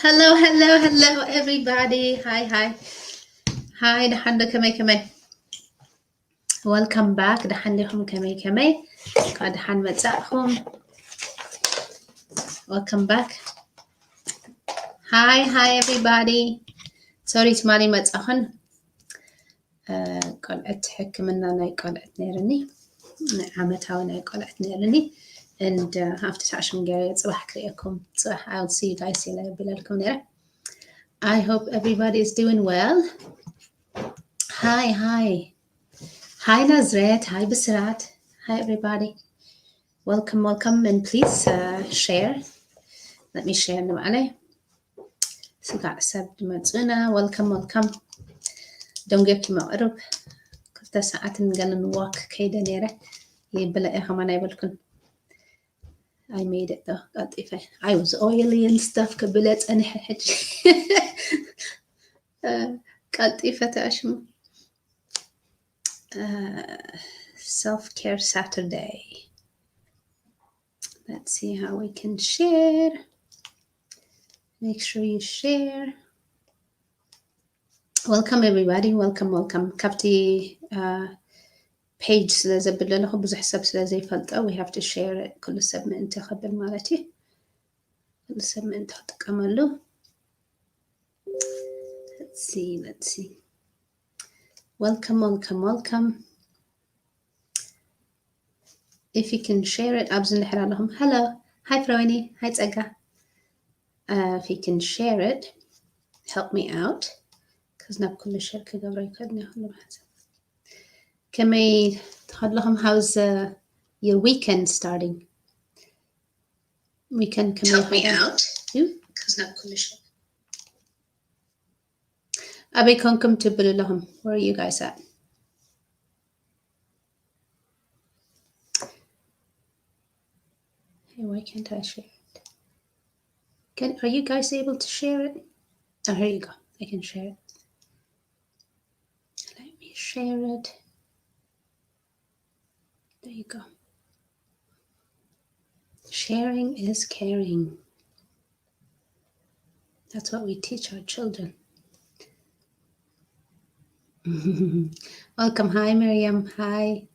Hello, hello, hello, everybody. Hi, hi. Hi, ደሓን ዶ? ከመይ፣ ከመይ? Welcome back. ደሓን ዲኹም? ከመይ፣ ከመይ? እንኳዕ ደሓን መጻእኹም። Welcome back. Hi, hi, everybody. Sorry፣ ትማሊ መጻኹን። እ፣ ቆልዕት ሕክምና ናይ ቆልዕት ነይርኒ። ናይ ዓመታዊ ናይ ቆልዕት ነይርኒ። And፣ እ፣ ሃፍቲ ሳዕሽም ገይረ ጽባሕ ክርእየኩም። ጽባሕ I'll see you guys ኢለ ቢለልኩም ነይረ። I hope everybody is doing well. Hi, hi. Hi ናዝሬት፣ hi ብስራት። Hi everybody. Welcome, welcome, and please, uh, share. Let me share ንባዕለይ። ስጋዕ ሰብ ድመጹና። Welcome, welcome. ደንጌኪ መቕርብ ክልተ ሰዓትን ገለን walk ከይደ ነይረ። ይብለ እየ ከማን ኣይበልኩን። I made it though። ቀልጢፈ። I was oily and stuff ክብለ ጸኒሐ ሕጂ። እ፣ ቀልጢፈ ተኣሽሙ። Uh, self-care Saturday. Let's see how we can share. Make sure you share. Welcome everybody. Welcome, welcome. ካብቲ፣ uh, page ስለ ዘብል ዘለኹ ብዙሕ ሰብ ስለ ዘይፈልጦ we have to share it. ኩሉ ሰብ ምእንቲ ከብል ማለት እዩ። ኩሉ ሰብ ምእንቲ ክጥቀመሉ። Let's see, let's see. Welcome, welcome, welcome. If you can share it፣ ኣብዚ እንድሕር ኣለኹም። Hello, hi ፍረወይኒ፣ hi ጸጋ። Uh, if you can share it, help me out. Because ናብ ኩሉ share ክገብሮ ይከብድ ነው ሁሉ ማለት። ከመይ ተኸድለኹም? How's, uh, your weekend starting? Weekend ከመይ? Help me out. You? Because ናብ ኩሉ share ኣበይ ኮንኩም ትብሉ ኣለኹም? Where are you guys at? Hey, why can't I share it? Can, are you guys able to share it? Oh, here you go. I can share it. Let me share it. There you go. Sharing is caring. That's what we teach our children. Welcome. Hi, Miriam. Hi.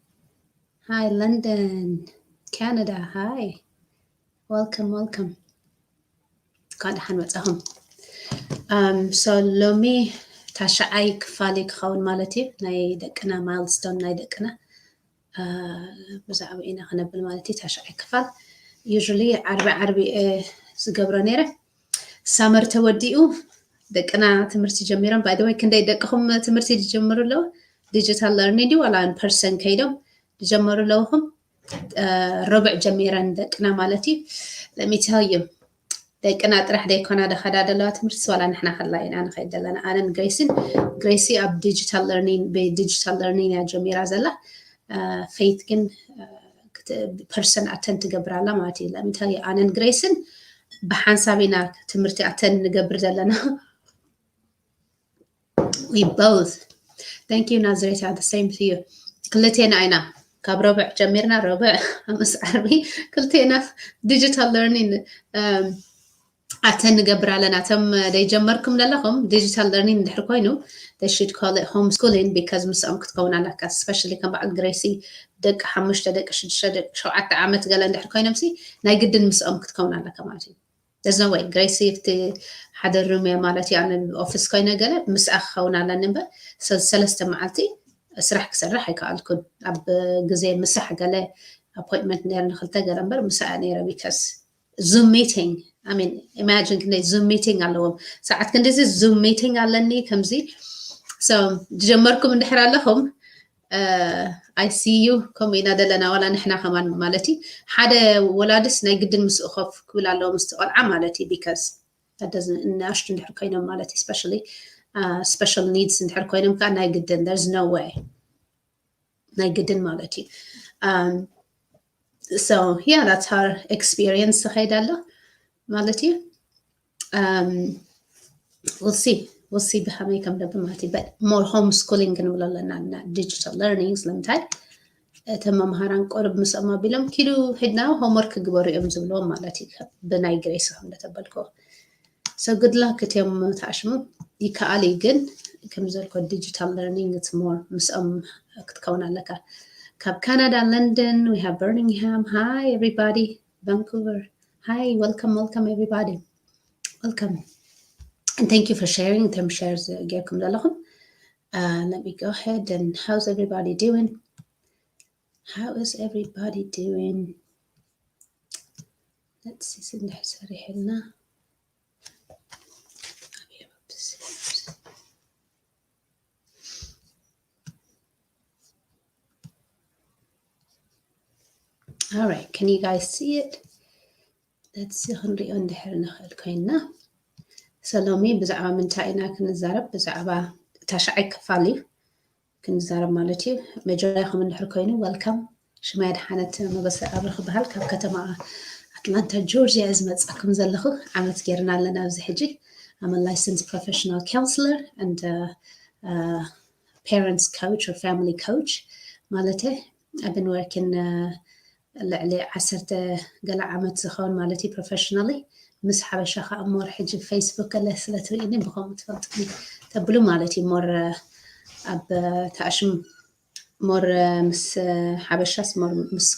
Hi, London, Canada. Hi. Welcome, welcome. እንኳዕ ደሓን መጻኹም። Um, so ሎሚ ታሽዓይ ክፋል እዩ ክኸውን ማለት እዩ፣ ናይ ደቅና milestone ናይ ደቅና። Uh, ብዛዕባ ኢና ክነብል ማለት እዩ፣ ታሽዓይ ክፋል። Usually ዓርቢ ዓርቢ፣ uh, ዝገብሮ ነይረ። Summer ተወዲኡ፣ ደቅና ትምህርቲ ጀሚሮም። By the way፣ ክንደይ ደቅኹም ትምህርቲ ዝጀምሩ ኣለዉ? Digital learning ድዩ ዋላ in person ከይዶም ዝጀመሩ ኣለውኹም? Uh, ረብዕ ጀሚረን ደቅና ማለት እዩ። Let me tell you፣ ደቅና ጥራሕ ደይኮና ደኸዳ ዘለዋ ትምህርቲ፣ ዋላ ንሕና ከላ ኢና ንኸይድ ዘለና። ኣነን ግሬስን፣ ግሬሲ ኣብ digital learning፣ ብ digital learning እያ ጀሚራ ዘላ። Uh, ፌይት ግን፣ uh, person attend ትገብር ኣላ ማለት እዩ። Let me tell you፣ ኣነን ግሬስን ብሓንሳብ ኢና ትምህርቲ attend ንገብር ዘለና። We both. Thank you ናዝሬት፣ the same to you። ክልቴና ኢና ካብ ረብዕ ጀሚርና፣ ረብዕ፣ ሓሙስ፣ ዓርቢ፣ ክልቴና digital learning፣ um, attend ንገብር ኣለና። እቶም ደይጀመርኩም ዘለኹም digital learning እንድሕር ኮይኑ they should call it homeschooling because ምስኦም ክትከውን ኣለካ። Especially ከም በዓል ግሬሲ ደቂ ሓሙሽተ፣ ደቂ ሽዱሽተ፣ ደቂ ሸውዓተ ዓመት ገለ እንድሕር ኮይኖም ሲ ናይ ግድን ምስኦም ክትከውን ኣለካ ማለት እዩ። There's no way። ግሬሲ ኣብቲ ሓደ ሩም እያ ማለት እዩ። ኣነ ኦፊስ ኮይነ ገለ ምስኣ ክኸውን ኣለኒ እምበር ሰ-፣ ሰለስተ መዓልቲ ስራሕ ክሰርሕ ኣይከኣልኩን። ኣብ ግዜ ምሳሕ ገለ appointment ነይረ ንክልተ ገለ እምበር ምስኣ ነይረ because Zoom meeting። I mean, imagine ክንደይ Zoom meeting ኣለዎም። ሰዓት ክንዲዚ Zoom meeting ኣለኒ ከምዚ። So ዝጀመርኩም እንድሕር ኣለኹም፣ uh, I see you ከምኡ ኢና ዘለና፣ ዋላ ንሕና ከማን ማለት እዩ። ሓደ ወላድስ ናይ ግድን ምስኡ ኮፍ ክብል ኣለዎ ምስቲ ቆልዓ ማለት እዩ፣ because that doesn't፣ ንኣሽቱ እንድሕር ኮይኖም ማለት እዩ፣ especially፣ uh, special needs እንድሕር ኮይኖም ከዓ ናይ ግድን፣ there's no way፣ ናይ ግድን ማለት እዩ። Um, so yeah, that's her experience ዝኸይድ ኣሎ ማለት እዩ። Um, we'll see, we'll see ብኸመይ ከም ደብ ማለት እዩ። But more homeschooling ክንብሎ ኣለና፣ እና digital learning። ስለምንታይ? እቶም መምሃራን ቁርብ ምስኦም ኣቢሎም ኪዱ ሂድና homework ግበሩ እዮም ዝብልዎም ማለት እዩ። ብናይ ግሬስ ከም እንደተበልክዎ። So good luck እትዮም ተኣሽሙ። ይከኣል እዩ ግን ከም ዘልኮ digital learning it's more ምስኦም ክትከውን ኣለካ። ካብ ካናዳ ለንደን we have Birmingham. Hi everybody. Vancouver. Hi, welcome, welcome everybody. Welcome. And thank you for sharing. እቶም share ጌርኩም ዘለኹም. Uh, let me go ahead and how's everybody doing? How is everybody doing? Let's see. ስንድሕ ሰሪሕልና All right, can you guys see it? Let's see. ክንሪኦ እንድሕር ንኽእል ኮይና ሰሎሚ ብዛዕባ ምንታይ ኢና ክንዛረብ? ብዛዕባ ታሽዓይ ክፋል እዩ ክንዛረብ ማለት እዩ። መጀመርያ ከም እንድሕር ኮይኑ welcome። ሽማይ ድሓነት መበሰ ኣብሪ ክበሃል ካብ ከተማ ኣትላንታ ጆርጂያ ዝመጻኩም ዘለኹ ዓመት ጌርና ኣለና ኣብዚ ሕጂ። I'm a licensed professional counselor and uh, uh, parents coach or family coach ማለት I've been working uh, ልዕሊ ዓሰርተ ገለ ዓመት ዝኸውን ማለት እዩ professionally ምስ ሓበሻ ከዓ more ሕጂ Facebook ገለ ስለ ትርእኒ ብኸምኡ ትፈልጥኒ ተብሉ ማለት እዩ more ኣብ ተኣሽም more ምስ ሓበሻስ more ምስ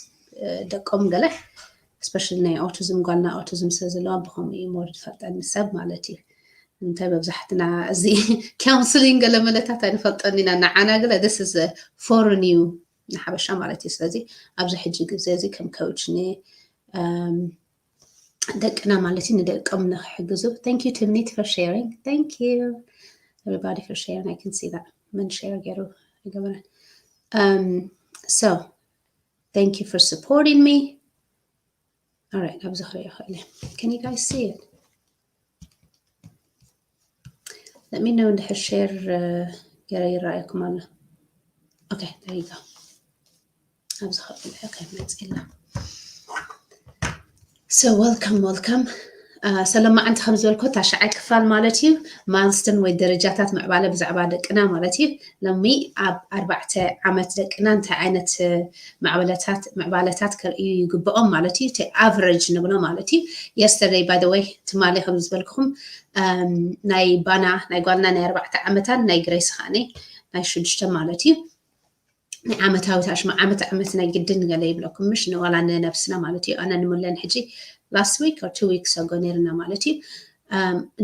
ደቆም ገለ especially ናይ autism ጓልና autism ስለ ዘለዋ ብኸምኡ እዩ more ዝፈልጠኒ ሰብ ማለት እዩ። እንታይ መብዛሕትና እዚ counselling ገለ መለታት ኣይንፈልጠን ኢና ንዓና ገለ this is foreign እዩ ንሓበሻ ማለት እዩ። ስለዚ ኣብዚ ሕጂ ግዜ እዚ ከም coach ን ደቅና ማለት እዩ ንደቆም ንክሕግዙ thank you ትምኒት for sharing thank you everybody for sharing I can see that መን share ገይሩ ኣይገበረን um so thank you for supporting me all right ኣብዚ ክሪኦ ክእል can you guys see it let me know እንድሕር share ገይረ ይረኣየኩም ኣሎ okay there you go ኣብዚ ክእል okay መፅእላ So welcome welcome ሰለማዓንቲ ከም ዝበልኮ ታሽዓይ ክፋል ማለት እዩ ማልስቶን ወይ ደረጃታት ምዕባለ ብዛዕባ ደቅና ማለት እዩ ሎሚ ኣብ ኣርባዕተ ዓመት ደቅና እንታይ ዓይነት ምዕባለታት ምዕባለታት ከርእዩ ይግብኦም ማለት እዩ እቲ average ንብሎ ማለት እዩ yesterday by the way ትማሊ ከም ዝበልኩኹም ናይ ባና ናይ ጓልና ናይ ኣርባዕተ ዓመታን ናይ ግሬስ ኻዓኒ ናይ ሽዱሽተ ማለት እዩ ናይ ዓመታዊ ታሽማ ዓመት ዓመት ናይ ግድን ገለ ይብለኩም ምሽ ንዋላ ንነብስና ማለት እዩ ኣነ ንምለን ሕጂ last week or two weeks ago ነይርና ማለት እዩ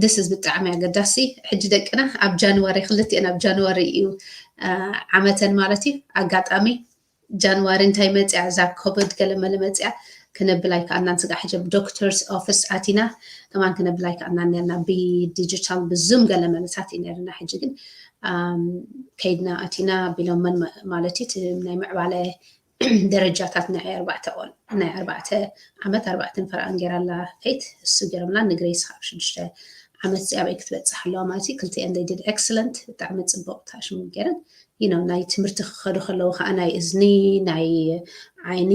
this is ብጣዕሚ ኣገዳሲ ሕጂ ደቅና ኣብ ጃንዋሪ ክልቲኤን ኣብ ጃንዋሪ እዩ ዓመተን ማለት እዩ ኣጋጣሚ ጃንዋሪ እንታይ መፅያ እዛ ኮቪድ ገለ መለ መፅያ ክነብል ኣይከኣልናን ስጋዕ ሕጂ ኣብ doctor's office ኣቲና ከማን ክነብል ኣይከኣልናን ነርና ብ digital ብ zoom ገለ መለታት እዩ ነርና ሕጂ ግን ከይድና ኣቲና ቢሎመን ማለት እዩ ናይ ምዕባለ ደረጃታት ናይ ኣርባዕተ ቆል ናይ ኣርባዕተ ዓመት ኣርባዕተን ፈርኣን ገይራ ኣላ ፌት እሱ ገይሮምላ ንግሬስ ካብ ሽዱሽተ ዓመት እዚኣ በይ ክትበፅሕ ኣለዋ ማለት እዩ ክልቲኤን they did excellent ብጣዕሚ ፅቡቅ ታሽሙ ገይረን you know ናይ ትምህርቲ ክኸዱ ከለዉ ከዓ ናይ እዝኒ ናይ ዓይኒ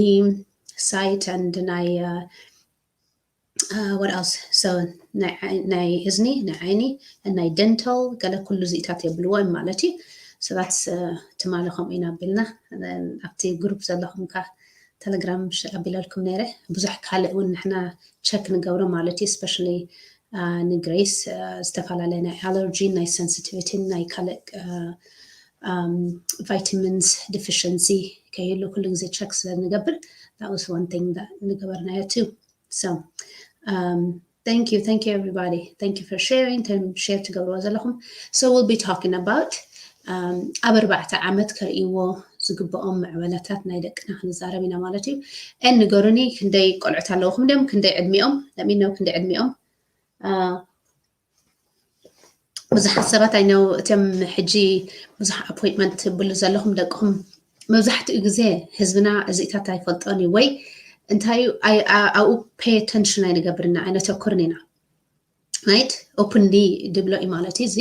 sight and ናይ what else so ናይ እዝኒ ናይ ዓይኒ ናይ dental ገለ ኩሉ እዚኢታት የብልዎ እዮም ማለት እዩ so that's ትማሊ ከምኡ ኢና ኣቢልና ኣብቲ group ዘለኹም ከ ቴሌግራም ኣቢለልኩም ነይረ ብዙሕ ካልእ እውን ንሕና check ንገብሮ ማለት እዩ especially ንግሬስ ዝተፈላለየ ናይ allergy ናይ sensitivity ናይ ካልእ vitamins deficiency ከይህሉ ኩሉ ግዜ check ስለ ንገብር that was one thing ንገበርናዮ too so um, thank you thank you everybody thank you for sharing ቶም share ትገብርዎ ዘለኹም so we'll be talking about ኣብ ኣርባዕተ ዓመት ከርእይዎ ዝግብኦም ምዕበለታት ናይ ደቅና ክንዛረብ ኢና ማለት እዩ and ንገሩኒ ክንደይ ቆልዑት ኣለውኹም ድዮም ክንደይ ዕድሚኦም let me know ክንደይ ዕድሚኦም ብዙሓት ሰባት ኣይነው እቶም ሕጂ ብዙሕ appointment ትብሉ ዘለኹም ደቅኹም መብዛሕትኡ ግዜ ህዝብና እዚኢታት ኣይፈልጦን እዩ ወይ እንታይ ኣብኡ pay attention ኣይንገብርና ኣይነተኩርን ኢና right openly ድብሎ እዩ ማለት እዩ እዚ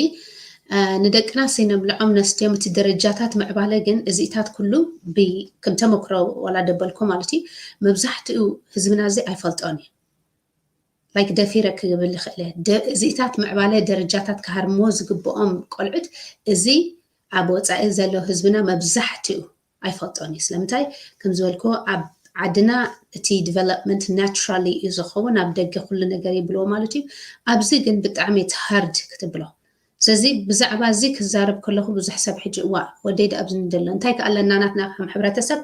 ንደቅና ሲነብልዖም ነስትዮም እቲ ደረጃታት ምዕባለ ግን እዚኢታት ኩሉ ከም ተመክሮ ዋላ ደበልኩ ማለት እዩ መብዛሕትኡ ህዝብና እዚ ኣይፈልጦን እዩ like ደፊረ ክብል ይኽእል እዚኢታት ምዕባለ ደረጃታት ክሃርምዎ ዝግብኦም ቆልዑት እዚ ኣብ ወፃኢ ዘሎ ህዝብና መብዛሕትኡ ኣይፈልጦን እዩ ስለምንታይ ከም ዝበልክዎ ኣብ ዓድና እቲ development naturally እዩ ዝኸውን፣ ኣብ ደገ ኩሉ ነገር ይብልዎ ማለት እዩ። ኣብዚ ግን ብጣዕሚ it's hard ክትብሎ። ስለዚ ብዛዕባ እዚ ክዛረብ ከለኹ ብዙሕ ሰብ ሕጂ እዋ ወደይ ዳ ኣብዚ ንደሎ እንታይ ከኣለና ናትና ከም ሕብረተሰብ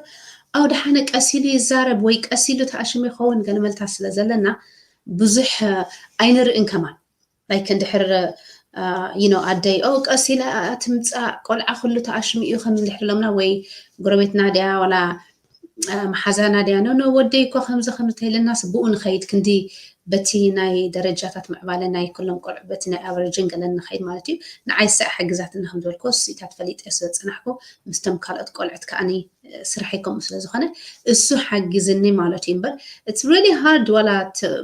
ኣው ደሓነ ቀሲሉ ይዛረብ ወይ ቀሲሉ ተኣሽሙ ይኸውን ገለመልታ ስለ ዘለና ብዙሕ ኣይንርእን ከማን። Like እንድሕር you know ኣደይ ኦ ቀሲላ ትምፃእ ቆልዓ ኩሉ ተኣሽሙ እዩ ከም እንድሕር ኢሎምና ወይ ጎረቤትና ድያ ዋላ መሓዛና ድያ ኖ ኖ ወደይ እኮ ከምዚ ከምዚ ተይለናስ ብኡ ንኸይድ ክንዲ በቲ ናይ ደረጃታት ምዕባለ ናይ ኩሎም ቆልዑ በቲ ናይ average ን ገለን ንኸይድ ማለት እዩ። ንዓይ ሰ ሓግዛትና ከም ዝበልኮ ስኢታት ፈሊጠ ስለ ዝፀናሕኩ ምስቶም ካልኦት ቆልዑት ከዓኒ ስርሐይ ከምኡ ስለ ዝኾነ እሱ ሓጊዝኒ ማለት እዩ እምበር it's really hard ዋላ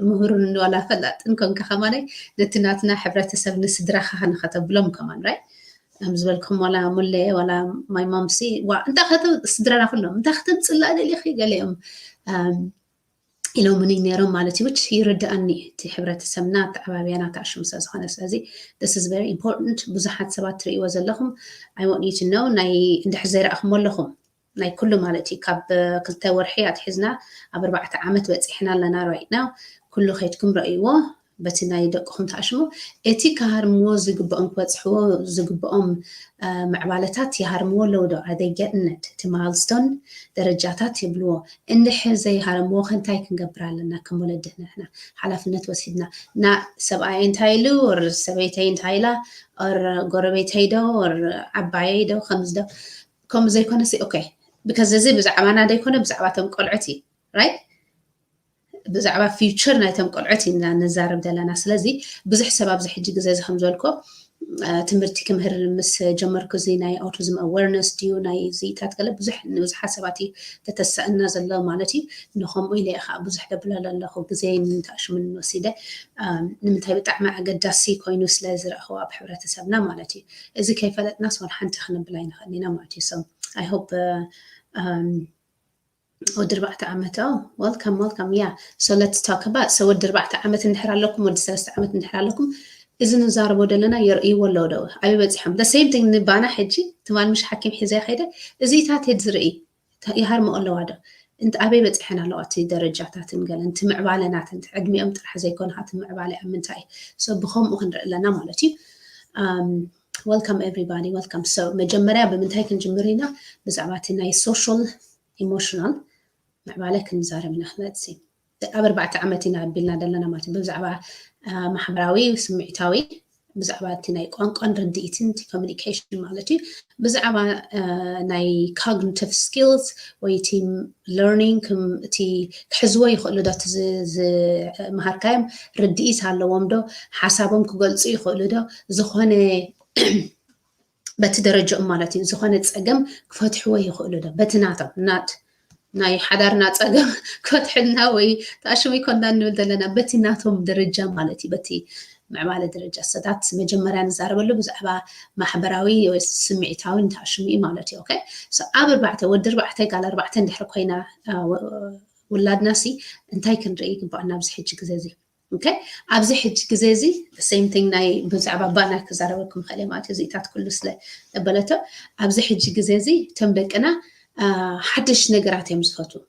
ምህሩን ዋላ ፈላጥን ኮንካ ከማናይ ነቲ ናትና ሕብረተሰብ ንስድራኻ ንኸተብሎም ከማን right ከም ዝበልኩም ዋላ ሙለ ዋላ my mom ሲ ዋ እንታይ ከተ ስድራና ኩሎም እንታይ ከተምፅላ ደሊኺ ገሊኦም ኢሎምኒ ነይሮም ማለት እዩ which ይርድኣኒ እቲ ሕብረተሰብና ኣተዓባብያና ተኣሽሙ ስለ ዝኾነ ስለዚ this is very important ብዙሓት ሰባት ትርእይዎ ዘለኹም I want you to know ናይ እንድሕር ዘይረኣኹሞ ኣለኹም ናይ ኩሉ ማለት እዩ ካብ ክልተ ወርሒ ኣትሒዝና ኣብ ኣርባዕተ ዓመት በፂሕና ኣለና right now ኩሉ ከይድኩም ረእይዎ በቲ ናይ ደቅኹም ተኣሽሙ እቲ ክሃርምዎ ዝግብኦም ክበፅሕዎ ዝግብኦም ምዕባለታት ይሃርምዎ ኣለዉ ዶ are they getting it እቲ milestone ደረጃታት ይብልዎ እንድሕር ዘይሃረምዎ ከ እንታይ ክንገብር ኣለና ከም ወለዲ ንሕና ሓላፍነት ወሲድና ና ሰብኣይ እንታይ ኢሉ or ሰበይተይ እንታይ ኢላ or ጎረቤተይ ዶ or ዓባየይ ዶ ከምዚ ዶ ከምኡ ዘይኮነ ሲ okay because እዚ ብዛዕባና ዘይኮነ ብዛዕባ ቶም ቆልዑት እዩ right ብዛዕባ future ናይቶም ቆልዑት ኢና ንዛረብ ዘለና ስለዚ ብዙሕ ሰብ ኣብዚ ሕጂ ግዜ እዚ ከም ዝበልኮ ትምህርቲ ክምህር ምስ ጀመርኩ እዚ ናይ autism awareness ድዩ ናይ ዝኢታት ገለ ብዙሕ ንብዙሓት ሰባት እዩ ተተስኣና ዘሎ ማለት እዩ ንከምኡ ኢለ ከዓ ብዙሕ ደብለለ ኣለኹ ግዜ ንምንታይ ሽምን ወሲደ ንምንታይ ብጣዕሚ ኣገዳሲ ኮይኑ ስለ ዝረእኽዎ ኣብ ሕብረተሰብና ማለት እዩ እዚ ከይፈለጥናስ ዋላ ሓንቲ ክንብል ኣይንኽእልን ኢና ማለት እዩ so I hope ወዲ ኣርባዕተ ዓመት ኦ welcome welcome yeah so let's talk about so ወዲ ኣርባዕተ ዓመት እንድሕር ኣለኩም ወዲ ሰለስተ ዓመት እንድሕር ኣለኩም እዚ ንዛረቦ ዘለና የርእይዎ ኣለዉ ዶ ኣበይ በፂሖም the same thing ንባና ሕጂ ትማል ምሽ ሓኪም ሒዘ ከይደ እዚታት ሄድ ዝርኢ ይሃርሞ ኣለዋ ዶ እንት ኣበይ በፂሐን ኣለዋ እቲ ደረጃታትን ገለን እቲ ምዕባለ ናተን ዕድሚኦም ጥራሕ ዘይኮነ እቲ ምዕባለ ኣብ ምንታይ እዩ so ብከምኡ ክንርኢ ኣለና ማለት እዩ welcome everybody welcome so መጀመርያ ብምንታይ ክንጅምር ኢና ብዛዕባ እቲ ናይ social emotional ምዕባለ ክንዛረብ ኢና ክመፅእ ኣብ ኣርባዕተ ዓመት ኢና ኣቢልና ዘለና ማለት ብዛዕባ ማሕበራዊ ስምዒታዊ ብዛዕባ እቲ ናይ ቋንቋን ርድኢትን እቲ communication ማለት እዩ ብዛዕባ ናይ cognitive skills ወይ እቲ learning እቲ ክሕዝዎ ይኽእሉ ዶ እቲ ዝመሃርካዮም ርድኢት ኣለዎም ዶ ሓሳቦም ክገልፁ ይኽእሉ ዶ ዝኾነ በቲ ደረጃኦም ማለት እዩ ዝኾነ ፀገም ክፈትሕዎ ይኽእሉ ዶ በቲ ናቶም ናት ናይ ሓዳርና ፀገም ክፈትሕልና ወይ ተኣሽሙ ይኮንና ንብል ዘለና በቲ ናቶም ደረጃ ማለት እዩ በቲ ምዕባለ ደረጃ ሰታት መጀመርያ ንዛረበሉ ብዛዕባ ማሕበራዊ ስምዒታዊ ንተኣሽሙ እዩ ማለት እዩ okay so ኣብ ኣርባዕተ ወዲ ኣርባዕተ ጋል ኣርባዕተ እንድሕር ኮይና ውላድና ሲ እንታይ ክንርኢ ይግባኣና ኣብዚ ሕጂ ግዜ እዚ okay ኣብዚ ሕጂ ግዜ እዚ same thing ናይ ብዛዕባ ባና ክዛረበኩም ይኽእል ማለት እዚታት ኩሉ ስለ እበለቶ ኣብዚ ሕጂ ግዜ እዚ እቶም ደቅና ሓደሽ ነገራት እዮም ዝፈትዉ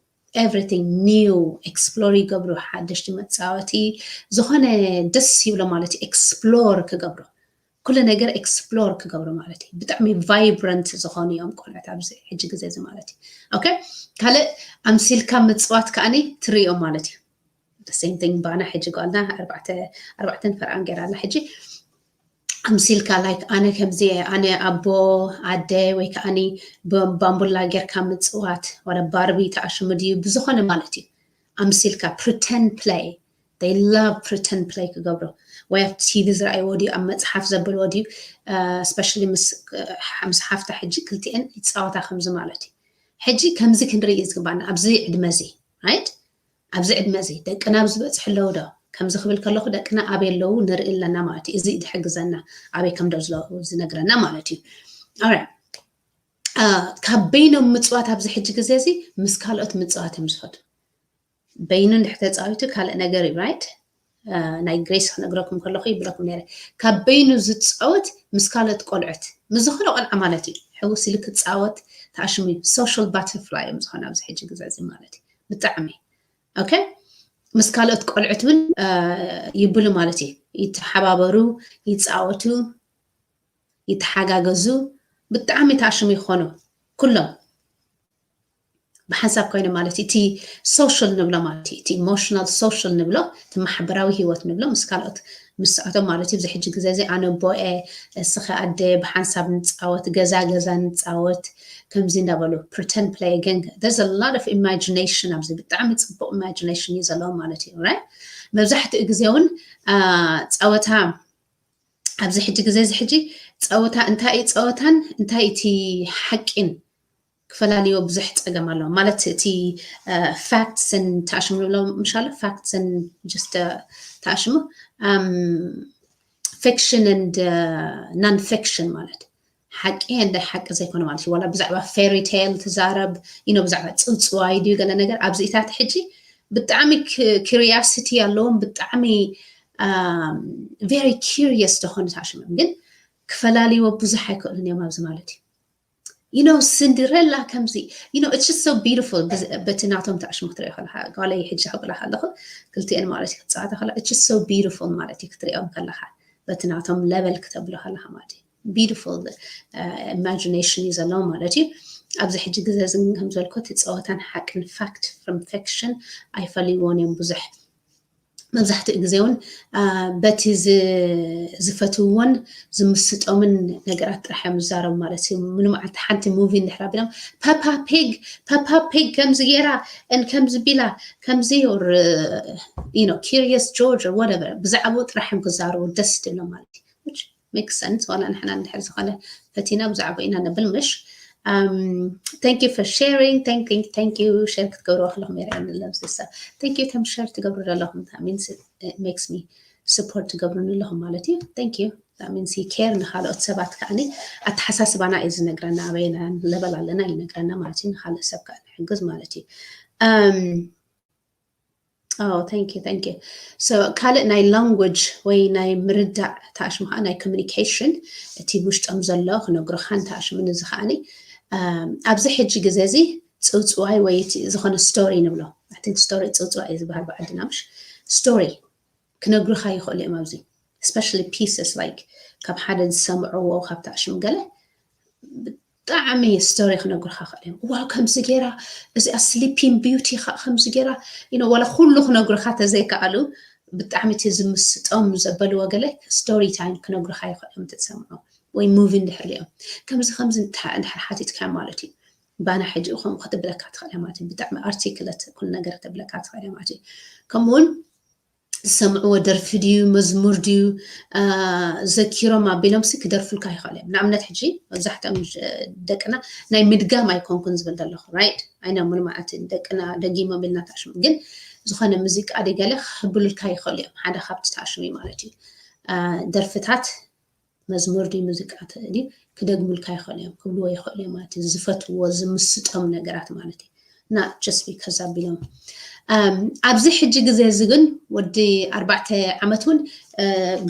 everything new explore ይገብሩ ሓደሽቲ መፃወቲ ዝኾነ ደስ ይብሎ ማለት እዩ explore ክገብሩ ኩሉ ነገር explore ክገብሩ ማለት እዩ ብጣዕሚ vibrant ዝኾኑ እዮም ቆልዑት ኣብዚ ሕጂ ግዜ እዚ ማለት እዩ okay ካልእ ኣምሲልካ ምፅዋት ከዓኒ ትርእዮም ማለት እዩ same thing ባና ሕጂ ጓልና ኣርባዕተን ፈርኣን ገይራና ሕጂ ኣምሲልካ like ኣነ ከምዚ ኣነ ኣቦ ኣደ ወይ ከዓኒ ባምቡላ ጌርካ ምፅዋት ዋላ ባርቢ ተኣሽሙ ድዩ ብዝኾነ ማለት እዩ ኣምሲልካ pretend play they love pretend play ክገብሩ ወይ ኣብ ቲቪ ዝረኣይዎ ድዩ ኣብ መፅሓፍ ዘበልዎ ድዩ especially ምስ ሓፍታ ሕጂ ክልቲኤን ይፃወታ ከምዚ ማለት እዩ ሕጂ ከምዚ ክንርኢ እዩ ዝግባና ኣብዚ ዕድመ እዚ right ኣብዚ ዕድመ እዚ ደቅና ኣብ ዝበፅሑ ኣለዉ ዶ ከምዚ ክብል ከለኹ ደቅና ኣበይ ኣለዉ ንርኢ ኣለና ማለት እዩ እዚ ድሕግዘና ኣበይ ከም ዶ ዝለዉ ዝነግረና ማለት እዩ ካብ በይኖም ምፅዋት ኣብዚ ሕጂ ግዜ እዚ ምስ ካልኦት ምፅዋት እዮም ዝፈቱ በይኑ እንድሕር ተፃዊቱ ካልእ ነገር እዩ right ናይ ግሬስ ክነግረኩም ከለኹ ይብለኩም ነረ ካብ በይኑ ዝፃወት ምስ ካልኦት ቆልዑት ምስ ዝኾነ ቆልዓ ማለት እዩ ሕውስ ኢሉ ክፃወት ተኣሽሙ እዩ social butterfly እዮም ዝኾነ ኣብዚ ሕጂ ግዜ እዚ ማለት እዩ ብጣዕሚ okay። ምስ ካልኦት ቆልዑት እውን ይብሉ ማለት እዩ። ይተሓባበሩ፣ ይፃወቱ፣ ይተሓጋገዙ። ብጣዕሚ ተኣሽሙ ይኾኑ ኩሎም ብሓንሳብ ኮይኖም ማለት እዩ። እቲ social ንብሎ ማለት እዩ፣ እቲ emotional social ንብሎ፣ እቲ ማሕበራዊ ህይወት ንብሎ፣ ምስ ካልኦት ምስኣቶም ማለት እዩ። ኣብዚ ሕጂ ግዜ እዚ ኣነ ቦኤ፣ እስኸ ኣደ፣ ብሓንሳብ ንፃወት፣ ገዛ ገዛ ንፃወት፣ ከምዚ እንዳበሉ pretend play again። There's a lot of imagination ኣብዚ፣ ብጣዕሚ ፅቡቅ imagination እዩ ዘለዎም ማለት እዩ። Right? መብዛሕትኡ ግዜ እውን ፃወታ ኣብዚ ሕጂ ግዜ እዚ ሕጂ ፃወታ እንታይ እዩ ፃወታን እንታይ እቲ ሓቂን ክፈላልዮ ብዙሕ ፀገም ኣሎ ማለት። እቲ facts ን ተኣሽሙ ንብሎ ምሻሎ፣ facts ን just ተኣሽሙ፣ fiction and non fiction ማለት ሓቂ and ሓቂ ዘይኮነ ማለት እዩ። ዋላ ብዛዕባ fairy tale ትዛረብ you know ብዛዕባ ፅውፅዋይ ድዩ ገለ ነገር ኣብዚኢታት ሕጂ ብጣዕሚ curiosity ኣለዎም፣ ብጣዕሚ very curious ዝኾኑ ተኣሽሞም ግን ክፈላልይዎ ብዙሕ ኣይክእሉን እዮም ኣብዚ ማለት እዩ። You know Cinderella ከምዚ you know it's just so beautiful። በቲ ናቶም ተኣሽሙ ክትሪኦ ከለካ ጓለይ ሕጂ ክብላ ከለኹ ክልቲኤን ማለት እዩ ክትፃወታ ከላ it's just so beautiful ማለት እዩ ክትሪኦም ከለካ በቲ ናቶም level ክተብሎ ከለካ ማለት እዩ። Beautiful imagination እዩ ዘለዎም ማለት እዩ። ኣብዚ ሕጂ ግዜ እዚ ግን ከም ዝበልኩ እቲ ፀወታን ሓቅን fact from fiction ኣይፈልይዎን እዮም ብዙሕ። መብዛሕትኡ ግዜ እውን በቲ ዝፈትውዎን ዝምስጦምን ነገራት ጥራሕ እዮም ዝዛረቡ ማለት እዩ። ምንም ሓንቲ movie እንድሕር ኣቢሎም Peppa Pig Peppa Pig ከምዚ ገይራ and ከምዚ ቢላ ከምዚ or you know Curious George or whatever ብዛዕባኡ ጥራሕ እዮም ክዛረቡ ደስ ዝብሎም ማለት እዩ። Which makes sense። ዋላ ንሕና እንድሕር ዝኾነ ፈቲና ብዛዕባኡ ኢና ነብል ምሽ። Thank you for sharing. Thank you share ክትገብርዎ ከለኹም የርእየኒ ኣሎ ኣብዚ ሰብ። Thank you እቶም share ትገብሩ ዘለኹም that means makes me support ትገብሩኒ ኣለኹም ማለት እዩ። Thank you that means you care ንካልኦት ሰባት ከዓኒ ኣተሓሳስባና እዩ ዝነግረና ኣበየና level ኣለና ይነግረና ማለት እዩ። ንካልእ ሰብ ከዓ ንሕግዝ ማለት እዩ። Oh thank you thank you። So ካልእ ናይ language ወይ ናይ ምርዳእ ተኣሽሙ ከዓ ናይ communication እቲ ውሽጦም ዘሎ ክነግሩኻን ተኣሽሙ ንዚ ከዓኒ ኣብዚ ሕጂ ግዜ እዚ ፅውፅዋይ ወይ ዝኾነ story ንብሎ I think story ፅውፅዋይ እዩ ዝበሃል ብዓድና ምሽ story ክነግሩኻ ይኽእሉ እዮም ኣብዚ especially pieces like ካብ ሓደ ዝሰምዕዎ ካብ ተኣሽሙ ገለ ብጣዕሚ story ክነግሩኻ ክእል እዮም። ዋው ከምዚ ገይራ እዚኣ Sleeping Beauty ከዓ ከምዚ ገይራ you know ዋላ ኩሉ ክነግሩኻ ተዘይከኣሉ ብጣዕሚ እቲ ዝምስጦም ዘበልዎ ገለ story time ክነግሩኻ ይኽእል እዮም ትሰምዖ ወይ movie እንድሕር ሪኦም ከምዚ ከምዚ እንድሕር ሓቲትካ ማለት እዩ ባና ሕጂ ከምኡ ክትብለካ ትኽእል ማለት እዩ። ብጣዕሚ articulate ኩሉ ነገር ክትብለካ ትኽእል ማለት እዩ። ከምኡውን ዝሰምዕዎ ደርፊ ድዩ መዝሙር ድዩ ዘኪሮም ኣቢሎም ሲ ክደርፉልካ ይኽእል እዮም። ንኣብነት ሕጂ መብዛሕትኦም ደቅና ናይ ምድጋም ኣይኮንኩን ዝብል ዘለኹ right ኣይነ ሙሉ ማለት ደቅና ደጊሞም ኢልና ተኣሽሙ ግን ዝኾነ ሙዚቃ ድገለ ክህብሉልካ ይኽእሉ እዮም። ሓደ ካብቲ ተኣሽሙ ማለት እዩ። ደርፍታት መዝሙር ድዩ ሙዚቃ ድዩ ክደግሙልካ ይኽእሉ እዮም ክብልዎ ይኽእሉ እዮም ማለት እዩ። ዝፈትዎ ዝምስጦም ነገራት ማለት እዩ። እና just because ኣቢሎም ኣብዚ ሕጂ ግዜ እዚ ግን ወዲ ኣርባዕተ ዓመት እውን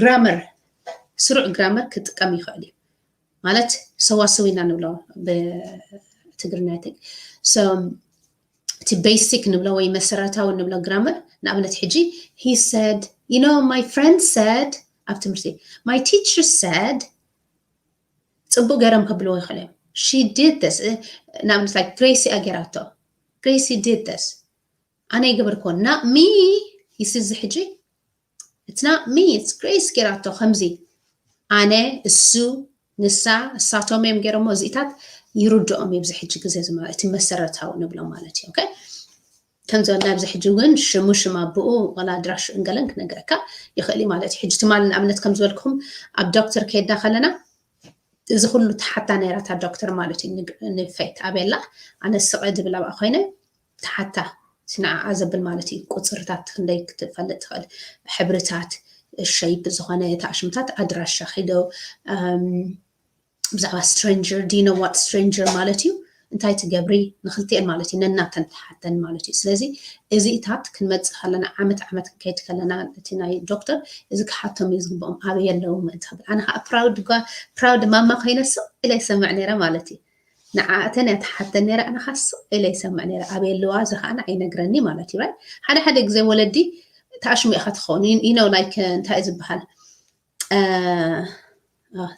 grammar ስሩዕ grammar ክጥቀም ይኽእል እዩ ማለት ሰዋስው ኢና ንብሎ ብትግርኛ ይ so እቲ basic ንብሎ ወይ መሰረታዊ ንብሎ grammar ንኣብነት ሕጂ he said you know my friend said ኣብ ትምህርቲ my teacher said ፅቡቅ ገይሮም ከብልዎ ይኽእል እዮም። She did this ንኣብነት like Gracie ያ ገይራቶ Gracie did this ኣነ ይገበርክዎ not me you see እዚ ሕጂ it's not me it's Grace ገይራቶ ከምዚ ኣነ እሱ ንሳ እሳቶም እዮም ገይሮሞ እዚኢታት ይርድኦም እዩ ኣብዚ ሕጂ ግዜ እቲ መሰረታዊ ንብሎ ማለት እዩ። ከም ዝበልና ኣብዚ ሕጂ እውን ሽሙ ሽም ኣቦኡ ዋላ ኣድራሽኡ እንገለን ክነግረካ ይኽእል እዩ ማለት እዩ። ሕጂ ትማሊ ንኣብነት ከም ዝበልኩም ኣብ ዶክተር ከይድና ከለና እዚ ኩሉ ተሓታ ነይራታ ዶክተር ማለት እዩ። ንፈይት ኣበላ ኣነ ስቐ ድብል ኣብኣ ኮይነ ተሓታ ንዓኣ ዘብል ማለት እዩ። ቁፅርታት ክንደይ ክትፈልጥ ትኽእል ሕብርታት shape ዝኾነ ተኣሽምታት ኣድራሻ ኪዶ ብዛዕባ stranger do you know what stranger ማለት እዩ እንታይ ትገብሪ ንክልቲኤን ማለት እዩ ነናተን ትሓተን ማለት እዩ። ስለዚ እዚኢታት ክንመፅእ ከለና ዓመት ዓመት ክንከይድ ከለና እቲ ናይ ዶክተር እዚ ክሓቶም እዩ ዝግብኦም ኣበይ ኣለዉ ምእንቲ ክብል ኣነ ከዓ proud ጓ proud ማማ ኮይነ ስቕ ኢለ ይሰምዕ ነይረ ማለት እዩ። ንዓኣተን እያ ትሓተን ነይራ። ኣነ ኻስ ኢለ ይሰምዕ ነይረ። ኣበይ ኣለዋ እዚ ኸዓ ንዓይ ይነግረኒ ማለት እዩ። ሓደ ሓደ ግዜ ወለዲ ተኣሽሙ ኢኻ ትኸውን። You know, like እንታይ እዩ ዝበሃል?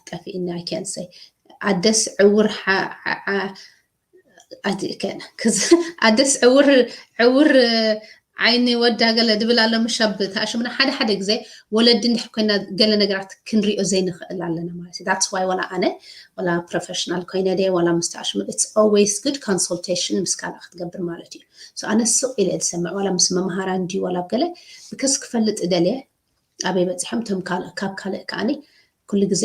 ጠፊእኒ፣ I can't say። ኣደስ ዕውር ኣደስ ዕውር ዕውር ዓይኒ ወዳ ገለ ድብል ኣሎ ምሻብ ተኣሽምና። ሓደ ሓደ ግዜ ወለዲ እንድሕር ኮይና ገለ ነገራት ክንሪኦ ዘይንኽእል ኣለና ማለት እዩ። That's why ዋላ ኣነ ዋላ ፕሮፌሽናል ኮይነ ድየ ዋላ ምስ ተኣሽሙ it's always good consultation ምስ ካልእ ክትገብር ማለት እዩ። ኣነ ስቕ ኢለ ዝሰምዕ ዋላ ምስ መምሃራን ድዩ ዋላ ገለ ብከስ ክፈልጥ ደልየ ኣበይ በፂሖም እቶም ካልእ ካብ ካልእ ከዓኒ ኩሉ ግዜ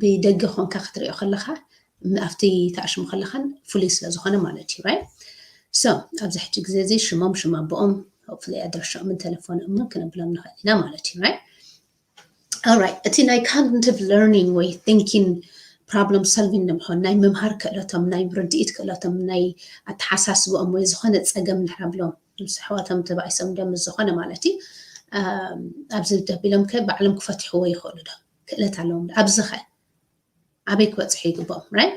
ብደገ ኮንካ ክትሪኦ ከለካ ኣብቲ ተኣሽሙ ከለካን ፍሉይ ስለ ዝኾነ ማለት እዩ። Right? So ኣብዚ ሕጂ ግዜ እዚ ሽሞም ሽም ኣቦኦም hopefully ኣድራሻኦምን ተለፎኖምን ክነብሎም ንኽእል ኢና ማለት እዩ። Right? Alright፣ እቲ ናይ cognitive learning ወይ thinking problem solving ንምኾን ናይ ምምሃር ክእለቶም ናይ ርድኢት ክእለቶም ናይ ኣተሓሳስብኦም ወይ ዝኾነ ፀገም ንሕራብሎም ምስ ኣሕዋቶም ተባኢሶም ዶ ምስ ዝኾነ ማለት እዩ ኣብዚ ደቢሎም ከ ባዕሎም ክፈትሕዎ ይኽእሉ ዶ? ክእለት ኣለዎም ዶ? ኣብዚ ኸ ኣበይ ክበፅሑ ይግብኦም? Right?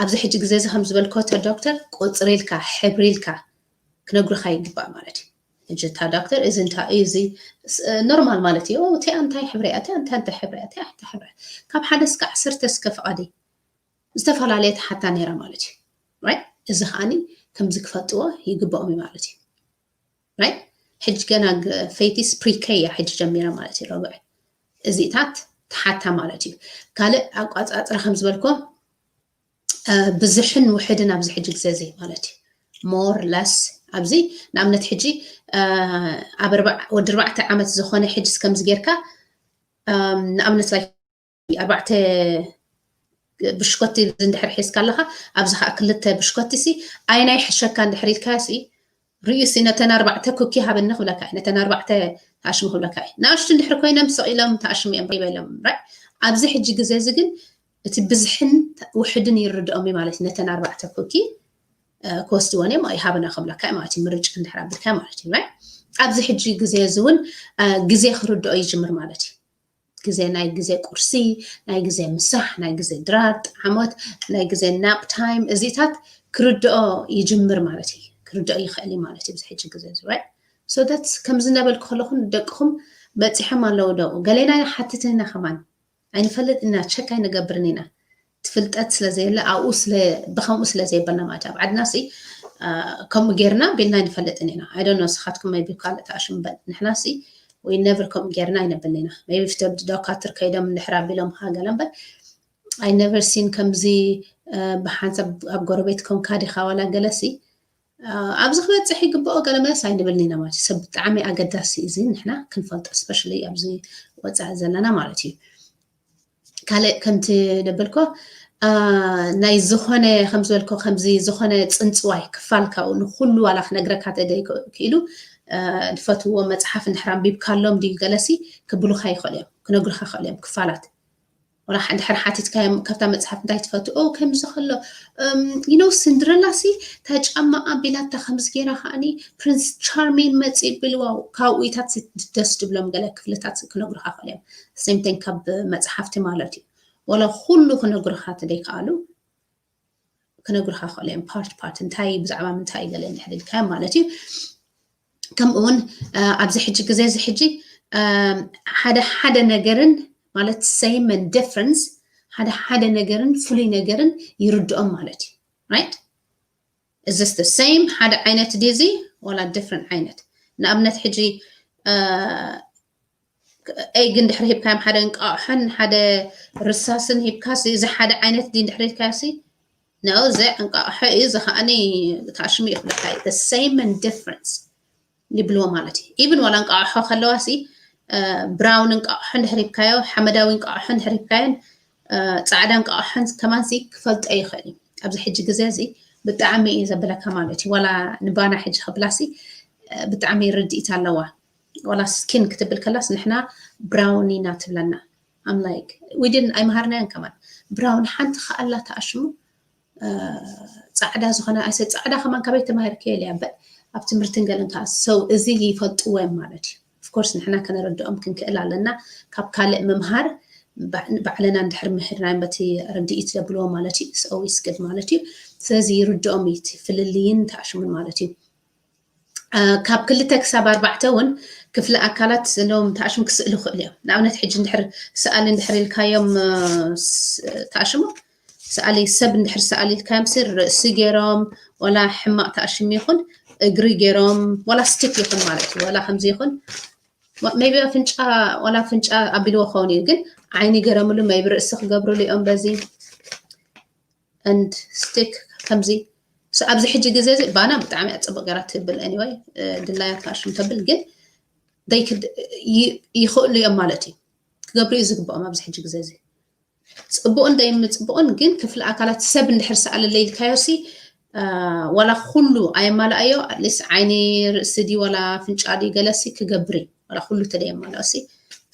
ኣብዚ ሕጂ ግዜ እዚ ከም ዝበልኮ ዶክተር ቁፅሪ ኢልካ ሕብሪ ኢልካ ክነግሩካ ይግባእ ማለት እዩ። ሕጂ እታ ዶክተር እዚ እንታይ እዩ እዚ ኖርማል ማለት እዩ። እቲኣ እንታይ ሕብሪ እያ እቲኣ እንታይ እንታይ ሕብሪ እያ እቲኣ እንታይ ሕብሪ ካብ ሓደ እስከ ዓሰርተ እስከ ፍቓዲ ዝተፈላለየ ተሓታ ነይራ ማለት እዩ። Right? እዚ ከዓኒ ከምዚ ክፈልጥዎ ይግብኦም እዩ ማለት እዩ። Right? ሕጂ ገና ፈይቲስ ፕሪኬ እያ ሕጂ ጀሚራ ማለት እዩ። ረብዕ እዚታት ተሓታ ማለት እዩ። ካልእ ኣቋፃፅራ ከም ዝበልኮ ብዝሕን ውሕድን ኣብዚ ሕጂ ግዜ እዚ ማለት እዩ። More less ኣብዚ ንኣብነት ሕጂ ኣብ ወዲ ኣርባዕተ ዓመት ዝኾነ ሕጅስ ከምዚ ጌርካ ንኣብነት ላይ ኣርባዕተ ብሽኮቲ እንድሕር ሒዝካ ኣለኻ ኣብዚ ከዓ ክልተ ብሽኮቲ ሲ ኣየናይ ሕሸካ እንድሕር ኢልካ ሲ ርእዩ ሲ ነተን ኣርባዕተ ኩኪ ሃበኒ ክብለካ እዩ። ነተን ኣርባዕተ ተኣሽሙ ክብለካ እዩ። ንኣሽቱ እንድሕር ኮይኖም ስቕ ኢሎም ተኣሽሙ እዮም ይበሎም። ኣብዚ ሕጂ ግዜ እዚ ግን እቲ ብዝሕን ውሕድን ይርድኦም እዩ ማለት እዩ። ነተን ኣርባዕተ ኩኪ ክወስድወን እዮም ኣይሃበና ክብለካ እዩ ማለት እዩ። ምርጫ እንድሕር ኣቢልካ ማለት እዩ። ኣብዚ ሕጂ ግዜ እዚ እውን ግዜ ክርድኦ ይጅምር ማለት እዩ። ግዜ ናይ ግዜ ቁርሲ፣ ናይ ግዜ ምሳሕ፣ ናይ ግዜ ድራር፣ ጣዕሞት፣ ናይ ግዜ nap time እዚታት ክርድኦ ይጅምር ማለት እዩ። ክርድኦ ይኽእል እዩ ማለት እዩ። ኣብዚ ሕጂ ግዜ እዚ right? So that's ከምዚ እናበልኩ ከለኹ ደቅኹም በፂሖም ኣለዉ ዶ? ገሌና ሓትት ኢና ከማን ኣይንፈልጥ ኢና፣ ቸክ ኣይንገብርን ኢና። እቲ ፍልጠት ስለ ዘየለ ኣብኡ ስለ ብከምኡ ስለ ዘይበልና ማለት ኣብ ዓድና ሲ ከምኡ ጌርና ቢልና ኣይንፈልጥን ኢና። I don't know ንስኻትኩም maybe ካልእ ተኣሽሙ but ንሕና ሲ we never ከምኡ ጌርና ኣይነብልን ኢና። Maybe ፍተ ዶካትር ከይዶም እንድሕር ኣቢሎም ሃገለ እምበር I never seen ከምዚ ብሓንሳብ ኣብ ጎረቤት ኮንካ ዲኻ ዋላ ገለ ሲ ኣብዚ ክበፅሕ ይግብኦ ገለ መለስ ኣይንብልን ኢና ማለት እዩ። ሰብ ብጣዕሚ ኣገዳሲ እዚ ንሕና ክንፈልጦ especially ኣብዚ ወፃኢ ዘለና ማለት እዩ። ካልእ ከምቲ ደበልኮ ናይ ዝኾነ ከም ዝበልኮ ከምዚ ዝኾነ ፅንፅዋይ ክፋል ካብኡ ንኩሉ ዋላ ክነግረካ ተደይ ክኢሉ ዝፈትውዎ መፅሓፍ እንድሕር ኣንቢብካሎም ድዩ ገለሲ ክብሉካ ይኽእሉ እዮም፣ ክነግሩካ ይኽእሉ እዮም ክፋላት። ወላ እንድሕር ሓቲትካዮም ካብታ መፅሓፍ እንታይ ትፈትው ከምዚ ከሎ you know ሲንድረላ ሲ እታ ጫማ ኣቢላታ ከምዚ ገይራ ከዓኒ ፕሪንስ ቻርሚን መፂ ብልዋ ካብኡ ኢታት ደስ ድብሎም ገለ ክፍልታት ክነግሩካ ይኽእሉ እዮም። Same thing ካብ መፅሓፍቲ ማለት እዩ። ወላ ኩሉ ክነግሩካ ተደይከኣሉ ክነግሩካ ይኽእሉ እዮም። ፓርት ፓርት እንታይ ብዛዕባ ምንታይ ገለ እንድሕር ኢልካዮም ማለት እዩ። ከምኡ እውን ኣብዚ ሕጂ ግዜ እዚ ሕጂ ሓደ ሓደ ነገርን ማለት same and difference ሓደ ሓደ ነገርን ፍሉይ ነገርን ይርድኦም ማለት እዩ። Right? Is this the same ሓደ ዓይነት ድዚ ወላ different ዓይነት? ንኣብነት ሕጂ ኤግ እንድሕር ሂብካዮም ሓደ እንቃቕሖን ሓደ ርሳስን ሂብካሲ እዚ ሓደ ዓይነት ድዩ እንድሕር ኢልካዮሲ no እዚ እንቃቕሖ እዩ እዚ ከዓኒ ተኣሽሙ እዩ ክብለካ እዩ። The same and difference ይብልዎ ማለት እዩ። Even ዋላ እንቃቕሖ ከለዋሲ ብራውን እንቃቕሖ እንድሕር ሂብካዮ ሓመዳዊ እንቃቕሖ እንድሕር ሂብካዮን ፃዕዳ እንቃቕሖን ከማንሲ ክፈልጦ ይኽእል እዩ። ኣብዚ ሕጂ ግዜ እዚ ብጣዕሚ እዩ ዘብለካ ማለት እዩ። ዋላ ንባና ሕጂ ክብላሲ ብጣዕሚ ርድኢት ኣለዋ። ዋላ ስኪን ክትብል ከላስ ንሕና ብራውን ኢና ትብለና። I'm like we didn't ኣይመሃርናዮን ከማን ብራውን ሓንቲ ከኣላ ተኣሽሙ ፃዕዳ ዝኾነ ኣይሰ ፃዕዳ ከማን ካበይ ተማሂርክዮ ኢለያ እምበር ኣብ ትምህርትን ገለን ከዓ ሰው እዚ ይፈልጥዎ እዮም ማለት እዩ። Of course ንሕና ከነረድኦም ክንክእል ኣለና ካብ ካልእ ምምሃር ባዕልና እንድሕር ምህርናዮም በቲ ርድኢት ዘብልዎ ማለት እዩ። ሰው ይስግድ ማለት እዩ። ስለዚ ይርድኦም እዩ እቲ ፍልልይን ተኣሽሙን ማለት እዩ። ካብ ክልተ ክሳብ ኣርባዕተ እውን ክፍሊ ኣካላት ዘለዎም ተኣሽሙ ክስእሉ ይኽእሉ እዮም። ንኣብነት ሕጂ እንድሕር ሰኣሊ እንድሕር ኢልካዮም ተኣሽሙ ሰኣሊ ሰብ እንድሕር ሰኣሊ ኢልካዮም ሲ ርእሲ ገይሮም ዋላ ሕማቕ ተኣሽሙ ይኹን እግሪ ገይሮም ዋላ ስቲክ ይኹን ማለት እዩ። ዋላ ከምዚ ይኹን ሜቢ ኣፍንጫ ዋላ ኣፍንጫ ኣቢልዎ ክኸውን እዩ፣ ግን ዓይኒ ገረምሉ ሜቢ ርእሲ ክገብርሉ እዮም በዚ and stick ከምዚ ኣብዚ ሕጂ ግዜ እዚ ባና ብጣዕሚ ኣፅብቅ ገራ ትብል anyway ድላያ ካሽም ተብል ግን ይኽእሉ እዮም ማለት እዩ። ክገብሩ እዩ ዝግብኦም ኣብዚ ሕጂ ግዜ እዚ። ፅቡቅን ደይምፅቡቅን ግን ክፍሊ ኣካላት ሰብ እንድሕር ሰኣለለይ ኢልካዮ ሲ ዋላ ኩሉ ኣየማልኣዮ ኣትሊስት ዓይኒ ርእሲ ዲ ዋላ ፍንጫ ዲ ገለሲ ክገብር እዩ። ዋላ ኩሉ ተደየማልኦ ሲ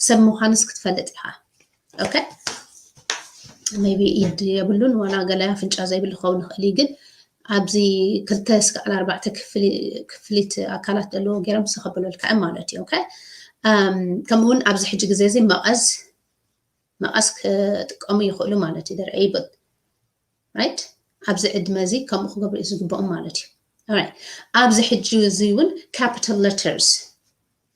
ሰብ ምዃንስ ክትፈልጥ ኢኻ። ኦኬ ሜቢ ኢድ የብሉን ዋላ ገለ ኣፍንጫ ዘይብሉ ክኸውን ይኽእል እዩ። ግን ኣብዚ ክልተ እስካዕ ኣርባዕተ ክፍሊት ኣካላት ዘለዎ ገይሮም ዝኸበለልካ እዮም ማለት እዩ። ኦኬ ከምኡ እውን ኣብዚ ሕጂ ግዜ እዚ መቐስ መቐስ ክጥቀሙ ይኽእሉ ማለት እዩ። ደር ኤብል ራይት ኣብዚ ዕድመ እዚ ከምኡ ክገብሩ እዩ ዝግብኦም ማለት እዩ። ኦራይት ኣብዚ ሕጂ እዚ እውን ካፒታል ሌተርስ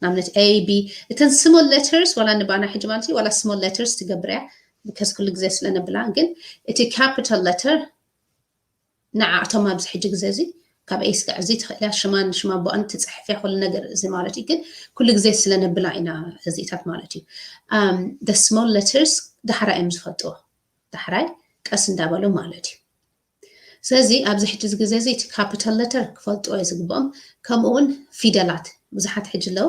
ንኣብነት ኤ ቢ እተን ስሞል ሌተርስ ዋላ ንባና ሕጂ ማለት እዩ ዋላ ስሞል ሌተርስ ትገብር እያ because ኩሉ ግዜ ስለነብላ ግን እቲ ካፒታል ሌተር ንዓቶም ኣብዚ ሕጂ ግዜ እዚ ካብ ኤ ስጋዕ እዚ ትኽእል እያ ሽማን ሽማ ቦኣን ትፅሕፍ እያ ኩሉ ነገር እዚ ማለት እዩ ግን ኩሉ ግዜ ስለነብላ ኢና እዚታት ማለት እዩ the small letters ዳሕራ እዮም ዝፈልጥዎ ዳሕራይ ቀስ እንዳበሉ ማለት እዩ። ስለዚ ኣብዚ ሕጂ ግዜ እዚ እቲ ካፒታል ሌተር ክፈልጥዎ እዩ ዝግብኦም። ከምኡ እውን ፊደላት ብዙሓት ሕጂ ኣለዉ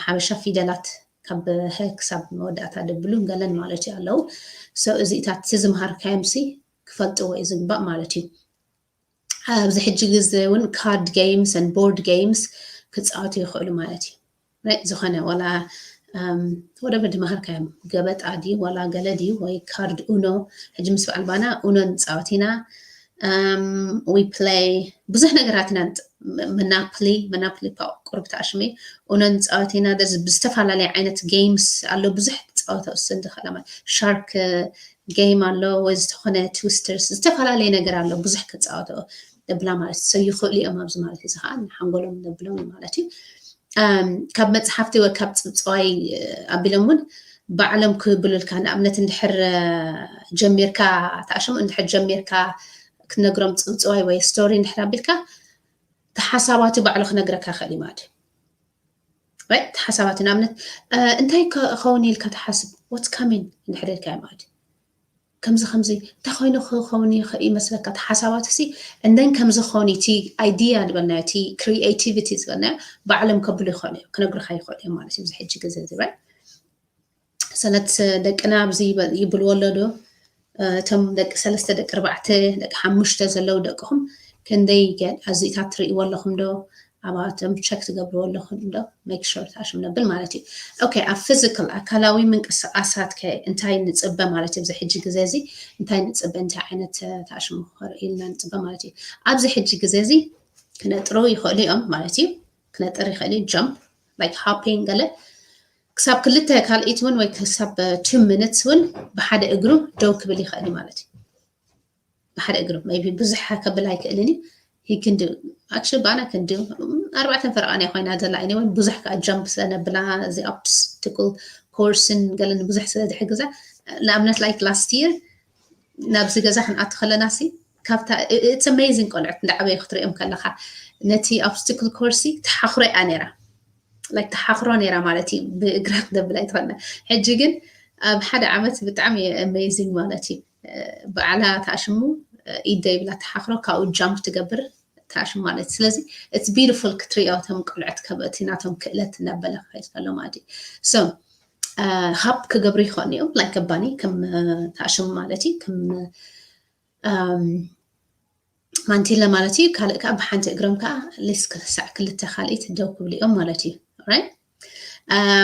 ሓበሻ ፊደላት ካብ ሀ ክሳብ መወዳእታ ደብሉን ገለን ማለት እዩ ኣለዉ። እዚታት ዝምሃርካዮም ሲ ክፈልጥዎ እዩ ዝግባእ ማለት እዩ። ኣብዚ ሕጂ ግዜ እውን ካርድ games and board games ክፃወቱ ይኽእሉ ማለት እዩ። ዝኾነ ዋላ ወደበ ድመሃርካዮም ገበጣ ድዩ ዋላ ገለ ድዩ ወይ ካርድ ኡኖ ሕጂ ምስ በዓል ባና ኡኖ ንፃወት ኢና። We play ብዙሕ ነገራት ኢና መናፕሊ መናፕሊ ቁሩብ ተኣሽሚ ኡኖ ንፃወት ኢና። ብዝተፈላለየ ዓይነት games ኣሎ ብዙሕ ክፃወቶ እሱን ዝኽእለ shark game ኣሎ ወይ ዝተኾነ twisters ዝተፈላለየ ነገር ኣሎ ብዙሕ ክፃወቶ ብላ ማለት እዩ። ይኽእሉ እዮም ኣብዚ ማለት እዚ ከዓ ሓንጎሎም ነብሎም ማለት እዩ። ካብ መፅሓፍቲ ወይ ካብ ፅብፅዋይ ኣቢሎም እውን ባዕሎም ክብሉልካ ንኣብነት እንድሕር ጀሚርካ ተኣሽሙ እንድሕር ጀሚርካ ክትነግሮም ፅብፅዋይ ወይ ስቶሪ እንድሕር ኣቢልካ ተሓሳባቱ ባዕሉ ክነግረካ ይኽእል እዩ ማለት እዩ። ተሓሳባቱ ንኣብነት እንታይ ከኸውን ኢልካ ትሓስብ what's coming እንድሕር ኢልካ ማለት እዩ። ከምዚ ከምዚ እንታይ ኮይኑ ክኸውን ይመስለካ ተሓሳባት ሲ እንደን ከምዚ ክኸውን እቲ ኣይድያ ዝበልናዮ እቲ ክሪኤቲቪቲ ዝበልናዮ ባዕሎም ከብሉ ይኽእሉ እዮም ክነግሩካ ይኽእሉ እዮም ማለት እዩ። እዚ ሕጂ ግዜ ዝብል ሰለት ደቅና ኣብዚ ይብልዎ ኣሎ ዶ እቶም ደቂ ሰለስተ ደቂ ኣርባዕተ ደቂ ሓሙሽተ ዘለዉ ደቅኹም ክንደይ ኣዚእታት ትርእይዎ ኣለኹም ዶ? ኣብኣቶም ቸክ ትገብርዎ ኣለኹም ዶ make sure ተኣሽም ነብል ማለት እዩ። ኦኬ ኣብ ፊዚካል ኣካላዊ ምንቅስቃሳት ከ እንታይ ንፅበ ማለት እዩ? ኣብዚ ሕጂ ግዜ እዚ እንታይ ንፅበ እንታይ ዓይነት ተኣሽሙ ክርኢ ኢልና ንፅበ ማለት እዩ። ኣብዚ ሕጂ ግዜ እዚ ክነጥሩ ይኽእሉ እዮም ማለት እዩ። ክነጥር ይኽእል እዩ ጃምፕ like hopping ገለ ክሳብ ክልተ ካልኢት እውን ወይ ክሳብ two minutes እውን ብሓደ እግሩ ደው ክብል ይኽእል እዩ ማለት እዩ። ብሓደ እግሩ ቢ ብዙሕ ከብል ኣይክእልን እዩ። ክንዲ ኣክሽን ባና ክንዲ ኣርባዕተን ፈረቓን ኮይና ዘላ እኔ ወይ ብዙሕ ከዓ ጃምፕ ስለነብላ እዚ ኦብስቲክል ኮርስን ገለን ብዙሕ ስለ ዝሕግዛ ንኣብነት like last year ናብዚ ገዛ ክንኣቱ ከለና ሲ ካብታ it's amazing ቆልዑት እንዳዓበዩ ክትሪኦም ከለካ ነቲ ኦብስቲክል ኮርሲ ተሓኽሮ እያ ነይራ like ተሓኽሮ ነይራ ማለት እዩ። ብእግራ ክደብል ኣይትኸእልና። ሕጂ ግን ኣብ ሓደ ዓመት ብጣዕሚ amazing ማለት እዩ። ባዕላ ተኣሽሙ ኢድ ዘይብላ ተሓኽሮ ካብኡ ጃምፕ ትገብር ተኣሽሙ ማለት እዩ። ስለዚ it's beautiful ክትሪኦ እቶም ቆልዑት ከም እቲ ናቶም ክእለት እናበለ ክኸይድ ከሎ ማለት እዩ። So ሃፕ ክገብሩ ይኽእሉ እዮም like ኣባኒ ከም ተኣሽሙ ማለት እዩ ከም ማንቲለ ማለት እዩ። ካልእ ከዓ ብሓንቲ እግሮም ከዓ ሊስ ክሳዕ ክልተ ካልኢት ደው ክብሉ እዮም ማለት እዩ። ራይት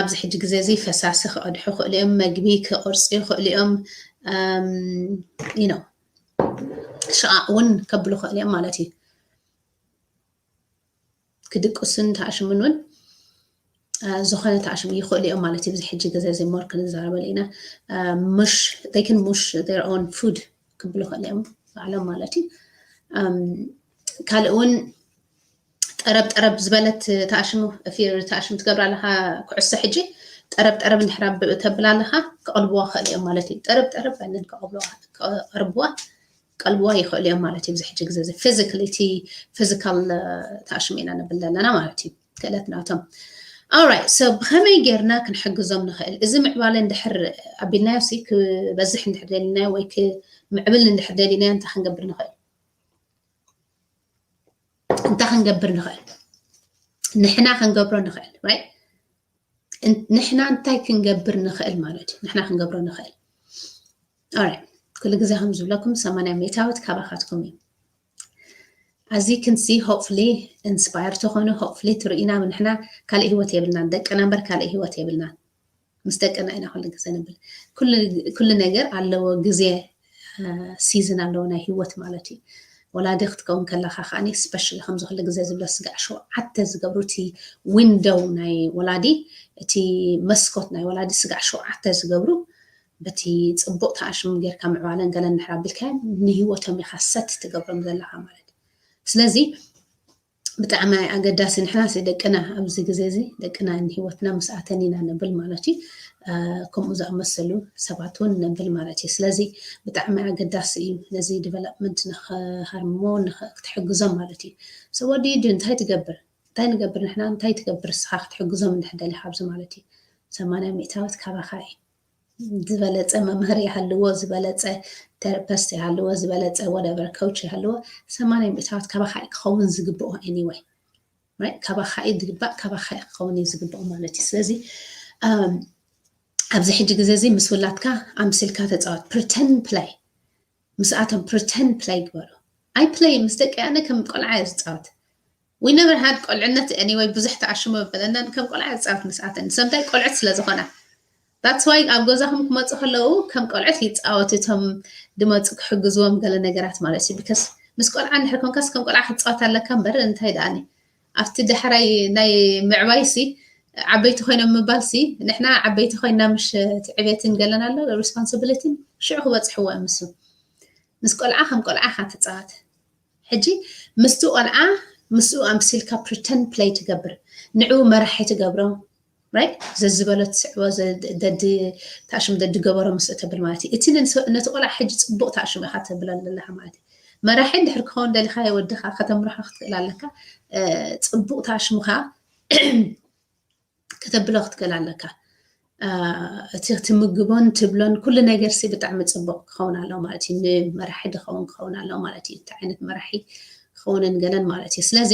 ኣብዚ ሕጂ ግዜ እዚ ፈሳሲ ክቐድሑ ይኽእሉ እዮም፣ መግቢ ክቆርፁ ይኽእሉ እዮም፣ you know ሽቓቕ እውን ከብሉ ይኽእሉ እዮም ማለት እዩ። ክድቅሱን ተኣሽሙን እውን ዝኾነ ተኣሽሙ ይኽእሉ እዮም ማለት እዩ። ብዚ ሕጂ ግዜ እዚ more ክንዛረበሉ ኢና። ሙሽ they can mush their own food ክብሉ ይኽእሉ እዮም ባዕሎም ማለት እዩ። ካልእ እውን ጠረብ ጠረብ ዝበለት ተኣሽሙ ፊር ተኣሽሙ ትገብር ኣለኻ። ኩዕሶ ሕጂ ጠረብ ጠረብ እንድሕር ተብል ኣለኻ ክቐልብዋ ክእል እዮም ማለት እዩ። ጠረብ ጠረብ በለን ክቐልብዋ ቀልብዋ ይኽእሉ እዮም ማለት እዩ። ብዚ ሕጂ ግዜ እዚ ፊዚካል እቲ ፊዚካል ተኣሽሙ ኢና ንብል ዘለና ማለት እዩ። ክእለት ናቶም ኣራይት ሶ ብኸመይ ጌርና ክንሕግዞም ንኽእል? እዚ ምዕባለ እንድሕር ኣቢልናዮ ሲ ክበዝሕ እንድሕር ደሊናዮ ወይ ክምዕብል እንድሕር ደሊናዮ እንታይ ክንገብር ንኽእል? እንታይ ክንገብር ንኽእል? ንሕና ክንገብሮ ንኽእል right? ንሕና እንታይ ክንገብር ንኽእል ማለት እዩ። ንሕና ክንገብሮ ንኽእል ኣራይት ኩሉ ግዜ ከም ዝብለኩም ሰማንያ ሚእታዊት ካባኻትኩም እዩ። As you can see hopefully inspire ትኾኑ hopefully ትርእዩና። ንሕና ካልእ ህይወት የብልናን ደቅና እምበር ካልእ ህይወት የብልናን። ምስ ደቅና ኢና ኩሉ ግዜ ንብል። ኩሉ ነገር ኣለዎ ግዜ ሲዝን ኣለዎ ናይ ህይወት ማለት እዩ። ወላዲ ክትከውን ከለኻ ከዓኒ ስፐሻሊ ከምዚ ኩሉ ግዜ ዝብሎ ስጋዕ ሸውዓተ ዝገብሩ እቲ ዊንዶው ናይ ወላዲ እቲ መስኮት ናይ ወላዲ ስጋዕ ሸውዓተ ዝገብሩ በቲ ፅቡቅ ተኣሽሙ ጌርካ ምዕባለን ገለን እንድሕር ኣቢልካዮም ንህይወቶም ኢኻ ሰት ትገብሮም ዘለኻ ማለት እዩ። ስለዚ ብጣዕሚ ኣገዳሲ ንሕና ሲ ደቅና ኣብዚ ግዜ እዚ ደቅና ንህይወትና ምስኣተን ኢና ንብል ማለት እዩ። ከምኡ ዝኣመሰሉ ሰባት እውን ንብል ማለት እዩ። ስለዚ ብጣዕሚ ኣገዳሲ እዩ ነዚ ዲቨሎፕመንት ንክሃርምዎ ክትሕግዞም ማለት እዩ። So what do you do እንታይ ትገብር እንታይ ንገብር ንሕና እንታይ ትገብር እስኻ ክትሕግዞም እንድሕር ደሊኻ ኣብዚ ማለት እዩ። ሰማንያ ሚእታዊት ካባኻ እዩ። ዝበለፀ መምህር ይሃልዎ ዝበለፀ ቴራፒስት ይሃልዎ ዝበለፀ whatever coach ይሃልዎ ሰማንያ ሚእታዊት ካባኻ እዩ ክኸውን ዝግብኦ anyway right? ካባኻ እዩ ዝግባእ ካባኻ እዩ ክኸውን እዩ ዝግብኦ ማለት እዩ። ስለዚ ኣብዚ ሕጂ ግዜ እዚ ምስ ውላድካ ኣምሲልካ ተፃወት pretend play ምስኣቶም pretend play ግበሩ። I play ምስ ደቂ ኣነ ከም ቆልዓ እየ ዝፃወት። We never had ቆልዕነት anyway ብዙሕ ተኣሽሙ የበለናን ከም ቆልዓ ዝፃወት ምስኣተን ንሰምታይ ቆልዑት ስለ ዝኾና that's why ኣብ ገዛኹም ክመፁ ከለዉ ከም ቆልዑት ይፃወቱ እቶም ድመፁ ክሕግዝዎም ገለ ነገራት ማለት እዩ። Because ምስ ቆልዓ እንድሕር ኮንካስ ከም ቆልዓ ክትፃወት ኣለካ እምበር እንታይ ደኣኒ ኣብቲ ዳሕራይ ናይ ምዕባይ ሲ ዓበይቲ ኮይኖም ምባል ሲ ንሕና ዓበይቲ ኮይና ምሽ ትዕቤትን ገለን ኣሎ responsibility ሽዑ ክበፅሕዎ እዮም እሱ ምስ ቆልዓ ከም ቆልዓ ኢኻ ትፃወት። ሕጂ ምስቲ ቆልዓ ምስኡ ኣምሲልካ pretend play ትገብር ንዕኡ መራሒ ትገብሮ right? ዘዝበሎ ትስዕቦ ደዲ ታሽም ደዲ ገበሮ ምስ እተብል ማለት እዩ። እቲ ነቲ ቆልዓ ሕጂ ፅቡቅ ታሽም ኢኻ ተብሎ ዘለኻ ማለት እዩ። መራሒ እንድሕር ክኸውን ደሊኻ ወድኻ ከተምርሖ ክትክእል ኣለካ። ፅቡቅ ታሽምኻ ከተብሎ ክትክእል ኣለካ። እቲ ትምግቦን ትብሎን ኩሉ ነገር ሲ ብጣዕሚ ፅቡቅ ክኸውን ኣለዎ ማለት እዩ። ንመራሒ ድኸውን ክኸውን ኣለዎ ማለት እዩ። እንታይ ዓይነት መራሒ ክኸውንን ገለን ማለት እዩ። ስለዚ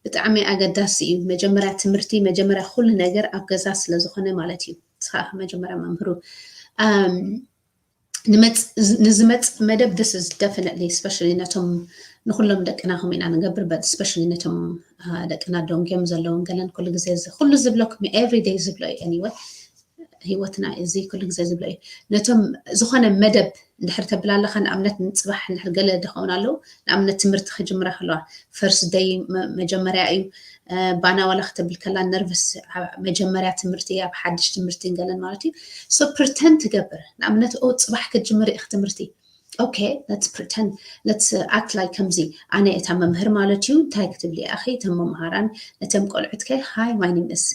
ብጣዕሚ ኣገዳሲ እዩ። መጀመርያ ትምህርቲ መጀመርያ ኩሉ ነገር ኣብ ገዛ ስለዝኾነ ማለት እዩ። ንስኻ መጀመርያ መምህሩ ንመፅ ንዝመፅ መደብ this is definitely especially ነቶም ንኩሎም ደቅና ከምኡ ኢና ንገብር but especially ነቶም ደቅና ደንጉዮም ዘለውን ገለን ኩሉ ግዜ ኩሉ ዝብለኩም everyday ዝብሎ እዩ anyway ህይወትና እዚ ኩሉ ግዜ ዝብሎ እዩ። ነቶም ዝኾነ መደብ እንድሕር ተብል ኣለካ ንኣብነት ንፅባሕ እንድሕር ገለ ድኸውን ኣለዉ ንኣብነት ትምህርቲ ክጅምራ ከለዋ first day መጀመርያ እዩ ባና ዋላ ክትብል ከላ ነርቨስ መጀመርያ ትምህርቲ ኣብ ሓድሽ ትምህርቲ ገለን ማለት እዩ። So pretend ትገብር ንኣብነት ኦ ፅባሕ ክትጅምር ኢኽ ትምህርቲ okay let's pretend let's act like ከምዚ ኣነ እታ መምህር ማለት እዩ እንታይ ክትብሊ ኣኺ እቶም መምሃራን ነቶም ቆልዑት ከ hi my name is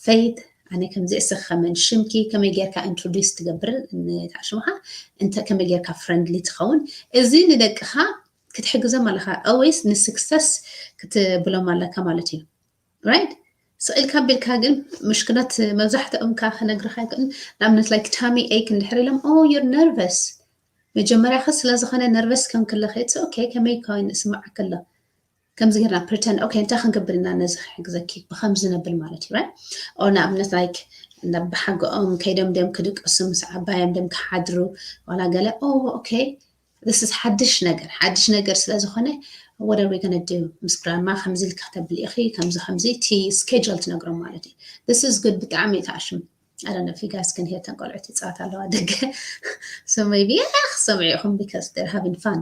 Faith ኣነ ከምዚ እስኺ ከመን ሽምኪ ከመይ ጌርካ introduce ትገብር ንታሽምኻ እንተ ከመይ ጌርካ friendly ትኸውን እዚ ንደቅኻ ክትሕግዞም ኣለኻ always ን success ክትብሎም ኣለካ ማለት እዩ። Right ስቕ ኢልካ ቢልካ ግን ምሽክነት መብዛሕትኦም ካ ክነግርኻ ይክእል ንኣብነት like tummy ache እንድሕር ኢሎም oh you're nervous መጀመርያ ኸ ስለ ዝኾነ nervous ከም ክለኺ it's okay ከመይ ኮይኑ ስማዓካ ኣሎ ከምዚ ጌርና pretend okay እንታይ ክንገብር ኢና ነዚ ክሕግዘኪ ብከምዚ ነብል ማለት እዩ right or ንኣብነት like ናብ ብሓገኦም ከይዶም ድዮም ክድቅሱ ምስ ዓባዮም ድዮም ክሓድሩ ዋላ ገለ oh okay this is ሓድሽ ነገር ሓድሽ ነገር ስለ ዝኾነ what are we gonna do ምስ grandma ከምዚ ኢልካ ክተብል ኢኺ ከምዚ ከምዚ እቲ schedule ትነግሮም ማለት እዩ። This is good ብጣዕሚ እዩ ተኣሽሙ I don't know if you guys can hear ተን ቆልዑት ይፃወት ኣለዋ ደገ so maybe ክሰምዑ ኢኹም because they're having fun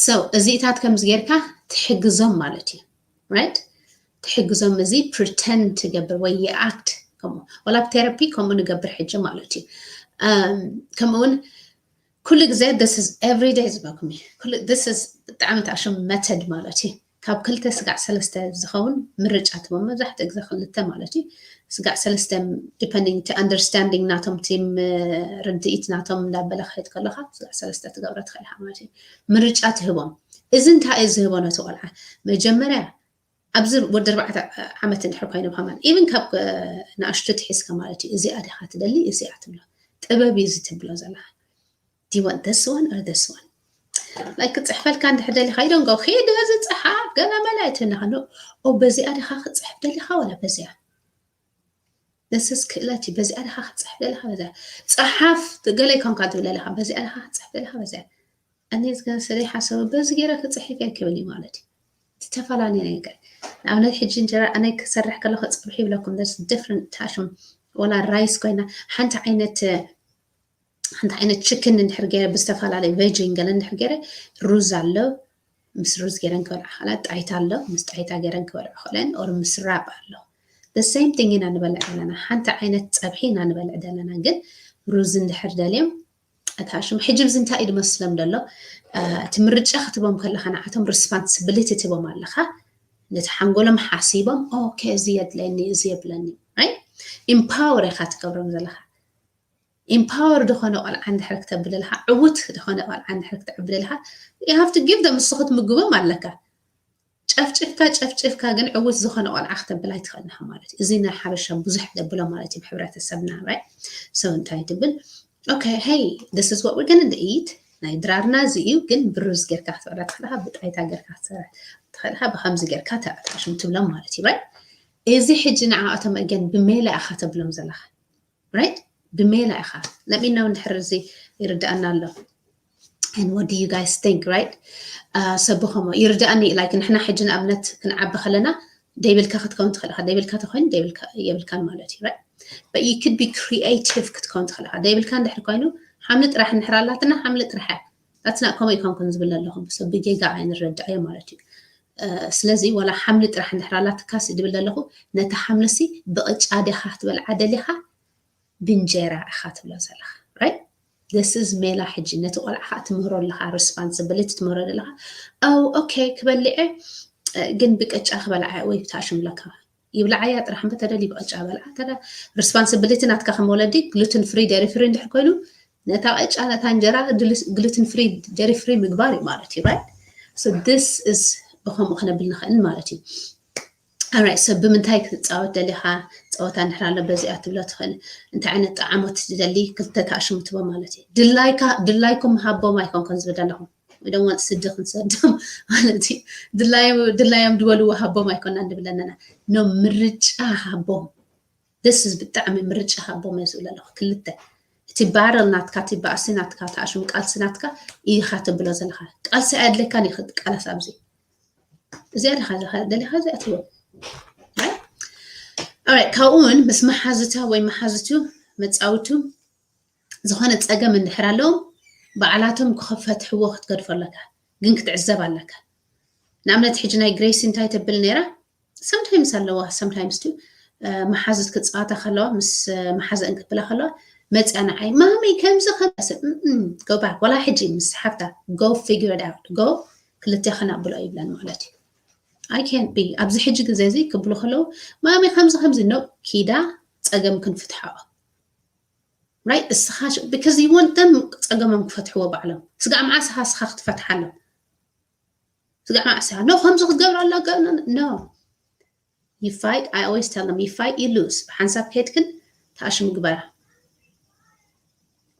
so እዚኢታት ከምዚ ጌርካ ትሕግዞም ማለት እዩ right ትሕግዞም። እዚ pretend ትገብር ወይ ይኣክት ከምኡ፣ ዋላ ኣብ ቴራፒ ከምኡ ንገብር ሕጂ ማለት እዩ። ከምኡውን ኩሉ ግዜ this is every day ዝበኩም እዩ። This is ብጣዕሚ ተኣሽም method ማለት እዩ። ካብ ክልተ ስጋዕ ሰለስተ ዝኸውን ምርጫ ትቦም፣ መብዛሕትኡ ግዜ ክልተ ማለት እዩ። ስጋዕ ሰለስተ depending to understanding ናቶም፣ ቲም ርድኢት ናቶም እንዳበለ ክሄድ ከለካ ስጋዕ ሰለስተ ትገብረ ትኽእል ኢኻ ማለት እዩ። ምርጫ ትህቦም። እዚ እንታይ እዩ ዝህቦ ነቲ ቆልዓ? መጀመርያ ኣብዚ ወዲ ኣርባዕተ ዓመት እንድሕር ኮይኑ ብኸማን even ካብ ንኣሽቱ ትሒዝካ ማለት እዩ። እዚኣ ዲኻ ትደሊ? እዚኣ ትብሎ። ጥበብ እዩ እዚ ትብሎ ዘለኻ። Do you want this one or this one? Like ክፅሕፈልካ እንድሕር ደሊኻ you don't go ኪድ በዚ ፀሓፍ ገለ መለ ኣይትብልኻ። ኦ በዚኣ ዲኻ ክፅሕፍ ደሊኻ ወላ በዚኣ? This is ክእለት እዩ። በዚኣ ዲኻ ክፅሕፍ ደሊኻ በዚኣ? ፀሓፍ ገለ ይኮንካ ትብል ደሊኻ በዚኣ ዲኻ ክፅሕፍ ደሊኻ በዚኣ? እኔ ዝገሰለ ሓሰቡ በዚ ገይረ ክፅሕፍ እየ ክብል እዩ ማለት እዩ። ዝተፈላለዩ ነገር ንኣብነት ሕጂ እንጀራ ኣነ ክሰርሕ ከለኹ ፀብሒ ይብለኩም there's different ታሽም ወላ ራይስ ኮይና ሓንቲ ዓይነት ሓንቲ ዓይነት ችክን እንድሕር ገይረ ብዝተፈላለዩ ቬጅን ገለ እንድሕር ገይረ ሩዝ ኣሎ ምስ ሩዝ ገይረን ክበልዓ ከላ ጣይታ ኣሎ ምስ ጣይታ ገይረን ክበልዑ ከለን or ምስ ራብ ኣሎ the same thing ኢና ንበልዕ ዘለና ሓንቲ ዓይነት ፀብሒ ኢና ንበልዕ ዘለና ግን ሩዝ እንድሕር ደልዮም እታ ሽም ሕጂ ብዚ እንታይ እዩ ዝመስሎም ዘሎ እቲ ምርጫ ክትቦም ከለካ ንዓቶም responsibility ትቦም ኣለካ ነቲ ሓንጎሎም ሓሲቦም okay እዚ የድለኒ እዚ የብለኒ right empower ኢካ ትገብሮም ዘለካ empower ዝኾነ ቆልዓ እንድሕር ክተብለልካ ዕውት ዝኾነ ቆልዓ እንድሕር ክትዕብለልካ you have to give them ንስኹ ትምግቦም ኣለካ ጨፍጭፍካ ጨፍጭፍካ ግን ዕውት ዝኾነ ቆልዓ ክተብል ኣይትኽእልንኻ ማለት እዩ። እዚ ናይ ሓበሻ ብዙሕ ዘብሎ ማለት እዩ ብሕብረተሰብና right so እንታይ ትብል okay hey this is what we're gonna eat ናይ ድራርና እዚ እዩ ግን ብሩዝ ጌርካ ክትበላ ትኽእልኻ ብጣይታ ጌርካ ክትሰራ ትኽእልኻ ብከምዚ ጌርካ ተኣታሽም ትብሎም ማለት እዩ right እዚ ሕጂ ንዓኣቶም again ብሜላ ኢኻ ተብሎም ዘለኻ right ብሜላ ኢኻ let me know እንድሕር እዚ ይርዳኣና ኣሎ and what do you guys think right ሰብኸሞ ይርዳኣኒ like ንሕና ሕጂ ንኣብነት ክንዓቢ ከለና ደይብልካ ክትከውን ትኽእል ኢኻ ደይብልካ ተኮይኑ የብልካን ማለት እዩ right but you could be creative ክትከውን ትኽእል ኢኻ ደይብልካ እንድሕር ኮይኑ ሓምሊ ጥራሕ እንድሕር ኣላትና ሓምሊ ጥራሕ እያ that's not ከምኡ ይኮንኩን ዝብል ኣለኹም ሰብ ብጌጋ ኣይንረዳእዮ ማለት እዩ ስለዚ ወላ ሓምሊ ጥራሕ እንድሕር ኣላትካስ ድብል ዘለኹ ነቲ ሓምልሲ ብቕጫ ዲኻ ክትበልዓ ደሊኻ ብእንጀራ ኢኻ ትብሎ ዘለኻ right this is ሜላ ሕጂ ነቲ ቆልዓ ከዓ ትምህሮ ኣለኻ responsibility ትምህሮ ዘለኻ ኣው okay ክበልዐ ግን ብቅጫ ክበልዓ ወይ ብታሽምለካ ይብልዓያ ጥራሕ እምበር ተደልዩ ብቅጫ በልዓ ተደ responsibility ናትካ ከም ወለዲ gluten free dairy free እንድሕር ኮይኑ ነታ ቅጫ ነታ እንጀራ gluten free dairy free ምግባር እዩ ማለት እዩ right so this is ብከምኡ ክነብል ንኽእል ማለት እዩ ኣራይ ሰብ ብምንታይ ክትፃወት ደሊኻ ፀወታ እንድሕር ኣሎ በዚኣ ትብሎ ትኽእል እንታይ ዓይነት ጣዕሞት ትደሊ ክልተ ተኣሽሙ ትቦ ማለት እዩ ድላይካ ድላይኩም ሃቦም ኣይኮንኮን ዝብል ኣለኹም ወይ ደሞ ስዲ ክንሰዶም ማለት እዩ ድላዮም ድበልዎ ሃቦም ኣይኮና ንብል ኣለና no ምርጫ ሃቦም this is ብጣዕሚ ምርጫ ሃቦም እየ ዝብል ኣለኹ ክልተ እቲ battle ናትካ እቲ ባእሲ ናትካ ተኣሽሙ ቃልሲ ናትካ ኢኻ ትብሎ ዘለኻ ቃልሲ ኣየድለካን እዩ ቃላስ ኣብዚ እዚኣ ዲኻ ደሊኻ እዚኣ ትብሎ right ካብኡ እውን ምስ መሓዝታ ወይ መሓዝቱ መፃውቱ ዝኾነ ፀገም እንድሕር ኣለዎም ባዕላቶም ክፈትሕዎ ክትገድፎ ኣለካ ግን ክትዕዘብ ኣለካ ንኣብነት ሕጂ ናይ ግሬሲ እንታይ ተብል ነይራ sometimes ኣለዋ sometimes ቱ መሓዙት ክፃወታ ከለዋ ምስ መሓዘ እንክብላ ከለዋ መፅያ ንዓይ ማሚ ከምዚ ከመሰ go back ወላ ሕጂ ምስ ሓፍታ go figure it out go ክልቴኽን ኣብሎ ይብለን ማለት እዩ I can't be ኣብዚ ሕጂ ግዜ እዚ ክብሉ ከለዉ ማሚ ከምዚ ከምዚ no ኪዳ ፀገም ክንፍትሓኦ right እስኻ because you want them ፀገሞም ክፈትሕዎ ባዕሎም ስጋዕ መዓስ ኢኻ እስኻ ክትፈትሓሎም ስጋዕ መዓስ ኢኻ no ከምዚ ክትገብር ኣለካ no you fight I always tell them you fight you lose ብሓንሳብ ከድክን ተኣሽሙ ግበራ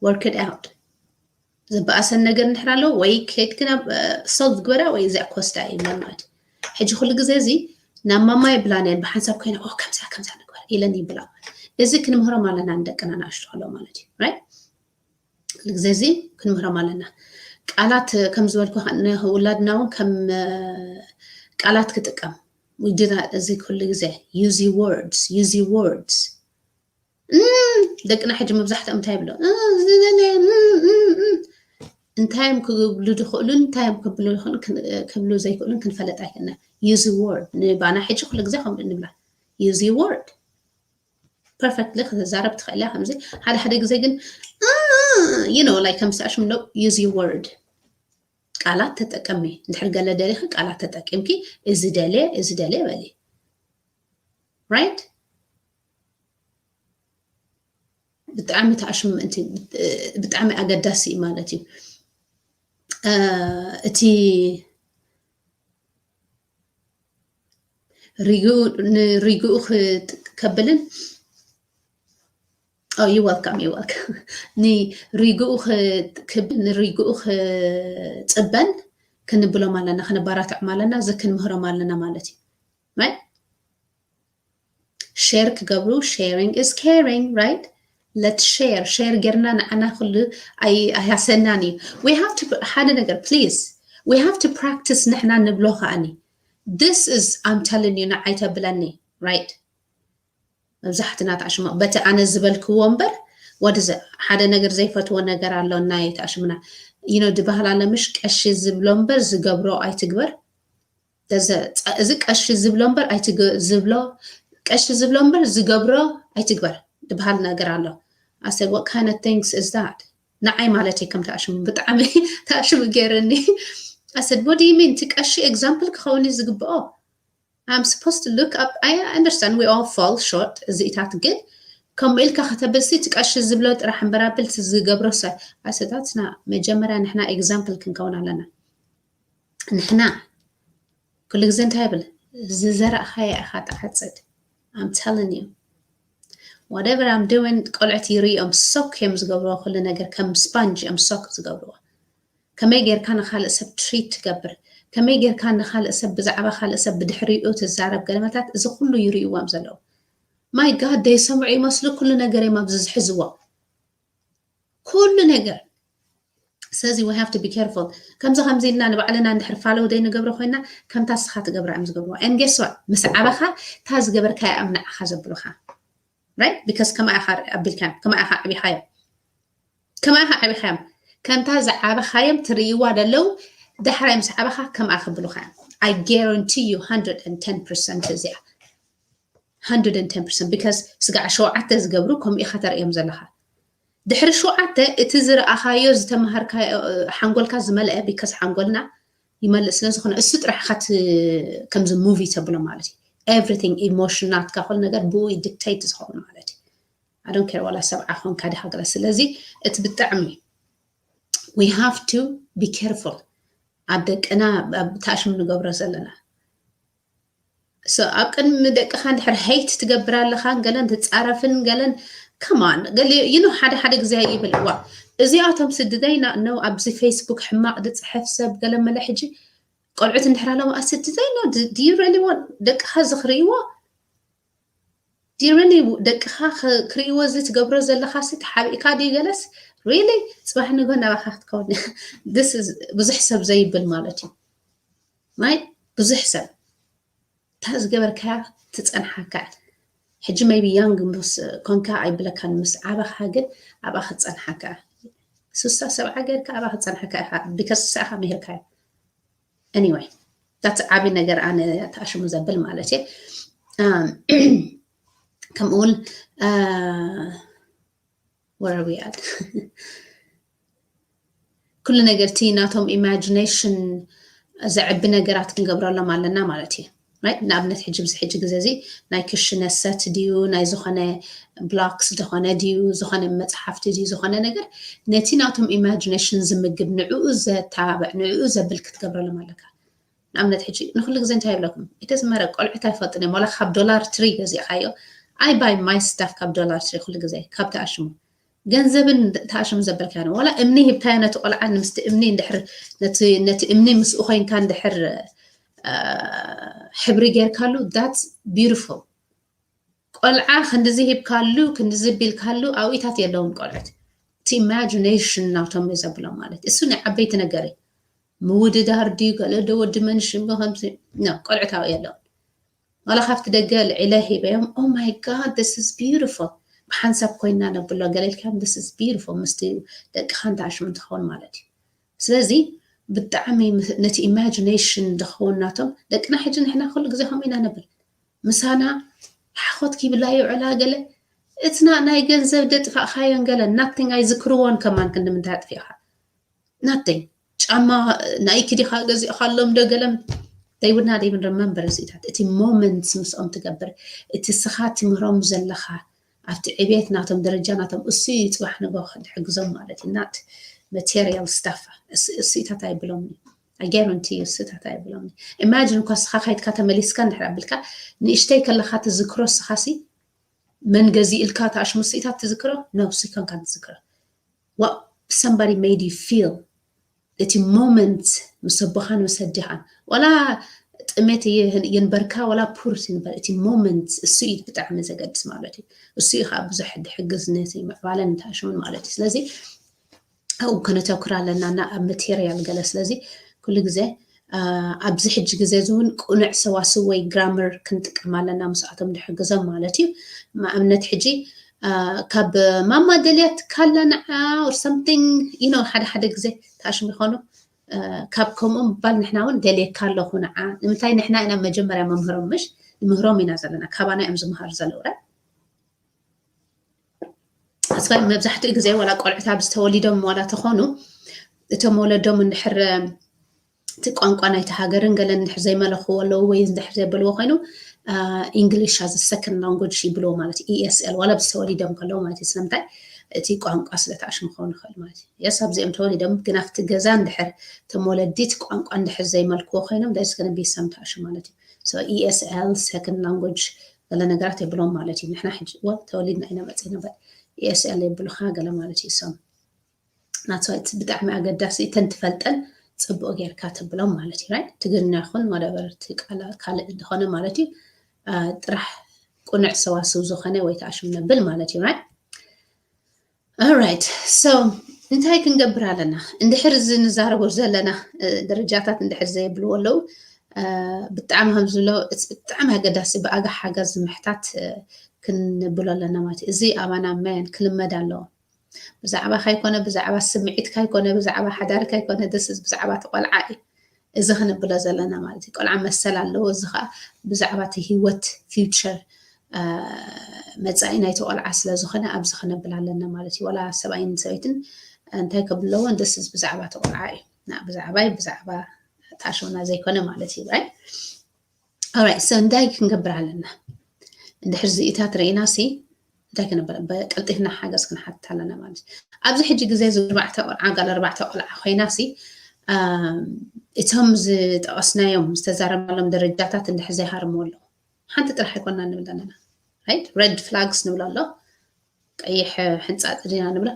work it out ዝበኣሰን ነገር እንድሕር ኣለዎ ወይ ከድክን solve ግበራ ወይ እዚኣ ክወስዳ ይብለን ማለት እዩ ሕጂ ኩሉ ግዜ እዚ ናብ ማማ የብላን እየን ብሓንሳብ ኮይነ ከምዚኣ ከምዚኣ ንግበር ኢለን ይብላ እዚ ክንምህሮም ኣለና ንደቅና ንኣሽቱ ከለዉ ማለት እዩ right ግዜ እዚ ክንምህሮም ኣለና ቃላት ከም ዝበልኩ ንውላድና እውን ከም ቃላት ክጥቀም እዚ ኩሉ ግዜ use your words use your words ደቅና ሕጂ መብዛሕትኦም እንታይ ይብሎ እንታይ እዮም ክብሉ ዝኽእሉን እንታይ እዮም ክብሉ ዘይክእሉን ክንፈልጥ ኣይክእልና። Use your word። ንባና ሕጂ ኩሉ ግዜ ከምኡ ንብላ፣ use your word። Perfectly ክትዛረብ ትኽእል እያ። ከምዚ ሓደ ሓደ ግዜ ግን you know like ከምስኣሽ ምለው፣ use your word። ቃላት ተጠቀሚ። እንድሕር ገለ ደሊኺ ቃላት ተጠቂምኪ፣ እዚ ደልየ እዚ ደልየ በሊ። Right? ብጣዕሚ ተኣሽም ብጣዕሚ ኣገዳሲ እዩ ማለት እዩ። እቲ ሪግኡ ንሪግኡ ከብልን you welcome you welcome ንሪግኡ ንሪግኡ ክፅበን ክንብሎም ኣለና፣ ክንባራትዖም ኣለና፣ እዚ ክንምህሮም ኣለና ማለት እዩ። Right? ሼር ክገብሩ፣ sharing is caring, right? Let's share። ሼር ጌርና ንዓና ኩሉ ኣይሃሰናን እዩ። We have to ሓደ ነገር please we have to practice ንሕና ንብሎ ከኣኒ this is I'm telling you ንዓይ ተብለኒ right? መብዛሕትና ተኣሽሞ በቲ ኣነ ዝበልክዎ እምበር ወዲ ሓደ ነገር ዘይፈትዎ ነገር ኣሎ ናይ ተኣሽምና you know ድባህላ ለምሽ ቀሺ ዝብሎ እምበር ዝገብሮ ኣይትግበር። እዚ ቀሺ ዝብሎ እምበር ኣይትግ ዝብሎ ቀሺ ዝብሎ እምበር ዝገብሮ ኣይትግበር ድበሃል ነገር ኣሎ። I said what kind of things is that? ንዓይ ማለት እዩ ከም ተኣሽሙ ብጣዕሚ ተኣሽሙ ገይርኒ። I said what do you mean? እቲ ቀሺ example ክኸውን እዩ ዝግብኦ። I'm supposed to look up. I understand we all fall short እዚኢታት ግን ከምኡ ኢልካ ከተብልሲ እቲ ቀሺ ዝብሎ ጥራሕ እምበር ኣብል ዝገብሮ ሰብ ኣሰታትና መጀመርያ ንሕና example ክንከውን ኣለና። ንሕና ኩሉ ግዜ እንታይ ይብል? ዝዘራእኻዮ ኢኻ ትዓጽድ። I'm telling you whatever I'm doing ቆልዑት ይርእዮም ሶክ እዮም ዝገብርዎ ኩሉ ነገር ከም ስፓንጅ እዮም ሶክ ዝገብርዎ። ከመይ ጌርካ ንኻልእ ሰብ treat ትገብር፣ ከመይ ጌርካ ንኻልእ ሰብ ብዛዕባ ካልእ ሰብ ብድሕሪኡ ትዛረብ ገለመታት እዚ ኩሉ ይርእይዎም ዘለዉ። My God ደይሰምዑ ይመስሉ ኩሉ ነገር እዮም ኣብዚ ዝሕዝዎ ኩሉ ነገር። ስለዚ we have to be careful። ከምዚ ከምዚ ኢልና ንባዕልና እንድሕር follow ዘይንገብሮ ኮይና ከምታ ስኻ ትገብራ እዮም ዝገብርዋ። And guess what? ምስ ዓበኻ እታ ዝገበርካያ እዮም ንዓኻ ዘብሉኻ። Right? Because ከማኻ ኣቢልካዮም፣ ከማኻ ዓቢኻዮም፣ ከማኻ ዓቢኻዮም። ከምታ ዝዓበኻዮም ትርእይዋ ደለዉ ዳሕራይ ምስ ዓበኻ ከምኣ ክብሉኻ እዮም። I guarantee you hundred and ten percent እዚኣ hundred and ten percent because ስጋዕ ሸውዓተ ዝገብሩ ከምኡ ኢኻ ተርእዮም ዘለኻ። ድሕሪ ሸውዓተ እቲ ዝረኣኻዮ ዝተምሃርካዮ ሓንጎልካ ዝመልአ because ሓንጎልና ይመልእ ስለ ዝኾነ እሱ ጥራሕ ኢኻ ከምዚ movie ተብሎ ማለት እዩ። Everything emotion ናትካ ኩሉ ነገር ብኡ dictate ዝኸውን ማለት እዩ። I don't care ዋላ ሰብዓ ኾንካ ዲኻ ገለ ስለዚ እቲ ብጣዕሚ we have to be careful ኣብ ደቅና ተኣሽሙ ንገብሮ ዘለና። So ኣብ ቅድሚ ደቅኻ እንድሕር hate ትገብር ኣለኻን ገለን ትፃረፍን ገለን come on ገሊ you know ሓደ ሓደ ግዜ ይብል እዋ እዚኣቶም ስድደይና ነው ኣብዚ Facebook ሕማቕ ድፅሕፍ ሰብ ገለ መለ ሕጂ ቆልዑት እንድሕር ኣለዎ ኣስድደይና do you really want ደቅኻ ዝኽርእይዎ do you really ደቅኻ ክርእይዎ እዚ ትገብሮ ዘለኻ ሲ ተሓቢእካ ድዩ ገለስ really ፅባሕ ንጎ ናባኻ ክትከውን this is ብዙሕ ሰብ ዘይብል ማለት እዩ ማይ ብዙሕ ሰብ እታ ዝገበርካያ ትፀንሓካ ሕጂ maybe young ምስ ኮንካ ኣይብለካን ምስ ዓበኻ ግን ኣብኣ ክትፀንሓካ ስሳ ሰብዓ ገርካ ኣብኣ ክትፀንሓካ ኢኻ because ንስኻ ምሂርካያ anyway that's ዓቢ ነገር ኣነ ተኣሽሙ ዘብል ማለት እየ ከምኡ እውን where are we at ኩሉ ነገር እቲ ናቶም imagination ዘዕቢ ነገራት ክንገብረሎም ኣለና ማለት እዩ ንኣብነት ሕጂ ብዚ ሕጂ ግዜ እዚ ናይ ክሽነ set ድዩ ናይ ዝኾነ blocks ዝኾነ ድዩ ዝኾነ መፅሓፍቲ ድዩ ዝኾነ ነገር ነቲ ናቶም imagination ዝምግብ ንዕኡ ዘተባብዕ ንዕኡ ዘብል ክትገብረሎም ኣለካ ንኣብነት ሕጂ ንኩሉ ግዜ እንታይ ይብለኩም ኢደዝመረ ቆልዑት ኣይፈልጥን እዮም ዋላ ካብ dollar tree ገዚእካዮ I buy my stuff ካብ dollar tree ኩሉ ግዜ ካብ ተኣሽሙ ገንዘብን ተኣሽሙ ዘበልካዮ ዋላ እምኒ ሂብካዮ ነቲ ቆልዓ ምስቲ እምኒ እንድሕር ነቲ እምኒ ምስኡ ኮይንካ እንድሕር ሕብሪ ጌርካሉ that's beautiful ቆልዓ ክንድዚ ሂብካሉ ክንድዚ ቢልካሉ ኣብኢታት የለውን ቆልዑት እቲ imagination ናቶም እዩ ዘብሎም ማለት እሱ ናይ ዓበይቲ ነገር እዩ ምውድዳር ድዩ ገለ ዶ ወዲ መንሽን ከምዚ ቆልዑት ኣብኡ የለውን ዋላ ካብቲ ደገ ልዒለ ሂበዮም oh my God this is beautiful ብሓንሳብ ኮይና ነብሎ ገለ ኢልካዮም this is beautiful ምስቲ ደቅኻ እንተኣሽሙ እንትኸውን ማለት እዩ ስለዚ ብጣዕሚ ምስ- ነቲ ኢማጂኔሽን ዝኸውን ናቶም ደቅና ሕጂ ንሕና ኩሉ ግዜ ከምኡ ኢና ንብል። ምሳና ሓኾት ኪብላ ይውዕላ ገለ እትና ናይ ገንዘብ ደጥፋእካዮን ገለ ናቲንግ ኣይዝክርዎን ከማን ክንዲ ምንታይ ኣጥፊእካ ናቲንግ ጫማ ናይኪ ዲኻ ገዚእካሎም ዶ ገለም they would not even remember እዚታት እቲ ሞመንት ምስኦም ትገብር እቲ ስኻ ትምህሮም ዘለኻ ኣብቲ ዕቤት ናቶም ደረጃ ናቶም እሱ እዩ ፅባሕ ንጎ ድሕግዞም ማለት እዩ not material stuff እሱታት ኣይብሎም I guarantee you እሱታት ኣይብሎም imagine እኳ ስኻ ካይትካ ተመሊስካ እንድሕር ኣቢልካ ንእሽተይ ከለካ ትዝክሮ ስኻሲ መን ገዚእልካ ተኣሽሙ ስኢታት ትዝክሮ ነብሱ ኮንካ ትዝክሮ what somebody made you feel እቲ ሞመንት ምስ ኣቦኻን ምስ ኣዴኻን ዋላ ጥሜት ይንበርካ ዋላ ፑርስ ይንበር እቲ ሞመንት እሱ እዩ ብጣዕሚ ዘገድስ ማለት እዩ እሱ እዩ ከዓ ብዙሕ ድሕግዝ ነቲ ምዕባለን ተኣሽሙን ማለት እዩ ስለዚ ኣብኡ ከነተኩር ኣለና እና ኣብ ማቴርያል ገለ ስለዚ ኩሉ ግዜ ኣብዚ ሕጂ ግዜ እዚ እውን ቁኑዕ ሰዋስው ወይ ግራመር ክንጥቀም ኣለና ምስኣቶም ድሕግዞም ማለት እዩ ንኣብነት ሕጂ ካብ ማማ ደልያት ካላ ንዓ or something you know ሓደ ሓደ ግዜ ተኣሽሙ ይኾኑ ካብ ከምኡ ምባል ንሕና እውን ደልየካ ኣለኹ ንዓ ንምንታይ ንሕና ኢና መጀመርያ መምህሮም ምሽ ንምህሮም ኢና ዘለና ካባና እዮም ዝምሃር ዘለዉ ረ ኣስፋይ መብዛሕትኡ ግዜ ዋላ ቆልዑት ኣብ ዝተወሊዶም ዋላ ተኾኑ እቶም ወለዶም እንድሕር እቲ ቋንቋ ናይቲ ሃገርን ገለን እንድሕር ዘይመለኽዎ ኣለዉ ወይ እንድሕር ዘይበልዎ ኮይኑ English as second language ይብልዎ ማለት እዩ ESL ዋላ ብዝተወሊዶም ከለዉ ማለት እዩ ስለምንታይ እቲ ቋንቋ ስለ ተኣሽሙ ክኸውን ይኽእል ማለት እዩ የስ ኣብዚኦም ተወሊዶም ግን ኣብቲ ገዛ እንድሕር እቶም ወለዲ እቲ ቋንቋ እንድሕር ዘይመልክዎ ኮይኖም that's gonna be some ተኣሽሙ ማለት እዩ so ESL second language ገለ ነገራት የብሎም ማለት እዩ ንሕና ሕጂ ወ ተወሊድና ኢና መፅና በት ESL የብሉኻ ገለ ማለት እዩ so ናትዋይት ብጣዕሚ ኣገዳሲ እተን ትፈልጠን ፅቡቅ ጌርካ ተብሎም ማለት እዩ right ትግርኛ ይኹን whatever እቲ ቃላ ካልእ ዝኾነ ማለት እዩ ጥራሕ ቁኑዕ ሰዋስው ዝኾነ ወይ ተኣሽም ነብል ማለት እዩ right alright so እንታይ ክንገብር ኣለና እንድሕር እዚ ንዛረቦ ዘለና ደረጃታት እንድሕር ዘየብልዎ ኣለዉ ብጣዕሚ ከም ዝብሎ ብጣዕሚ ኣገዳሲ ብኣጋ ሓጋዝ ምሕታት ክንብሎ ኣለና ማለት እዩ እዚ ኣባና መን ክልመድ ኣለዎ ብዛዕባኻ ይኮነ ብዛዕባ ስምዒትካ ይኮነ ብዛዕባ ሓዳርካ ይኮነ this is ብዛዕባ እቲ ቆልዓ እዩ እዚ ክንብሎ ዘለና ማለት እዩ ቆልዓ መሰል ኣለዎ እዚ ከዓ ብዛዕባ እቲ ሂወት future መፃኢ ናይቲ ቆልዓ ስለ ዝኾነ ኣብዚ ክነብል ኣለና ማለት እዩ ዋላ ሰብኣይን ሰበይትን እንታይ ከብለዎ this is ብዛዕባ እቲ ቆልዓ እዩ ብዛዕባይ ብዛዕባ ታሽውና ዘይኮነ ማለት እዩ right alright so እንታይ ክንገብር ኣለና እንድሕር ዝኢታት ርኢና ሲ እንታይ ክንበል ቀልጢፍና ሓገዝ ክንሓትት ኣለና ማለት ኣብዚ ሕጂ ግዜ እዚ ኣርባዕተ ቆልዓ ጋል ኣርባዕተ ቆልዓ ኮይና ሲ እቶም ዝጠቐስናዮም ዝተዛረብናሎም ደረጃታት እንድሕር ዘይሃርምዎ ኣለዉ ሓንቲ ጥራሕ ኣይኮና ንብል ኣለና right red flags ንብሎ ኣሎ ቀይሕ ሕንፃፅ ዲና ንብሎ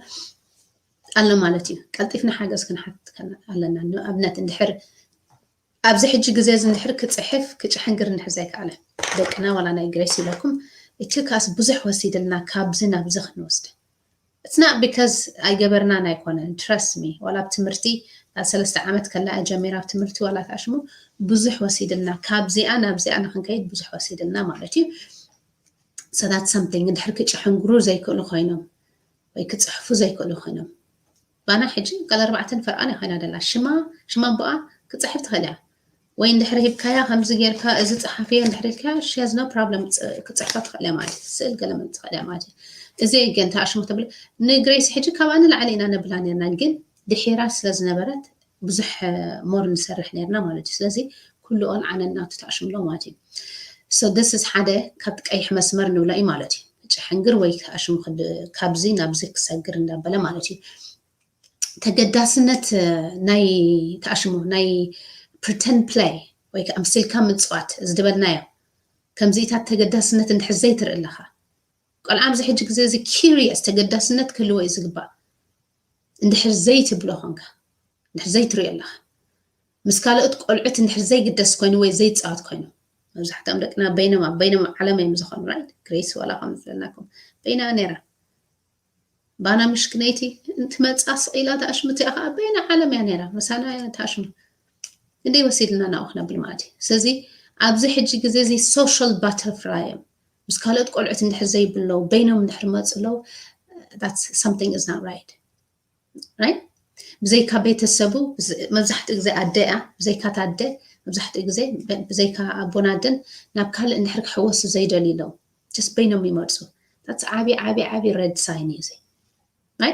ኣሎ ማለት እዩ ቀልጢፍና ሓገዝ ክንሓትት ኣለና ንኣብነት እንድሕር ኣብዚ ሕጂ ግዜ እዚ እንድሕር ክፅሕፍ ክጭሕንግር እንድሕር ዘይከኣለ ደቅና ዋላ ናይ ግሬስ ኢለኩም እቲ ካስ ብዙሕ ወሲድልና ካብዚ ናብዚ ክንወስድ it's not because ኣይገበርናን ኣይኮነን trust me ዋላ ኣብ ትምህርቲ ኣብ ሰለስተ ዓመት ከላ ጀሚራ ኣብ ትምህርቲ ዋላ ተኣሽሙ ብዙሕ ወሲድልና ካብዚኣ ናብዚኣ ንክንከይድ ብዙሕ ወሲድልና ማለት እዩ so that's something እንድሕር ክጭሕንግሩ ዘይክእሉ ኮይኖም ወይ ክፅሕፉ ዘይክእሉ ኮይኖም ባና ሕጂ ቃል ኣርባዕተን ፈርቓን ኮይና ደላ ሽማ ሽማ ኣቦኣ ክፅሕፍ ትኽእል እያ ወይ እንድሕር ሂብካያ ከምዚ ጌርካ እዚ ፀሓፍዮ እንድሕር ኢልካያ she has no problem ክፅሕፋ ትኽእል እያ ማለት እዩ ስእል ገለመል ትኽእል እያ ማለት እዩ እዚ ግን ተኣሽሙ ተብሎ ንግሬስ ሕጂ ካብኣ ንላዕሊ ኢና ነብላ ነርና ግን ድሒራ ስለ ዝነበረት ብዙሕ more ንሰርሕ ነርና ማለት እዩ ስለዚ ኩሉ ቆልዓ ነናቱ ተኣሽሙ ኣሎ ማለት እዩ so this is ሓደ ካብቲ ቀይሕ መስመር ንብሎ እዩ ማለት እዩ ጭሕንግር ወይ ተኣሽሙ ካብዚ ናብዚ ክሰግር እንዳበለ ማለት እዩ ተገዳስነት ናይ ተኣሽሙ ናይ pretend play ወይ ከዓ ኣምሲልካ ምፅዋት ዝድበልናዮ ከምዚኢታት ተገዳስነት እንድሕር ዘይትርኢ ኣለካ ቆልዓ ኣብዚ ሕጂ ግዜ እዚ curious ተገዳስነት ክህልዎ እዩ ዝግባእ እንድሕር ዘይትብሎ ኮንካ እንድሕር ዘይትሪኦ ኣለካ ምስ ካልኦት ቆልዑት እንድሕር ዘይግደስ ኮይኑ ወይ ዘይፃወት ኮይኑ መብዛሕትኦም ደቅና በይኖም ኣብ በይኖም ዓለም እዮም ዝኾኑ right ግሬስ ዋላ ከም ዝብለናኩም በይና ነራ ባና ምሽክነይቲ እንትመፃ ስቕ ኢላ ተኣሽሙ እቲኣ ከዓ በይና ዓለም እያ ነራ ምሳና እያ ተኣሽሙ ክንደይ ወሲድና ናብኡ ክነብል ማለት እዩ ስለዚ ኣብዚ ሕጂ ግዜ እዚ social butterfly እዮም ምስ ካልኦት ቆልዑት እንድሕር ዘይብለዉ በይኖም እንድሕር መፁ ኣለዉ something is not right right ብዘይካ ቤተሰቡ፣ ብዘ- መብዛሕትኡ ግዜ ኣደ እያ፣ ብዘይካ እታ ኣደ፣ መብዛሕትኡ ግዜ በ- ብዘይካ ኣቦን ኣደን ናብ ካልእ እንድሕር ክሕወሱ ዘይደልዩ ኣለዉ። ጀስት በይኖም ይመርጹ። ታትስ ዓቢ ዓቢ ዓቢ ሬድ ሳይን እዩ እዚ። ናይ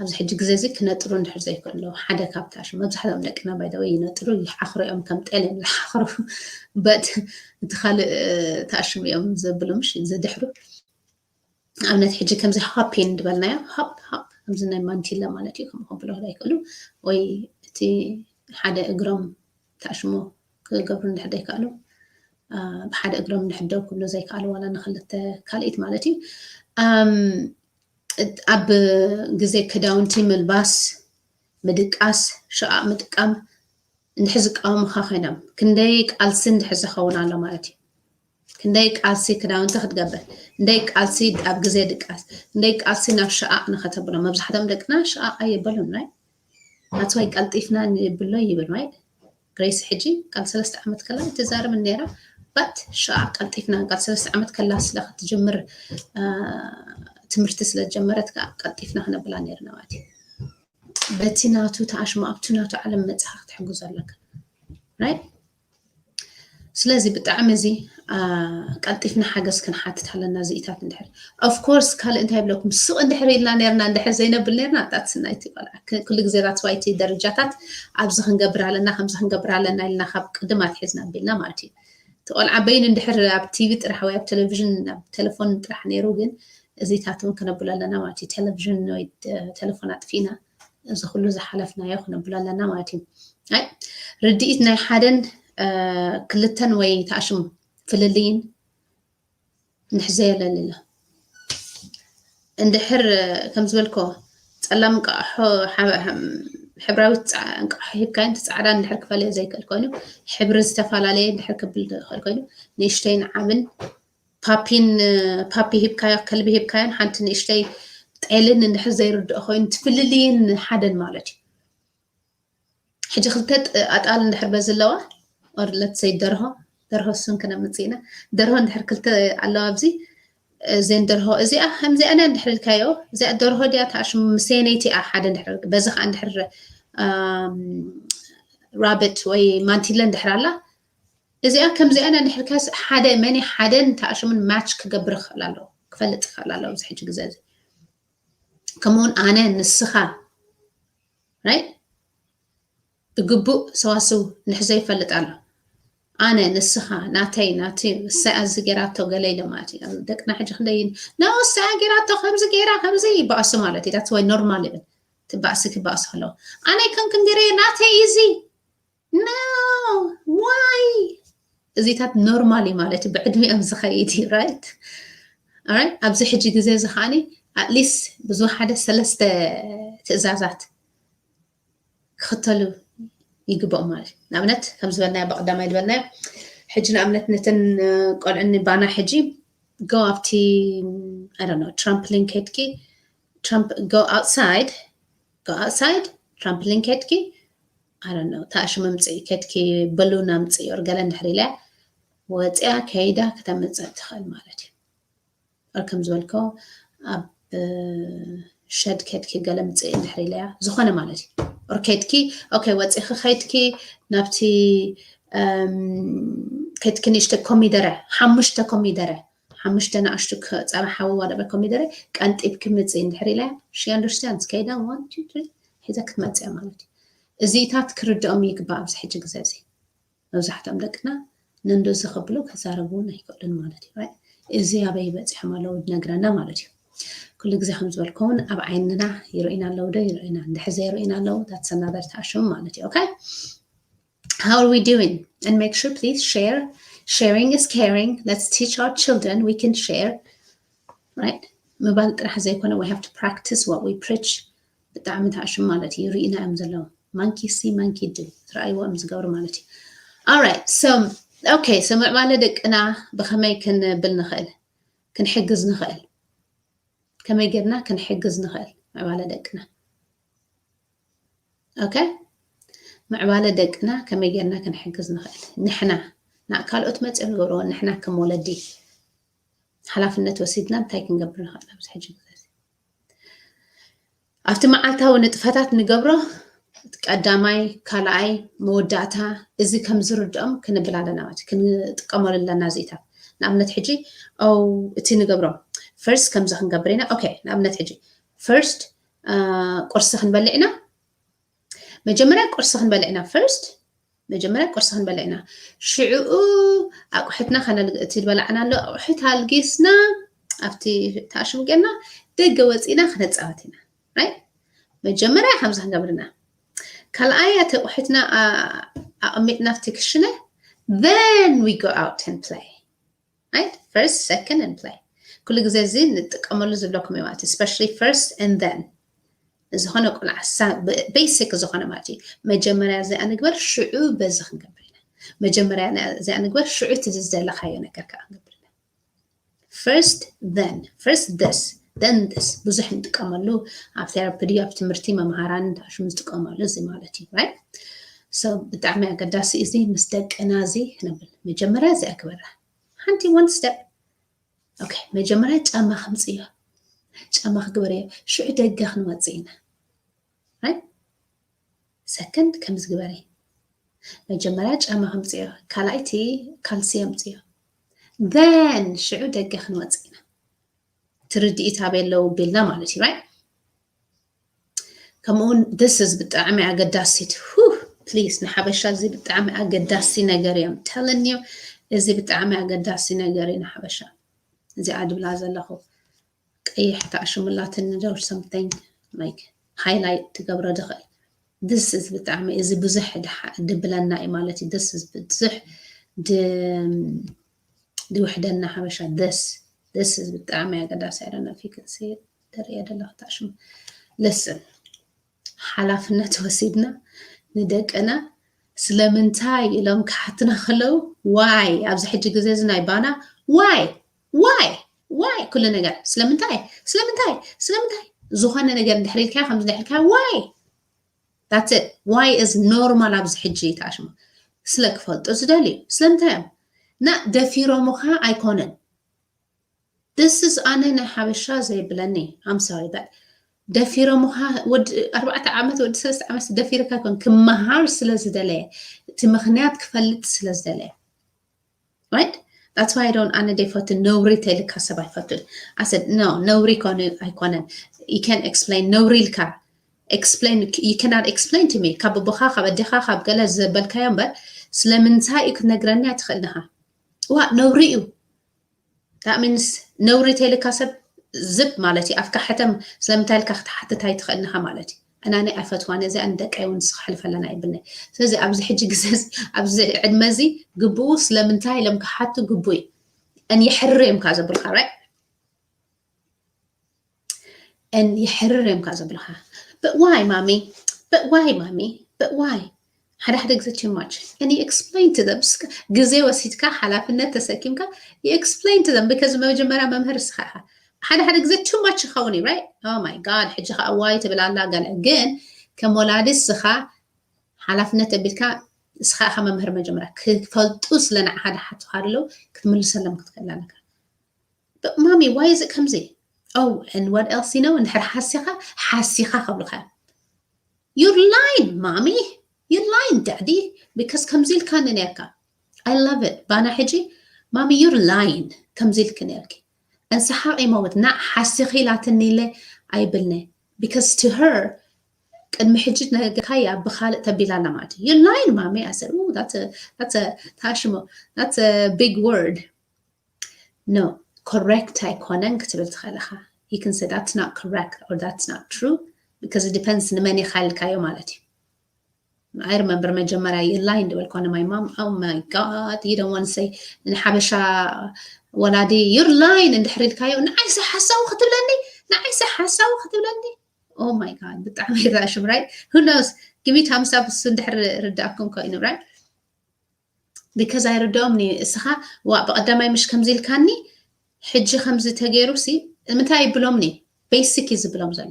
ኣብዚ ሕጂ ግዜ እዚ ክነጥሩ እንድሕር ዘይክእሉ፣ ሓደ ካብ ታሽሙ፣ መብዛሕትኦም ደቅና ባይ ዘ ወይ ይነጥሩ፣ ይሓኽሩ እዮም፣ ከም ጤል እዮም ዝሓኽሩ። በት እቲ ካልእ ታሽሙ እዮም ዘብሉ፣ ምሽ ዝድሕሩ። ኣብነት ሕጂ ከምዚ ሆፒን ዝበልናዮ፣ ሆፕ ሆፕ፣ ከምዚ ናይ ማንቲለ ማለት እዩ። ከምኡ ክብሉ ኣይክእሉ፣ ወይ እቲ ሓደ እግሮም ታሽሙ ክገብሩ እንድሕር ዘይከኣሉ፣ ብሓደ እግሮም እንድሕር ደው ክብሉ ዘይከኣሉ፣ ዋላ ንክልተ ካልኢት ማለት እዩ። ኣብ ግዜ ክዳውንቲ ምልባስ፣ ምድቃስ፣ ሸቓቕ ምጥቃም እንድሕር ዝቃወሙኻ ኮይኖም፣ ክንደይ ቃልሲ እንድሕር ዝኸውን ኣሎ ማለት እዩ። ክንደይ ቃልሲ ክዳውንቲ ክትገብር፣ ክንደይ ቃልሲ ኣብ ግዜ ድቃስ፣ ክንደይ ቃልሲ ናብ ሸቓቕ ንኸተብሎ። መብዛሕትኦም ደቅና ሸቓቕ ኣየበሉን፣ ናይ ናትዋይ ቀልጢፍና ንብሎ ይብል፣ ናይ ግሬስ ሕጂ ቃል ሰለስተ ዓመት ከላ ትዛረብ ነይራ። በት ሸቓቕ ቀልጢፍና ቃል ሰለስተ ዓመት ከላ ስለ ክትጅምር ትምህርቲ ስለ ጀመረት ከዓ ቀልጢፍና ክነብላ ነይርና ማለት እዩ። በቲ ናቱ ተኣሽሞ ኣብቲ ናቱ ዓለም መፅኻ ክትሕግዞ ኣለካ። ራይት? ስለዚ ብጣዕሚ እዚ ቀልጢፍና ሓገዝ ክንሓትት ኣለና። እዚኢታት እንድሕር ኦፍኮርስ ካልእ እንታይ ይብለኩም፣ ስቕ እንድሕር ኢልና ነርና፣ እንድሕር ዘይነብል ነርና፣ ጣትስናይቲ ቆልዓ ኩሉ ግዜ ራትዋይቲ ደረጃታት ኣብዚ ክንገብር ኣለና፣ ከምዚ ክንገብር ኣለና ኢልና ካብ ቅድም ኣትሒዝና ኣቢልና ማለት እዩ። እቲ ቆልዓ በይኑ እንድሕር ኣብ ቲቪ ጥራሕ ወይ ኣብ ቴሌቪዥን ኣብ ቴሌፎን ጥራሕ ነይሩ ግን እዚታት እውን ክነብሎ ኣለና ማለት እዩ። ቴሌቪዥን ወይ ቴሌፎን ኣጥፊእና እዚ ኩሉ ዝሓለፍናዮ ክነብሎ ኣለና ማለት እዩ። ኣይ ርድኢት ናይ ሓደን ክልተን ወይ ተኣሽሙ ፍልልይን ንሕዘዮ ኣለና። እንድሕር ከም ዝበልኮ ጸላም እንቃሖ ሕብራዊት እንቃሖ ሂብካዮ ንቲ ጻዕዳ እንድሕር ክፈልዮ ዘይክእል ኮይኑ ሕብሪ ዝተፈላለየ እንድሕር ክብል ዝኽእል ኮይኑ ንእሽተይን ዓብን ፓፒን ፓፒ ሂብካዮ ከልቢ ሂብካዮን ሓንቲ ንእሽተይ ጤልን እንድሕር ዘይርድኦ ኮይኑ ትፍልልይን ሓደን ማለት እዩ። ሕጂ ክልተ ኣጣል እንድሕር በዚ ኣለዋ or let's say ደርሆ ደርሆ እሱን ክነምጽእ ኢና። ደርሆ እንድሕር ክልተ ኣለዋ ኣብዚ እዘን ደርሆ እዚኣ ከምዚኣ ና እንድሕር ኢልካዮ እዚኣ ደርሆ ድያ ተኣሽሙ ምስ ሰነይቲ እያ ሓደ እንድሕር በዚ ከዓ እንድሕር ራብት ወይ ማንቲለ እንድሕር ኣላ እዚኣ ከምዚኣ ና እንድሕር ካስ ሓደ መኒ ሓደን ተኣሽሙን ማች ክገብር ይኽእል ኣለዎ ክፈልጥ ይኽእል ኣለዎ ኣብዚ ሕጂ ግዜ እዚ ከምኡውን ኣነ ንስኻ ራይት ብግቡእ ሰዋስው ንሕዘ ይፈልጥ ኣሎ። ኣነ ንስኻ ናተይ ናቲ እሰይ ኣዚ ጌራቶ ገለ ኢለ ማለት እዩ። ደቅና ሕጂ ክንደይ ነው እሰይ ጌራቶ ከምዚ ጌራ ከምዚ ይባእሱ ማለት እዩ። ዳትስ ዋይ ኖርማል ይብል ትባእሲ ክባእሱ ከለዉ ኣነ ከም ክንገረ ናተይ እዚ no why እዚታት ኖርማል እዩ ማለት እዩ። ብዕድሚኦም ዝኸይድ እዩ right right። ኣብዚ ሕጂ ግዜ እዚ ከዓኒ ኣትሊስት ብዙ ሓደ ሰለስተ ትእዛዛት ክኽተሉ ይግብኦም ማለት እዩ። ንኣብነት ከም ዝበልናዮ ብቐዳማይ ዝበልናዮ ሕጂ ንኣብነት ነተን ቆልዑኒ ባና ሕጂ go ኣብቲ I don't know trampoline ከድኪ go outside go outside trampoline ከድኪ I don't know ተኣሽሙ ኣምፅኢ ከድኪ በሉን ኣምፅኢ or ገለ እንድሕር ኢለ ወፅያ ከይዳ ከተምፅእ ትኽእል ማለት እዩ። ከም ዝበልኮ ኣብ ሸድ ከድኪ ገለ ምፅእ እንድሕር ኢለያ ዝኾነ ማለት እዩ ኦር ከድኪ ኦኬ ወፂኺ ከይድኪ ናብቲ ከድኪ ንእሽተ ኮሚደረ ሓሙሽተ ኮሚደረ ሓሙሽተ ንኣሽቱ ፀባ ሓዊ ዋደበ ኮሚደረ ቀንጢብኪ ምፅእ እንድሕር ኢለያ she understands ከይዳ one two three ሒዛ ክትመፅያ ማለት እዩ። እዚታት ክርድኦም ይግባእ ኣብዚ ሕጂ ግዜ እዚ መብዛሕትኦም ደቅና ነንዶ ዝኸብሉ ክዛረቡ እውን ኣይክእሉን ማለት እዩ። እዚ ኣበይ በፂሖም ኣለዉ ነግረና ማለት እዩ። ኩሉ ግዜ ከም ዝበልኩውን ኣብ ዓይንና ይርእዩና ኣለዉ ዶ ይርእዩና እንድሕር ዘይርእዩና ኣለዉ that's another ተኣሽሙ ማለት እዩ። Okay how are we doing and make sure please share sharing is caring let's teach our children we can share right ምባል ጥራሕ ዘይኮነ we have to practice what we preach ብጣዕሚ ተኣሽሙ ማለት እዩ። ይርእዩና እዮም ዘለዉ monkey see monkey do ትረኣይዎ እዮም ዝገብሩ ማለት እዩ። Alright so okay so ምዕባለ ደቅና ብኸመይ ክንብል ንኽእል ክንሕግዝ ንኽእል ከመይ ጌርና ክንሕግዝ ንኽእል ምዕባለ ደቅና okay ምዕባለ ደቅና ከመይ ጌርና ክንሕግዝ ንኽእል ንሕና ካልኦት መፅኦም ዝገብርዎ ንሕና ከም ወለዲ ሓላፍነት ወሲድና እንታይ ክንገብር ንኽእል ኣብዚ ሕጂ ግዜ ኣብቲ መዓልታዊ ንጥፈታት ንገብሮ ቀዳማይ፣ ካልኣይ፣ መወዳእታ፣ እዚ ከም ዝርድኦም ክንብል ኣለና ማለት እዩ። ክንጥቀመሉ ኣለና እዚታት። ንኣብነት ሕጂ ኦ እቲ ንገብሮ ፈርስት ከምዚ ክንገብር ኢና። ኦኬ፣ ንኣብነት ሕጂ ፈርስት ቁርሲ ክንበልዕ ኢና። መጀመርያ ቁርሲ ክንበልዕ ኢና። ፈርስት መጀመርያ ቁርሲ ክንበልዕ ኢና። ሽዕኡ ኣቑሑትና እቲ ዝበላዕናሉ ኣቑሑት ኣልጊስና ኣብቲ ተኣሽሙ ጌርና ደገ ወፂና ክነፃወት ኢና። ራይት? መጀመርያ ከምዚ ክንገብር ኢና። ካልኣይ ኣቲ ኣቑሑትና ኣቐሚጥና ኣብቲ ክሽነ then we go out and play. Right? First, second and play. ኩሉ ግዜ እዚ ንጥቀመሉ ዝብለኩም እዩ ማለት እዩ። Especially first and then ዝኾነ ቆልዓ ቤሲክ ዝኾነ ማለት እዩ። መጀመርያ እዚኣ ንግበር፣ ሽዑ በዚ ክንገብር ኢና። መጀመርያ እዚኣ ንግበር፣ ሽዑ እቲ ዝደለኻዮ ነገር ከዓ ክንገብር ኢና። First then, first this, then this ብዙሕ ንጥቀመሉ ኣብ ቴራፒ ድዩ ኣብ ትምህርቲ መምሃራን ታሽም ዝጥቀመሉ እዚ ማለት እዩ። Right? So ብጣዕሚ ኣገዳሲ እዚ ምስ ደቅና እዚ ክንብል መጀመርያ እዚኣ ግበራ። ሓንቲ one step። ኦኬ፣ መጀመርያ ጫማ ከምፅእዮ። ጫማ ክግበርዮ። ሽዑ ደገ ክንወፅእ ኢና። Right? ሰከንድ ከምዚ ግበሪ። መጀመርያ ጫማ ከምፅእዮ። ካልኣይቲ ካልሲ የምፅእዮ። Then ሽዑ ደገ ክንወፅእ ኢና። ትርድኢት ኣበይ ኣለዉ ቢልና ማለት እዩ። Right? ከምኡውን this is ብጣዕሚ ኣገዳሲት። Please ንሓበሻ እዚ ብጣዕሚ ኣገዳሲ ነገር እዮም። Telling you እዚ ብጣዕሚ ኣገዳሲ ነገር እዩ ንሓበሻ። እዚኣ ድብላ ዘለኹ ቀይሕ ተኣሽሙላትኒ or something like highlight ትገብሮ ድኽእል። This is ብጣዕሚ እዚ ብዙሕ ድብለና እዩ ማለት እዩ። This is ብዙሕ ድውሕደና ሓበሻ። This this is ብጣዕሚ ኣገዳሲ። I don't know if you can see it. ደርእየ ደለኹ ተኣሽሙ። Listen፣ ሓላፍነት ወሲድና ንደቅና ስለምንታይ ኢሎም ክሓትና ከለዉ why ኣብዚ ሕጂ ግዜ እዚ ናይ ባና why why why ኩሉ ነገር ስለምንታይ ስለምንታይ ስለምንታይ ዝኾነ ነገር እንድሕር ኢልካ ከምዚ እንድሕር ኢልካ why that's it why is normal ኣብዚ ሕጂ ተኣሽሙ ስለ ክፈልጡ ዝደልዩ ስለምንታይ እዮም እና ደፊሮምኻ ኣይኮነን This is ኣነ ናይ ሓበሻ ዘይብለኒ I'm sorry but ደፊሮምኻ ወዲ ኣርባዕተ ዓመት ወዲ ሰለስተ ዓመት ደፊርካ ይኮን ክመሃር ስለ ዝደለየ እቲ ምክንያት ክፈልጥ ስለ ዝደለየ Right? That's why I don't ኣነ ደይፈቱ ነውሪ ተልካ ሰብ ኣይፈቱን። I said no ነውሪ ኮነ ኣይኮነን። You can explain ነውሪ ኢልካ explain you cannot explain to me ካብ ኣቦኻ ካብ ኣዴኻ ካብ ገለ ዘበልካዮ እምበር ስለምንታይ እዩ ክትነግረኒ ኣይትኽእልን ኢኻ። ዋ ነውሪ እዩ። That means ነውሪ ተልካ ሰብ ዝብ ማለት እዩ። ኣፍካ ሕተም ስለምንታይ ኢልካ ክትሓትት ኣይትኽእልን ኢኻ ማለት እዩ። ኣናኒ ኣይፈትዋን እዚኣ ንደቀይ እውን ንስኻ ሕልፈለና ይብልኒ ስለዚ ኣብዚ ሕጂ ግዜ ኣብዚ ዕድመ እዚ ግብኡ ስለምንታይ ኢሎም ክሓቱ ግቡ እዩ and የሕርር እዮም ካ ዘብልካ right and የሕርር እዮም ካ ዘብልካ but why ማሚ but why ማሚ but why ሓደ ሓደ ግዜ too much and you explain to them ግዜ ወሲድካ ሓላፍነት ተሰኪምካ you explain to them because መጀመርያ መምህር እስኻ ኢኻ ሓደ ሓደ ግዜ too much ይኸውን እዩ right oh my god ሕጂ ከዓ ዋይ ትብል ኣላ ገለ ግን ከም ወላዲ እስኻ ሓላፍነት ኣቢልካ እስኻ ኢኻ መምህር መጀመርያ ክፈልጡ ስለ ንዓኻ ድሓቱኻ ኣለዉ ክትምልሰሎም ክትክእል ኣለካ but mommy why is it ከምዚ oh and what else you know እንድሕር ሓሲኻ ሓሲኻ ከብሉኻ እዮም you're lying mommy you're lying daddy because ከምዚ ኢልካኒ ነርካ I love it ባና ሕጂ mommy you're lying ከምዚ ኢልኪ ነርኪ እንስሓቕ ይመውት ናዕ ሓሲኺ ኢላትኒ ኢለ ኣይብልኒ because to her ቅድሚ ሕጂ ነገርካያ ብኻልእ ተቢላ ኣላ ማለት እዩ you're lying mommy I said that's a that's a ታሽሞ that's a big word no correct ኣይኮነን ክትብል ትኽእል ኢኻ you can say that's not correct or that's not true because it depends ንመን ኢኻ ኢልካዮ ማለት እዩ I remember መጀመርያ you lying ዝበልኳ my mom oh my god you don't want to say ንሓበሻ ወላዲ you're lying እንድሕር ኢልካዮ ንዓይሰ ሓሳዊ ክትብለኒ ንዓይሰ ሓሳዊ ክትብለኒ oh my god ብጣዕሚ ይራሽም right who knows ግሚት ሃምሳ ብሱ እንድሕር ርዳእኩም ኮይኑ right because ኣይርድኦም ኒ እስኻ ዋ ብቐዳማይ ምሽ ከምዚ ኢልካኒ ሕጂ ከምዚ ተገይሩ ሲ ምንታይ ይብሎም ኒ basic እዩ ዝብሎም ዘሎ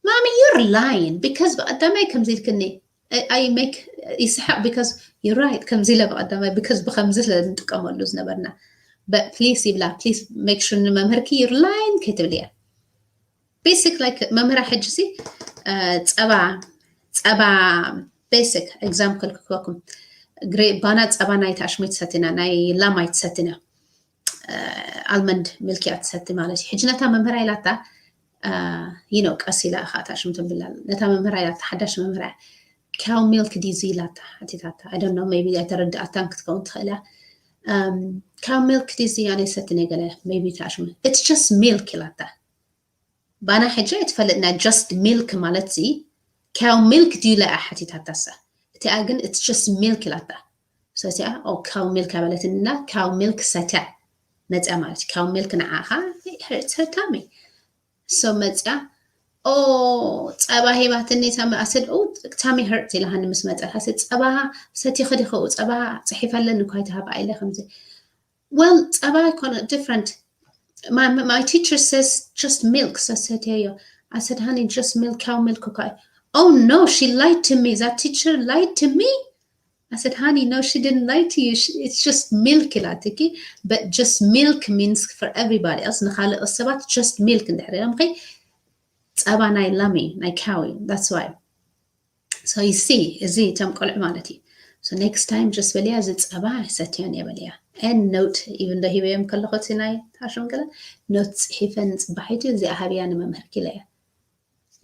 mommy you're lying because ብቐዳማይ ከምዚ ኢልክኒ I make ይስሓቅ because you're right ከምዚ ኢለ ብቐዳማይ because ብከምዚ ስለ ንጥቀመሉ ዝነበርና but please ይብላ please make sure ንመምህርኪ you're lying ከይትብልያ basic like መምህራ ሕጂ ሲ ጸባ ጸባ basic example ክህበኩም። ግሬ ባና ጸባ ናይ ታሽሙ ኣይትሰትና፣ ናይ ላም ኣይትሰትና፣ ኣልመንድ ሚልክ እያ ትሰቲ ማለት እዩ። ሕጂ ነታ መምህራ ኢላታ you know ቀስ ኢላ እኻ ታሽሙ ትብላ። ነታ መምህራ ኢላታ ሓዳሽ መምህራ cow milk ድዩ ኢላታ ሓቲታታ። I don't know, maybe ኣይተረድኣታን ክትከውን ትኽእል እያ። Cow milk ድዩ ኣነ ይሰቲ ነይ ገለ maybe ታሽሙ it's just milk ኢላታ። ባና ሕጂ ኣይትፈልጥና just milk ማለት ሲ cow milk ድዩ ኢላ እያ ሓቲታታ እሳ። እቲኣ ግን it's just milk ኢላታ። So እቲኣ cow milk ኣበለትንና cow milk ሰትያ መፅያ ማለት እዩ። Cow milk ንዓኻ it's her tummy። So መፅያ ኦ ጸባ ሂባትኒ ታሚ ኣሰድ ኦ tummy hurt ኢላሃኒ ምስ መፀት ኣሰድ ጸባ ሰቲኺ ዲኺ ጸባ ፅሒፈለን እኳ ኣይትሃባ ኢለ ከምዚ Well ጸባ ኣይኮነ different. My, my teacher says just milk ሰሰትየዮ። I said honey just milk, cow milk እኳ እዩ። Oh no, she lied to me. That teacher lied to me. I said honey no, she didn't lie to you. She, it's just milk ኢላትኪ. But just milk means for everybody else ንኻልእ ሰባት just milk እንድሕር ኢሎምኺ ጸባ ናይ ላም እዩ ናይ cow እዩ። That's why So you see እዚ እቶም ቆልዑ ማለት እዩ። So next time just በልያ እዚ ጸባ ኣይሰትዮን እየ በልያ። And note even though ሂበዮም ከለኹ እቲ ናይ ታሽሙ ገለ note ፅሒፈ ንፅባሒቱ እዚኣ ሃብያ ንመምህርኪ ኢለያ።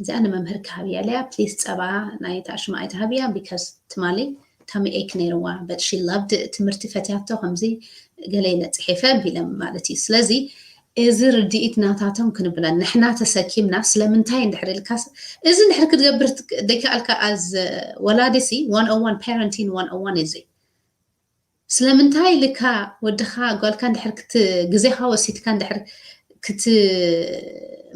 እዚኣ ንመምህርኪ ሃብያ ኢለያ please ጸባ ናይ ታሽሙ ኣይትሃብያ because ትማሊ tummy ache ነይርዋ but she loved ትምህርቲ ፈትያቶ ከምዚ ገለ ኢለ ፅሒፈ ቢለ ማለት እዩ። ስለዚ እዚ ርድኢት ናታቶም ክንብለን ንሕና ተሰኪምና ስለምንታይ እንድሕር ኢልካ እዚ እንድሕር ክትገብር ደይከኣልካ as ወላዲ ሲ one oh one parenting one oh one እዚ ስለምንታይ ኢልካ ወድኻ ጓልካ እንድሕር ግዜኻ ወሲድካ እንድሕር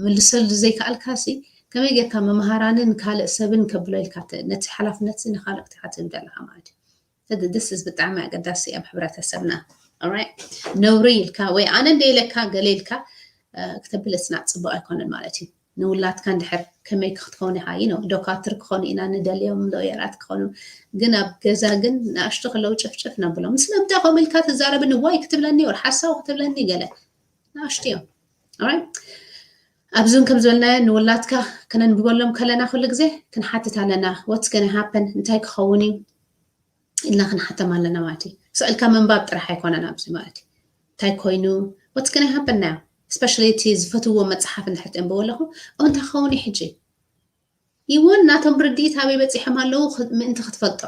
ክትምልሰሉ ዘይከኣልካ ሲ ከመይ ጌርካ መምሃራንን ካልእ ሰብን ከብሎ ኢልካ ነቲ ሓላፍነት ንኻልእ ክትሓትብ ደለኻ ማለት እዩ። This is ብጣዕሚ ኣገዳሲ ኣብ ሕብረተሰብና። Alright ነውሪ ኢልካ ወይ ኣነ እንደ ኢለካ ገለ ኢልካ ክተብል ስናዕ ፅቡቅ ኣይኮነን ማለት እዩ። ንውላድካ እንድሕር ከመይ ክትከውን ኢኻ you know ዶካትር ክኾኑ ኢና ንደልዮም ሎየራት ክኾኑ ግን ኣብ ገዛ ግን ንኣሽቱ ከለዉ ጭፍጭፍ ነብሎም ስለምንታይ ከምኡ ኢልካ ትዛረብኒ ዋይ ክትብለኒ ወር ሓሳዊ ክትብለኒ ገለ ንኣሽቱ እዮም። Alright ኣብዚ እውን ከም ዝበልናዮ ንውላድካ ከነንብበሎም ከለና ኩሉ ግዜ ክንሓትት ኣለና what's gonna happen እንታይ ክኸውን እዩ ኢልና ክንሓቶም ኣለና ማለት እዩ። ስእልካ ምንባብ ጥራሕ ኣይኮነን ኣብዚ ማለት እዩ። እንታይ ኮይኑ what's gonna happen now especially እቲ ዝፈትዎ መፅሓፍ እንድሕር ትንብቦ ኣለኹ እንታይ ክኸውን እዩ ሕጂ ይወን ናቶም ርድኢት ኣበይ በፂሖም ኣለዉ ምእንቲ ክትፈልጦ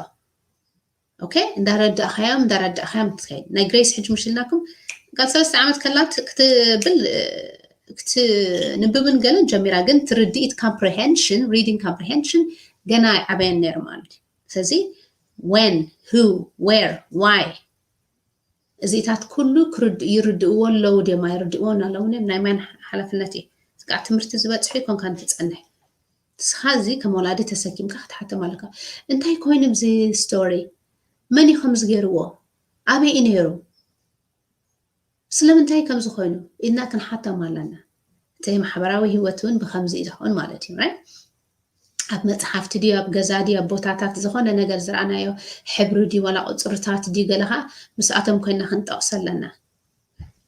okay እንዳረዳእኻዮም እንዳረዳእኻዮም ትኸይድ ናይ ግሬስ ሕጂ ምሽልናኩም ቃል ሰለስተ ዓመት ከላ ክትብል ክትንብብን ገለን ጀሚራ ግን ትርድኢት comprehension reading comprehension ገና ይዓበየን ነይሩ ማለት እዩ። ስለዚ when who where why እዚታት ኩሉ ይርድእዎ ኣለዉ ድዮም ኣይርድእዎን ኣለውን ናይ መን ሓላፍነት እዩ። ስቃዕ ትምህርቲ ዝበፅሑ ይኮንካ ንትፀንሕ ንስኻ እዚ ከም ወላዲ ተሰኪምካ ክትሓተም ኣለካ። እንታይ ኮይኑ ብዚ story መን እዩ ከምዚ ገይርዎ ኣበይ እዩ ነይሩ ስለምንታይ ከምዚ ኮይኑ ኢልና ክንሓቶም ኣለና። እቲ ማሕበራዊ ህይወት እውን ብከምዚ እዩ ዝኸውን ማለት እዩ። ኣብ መፅሓፍቲ ድዩ ኣብ ገዛ ድዩ ኣብ ቦታታት ዝኾነ ነገር ዝረኣናዮ ሕብሪ ድዩ ዋላ ቁፅርታት ድዩ ገለ ከዓ ምስኣቶም ኮይና ክንጠቕሶ ኣለና።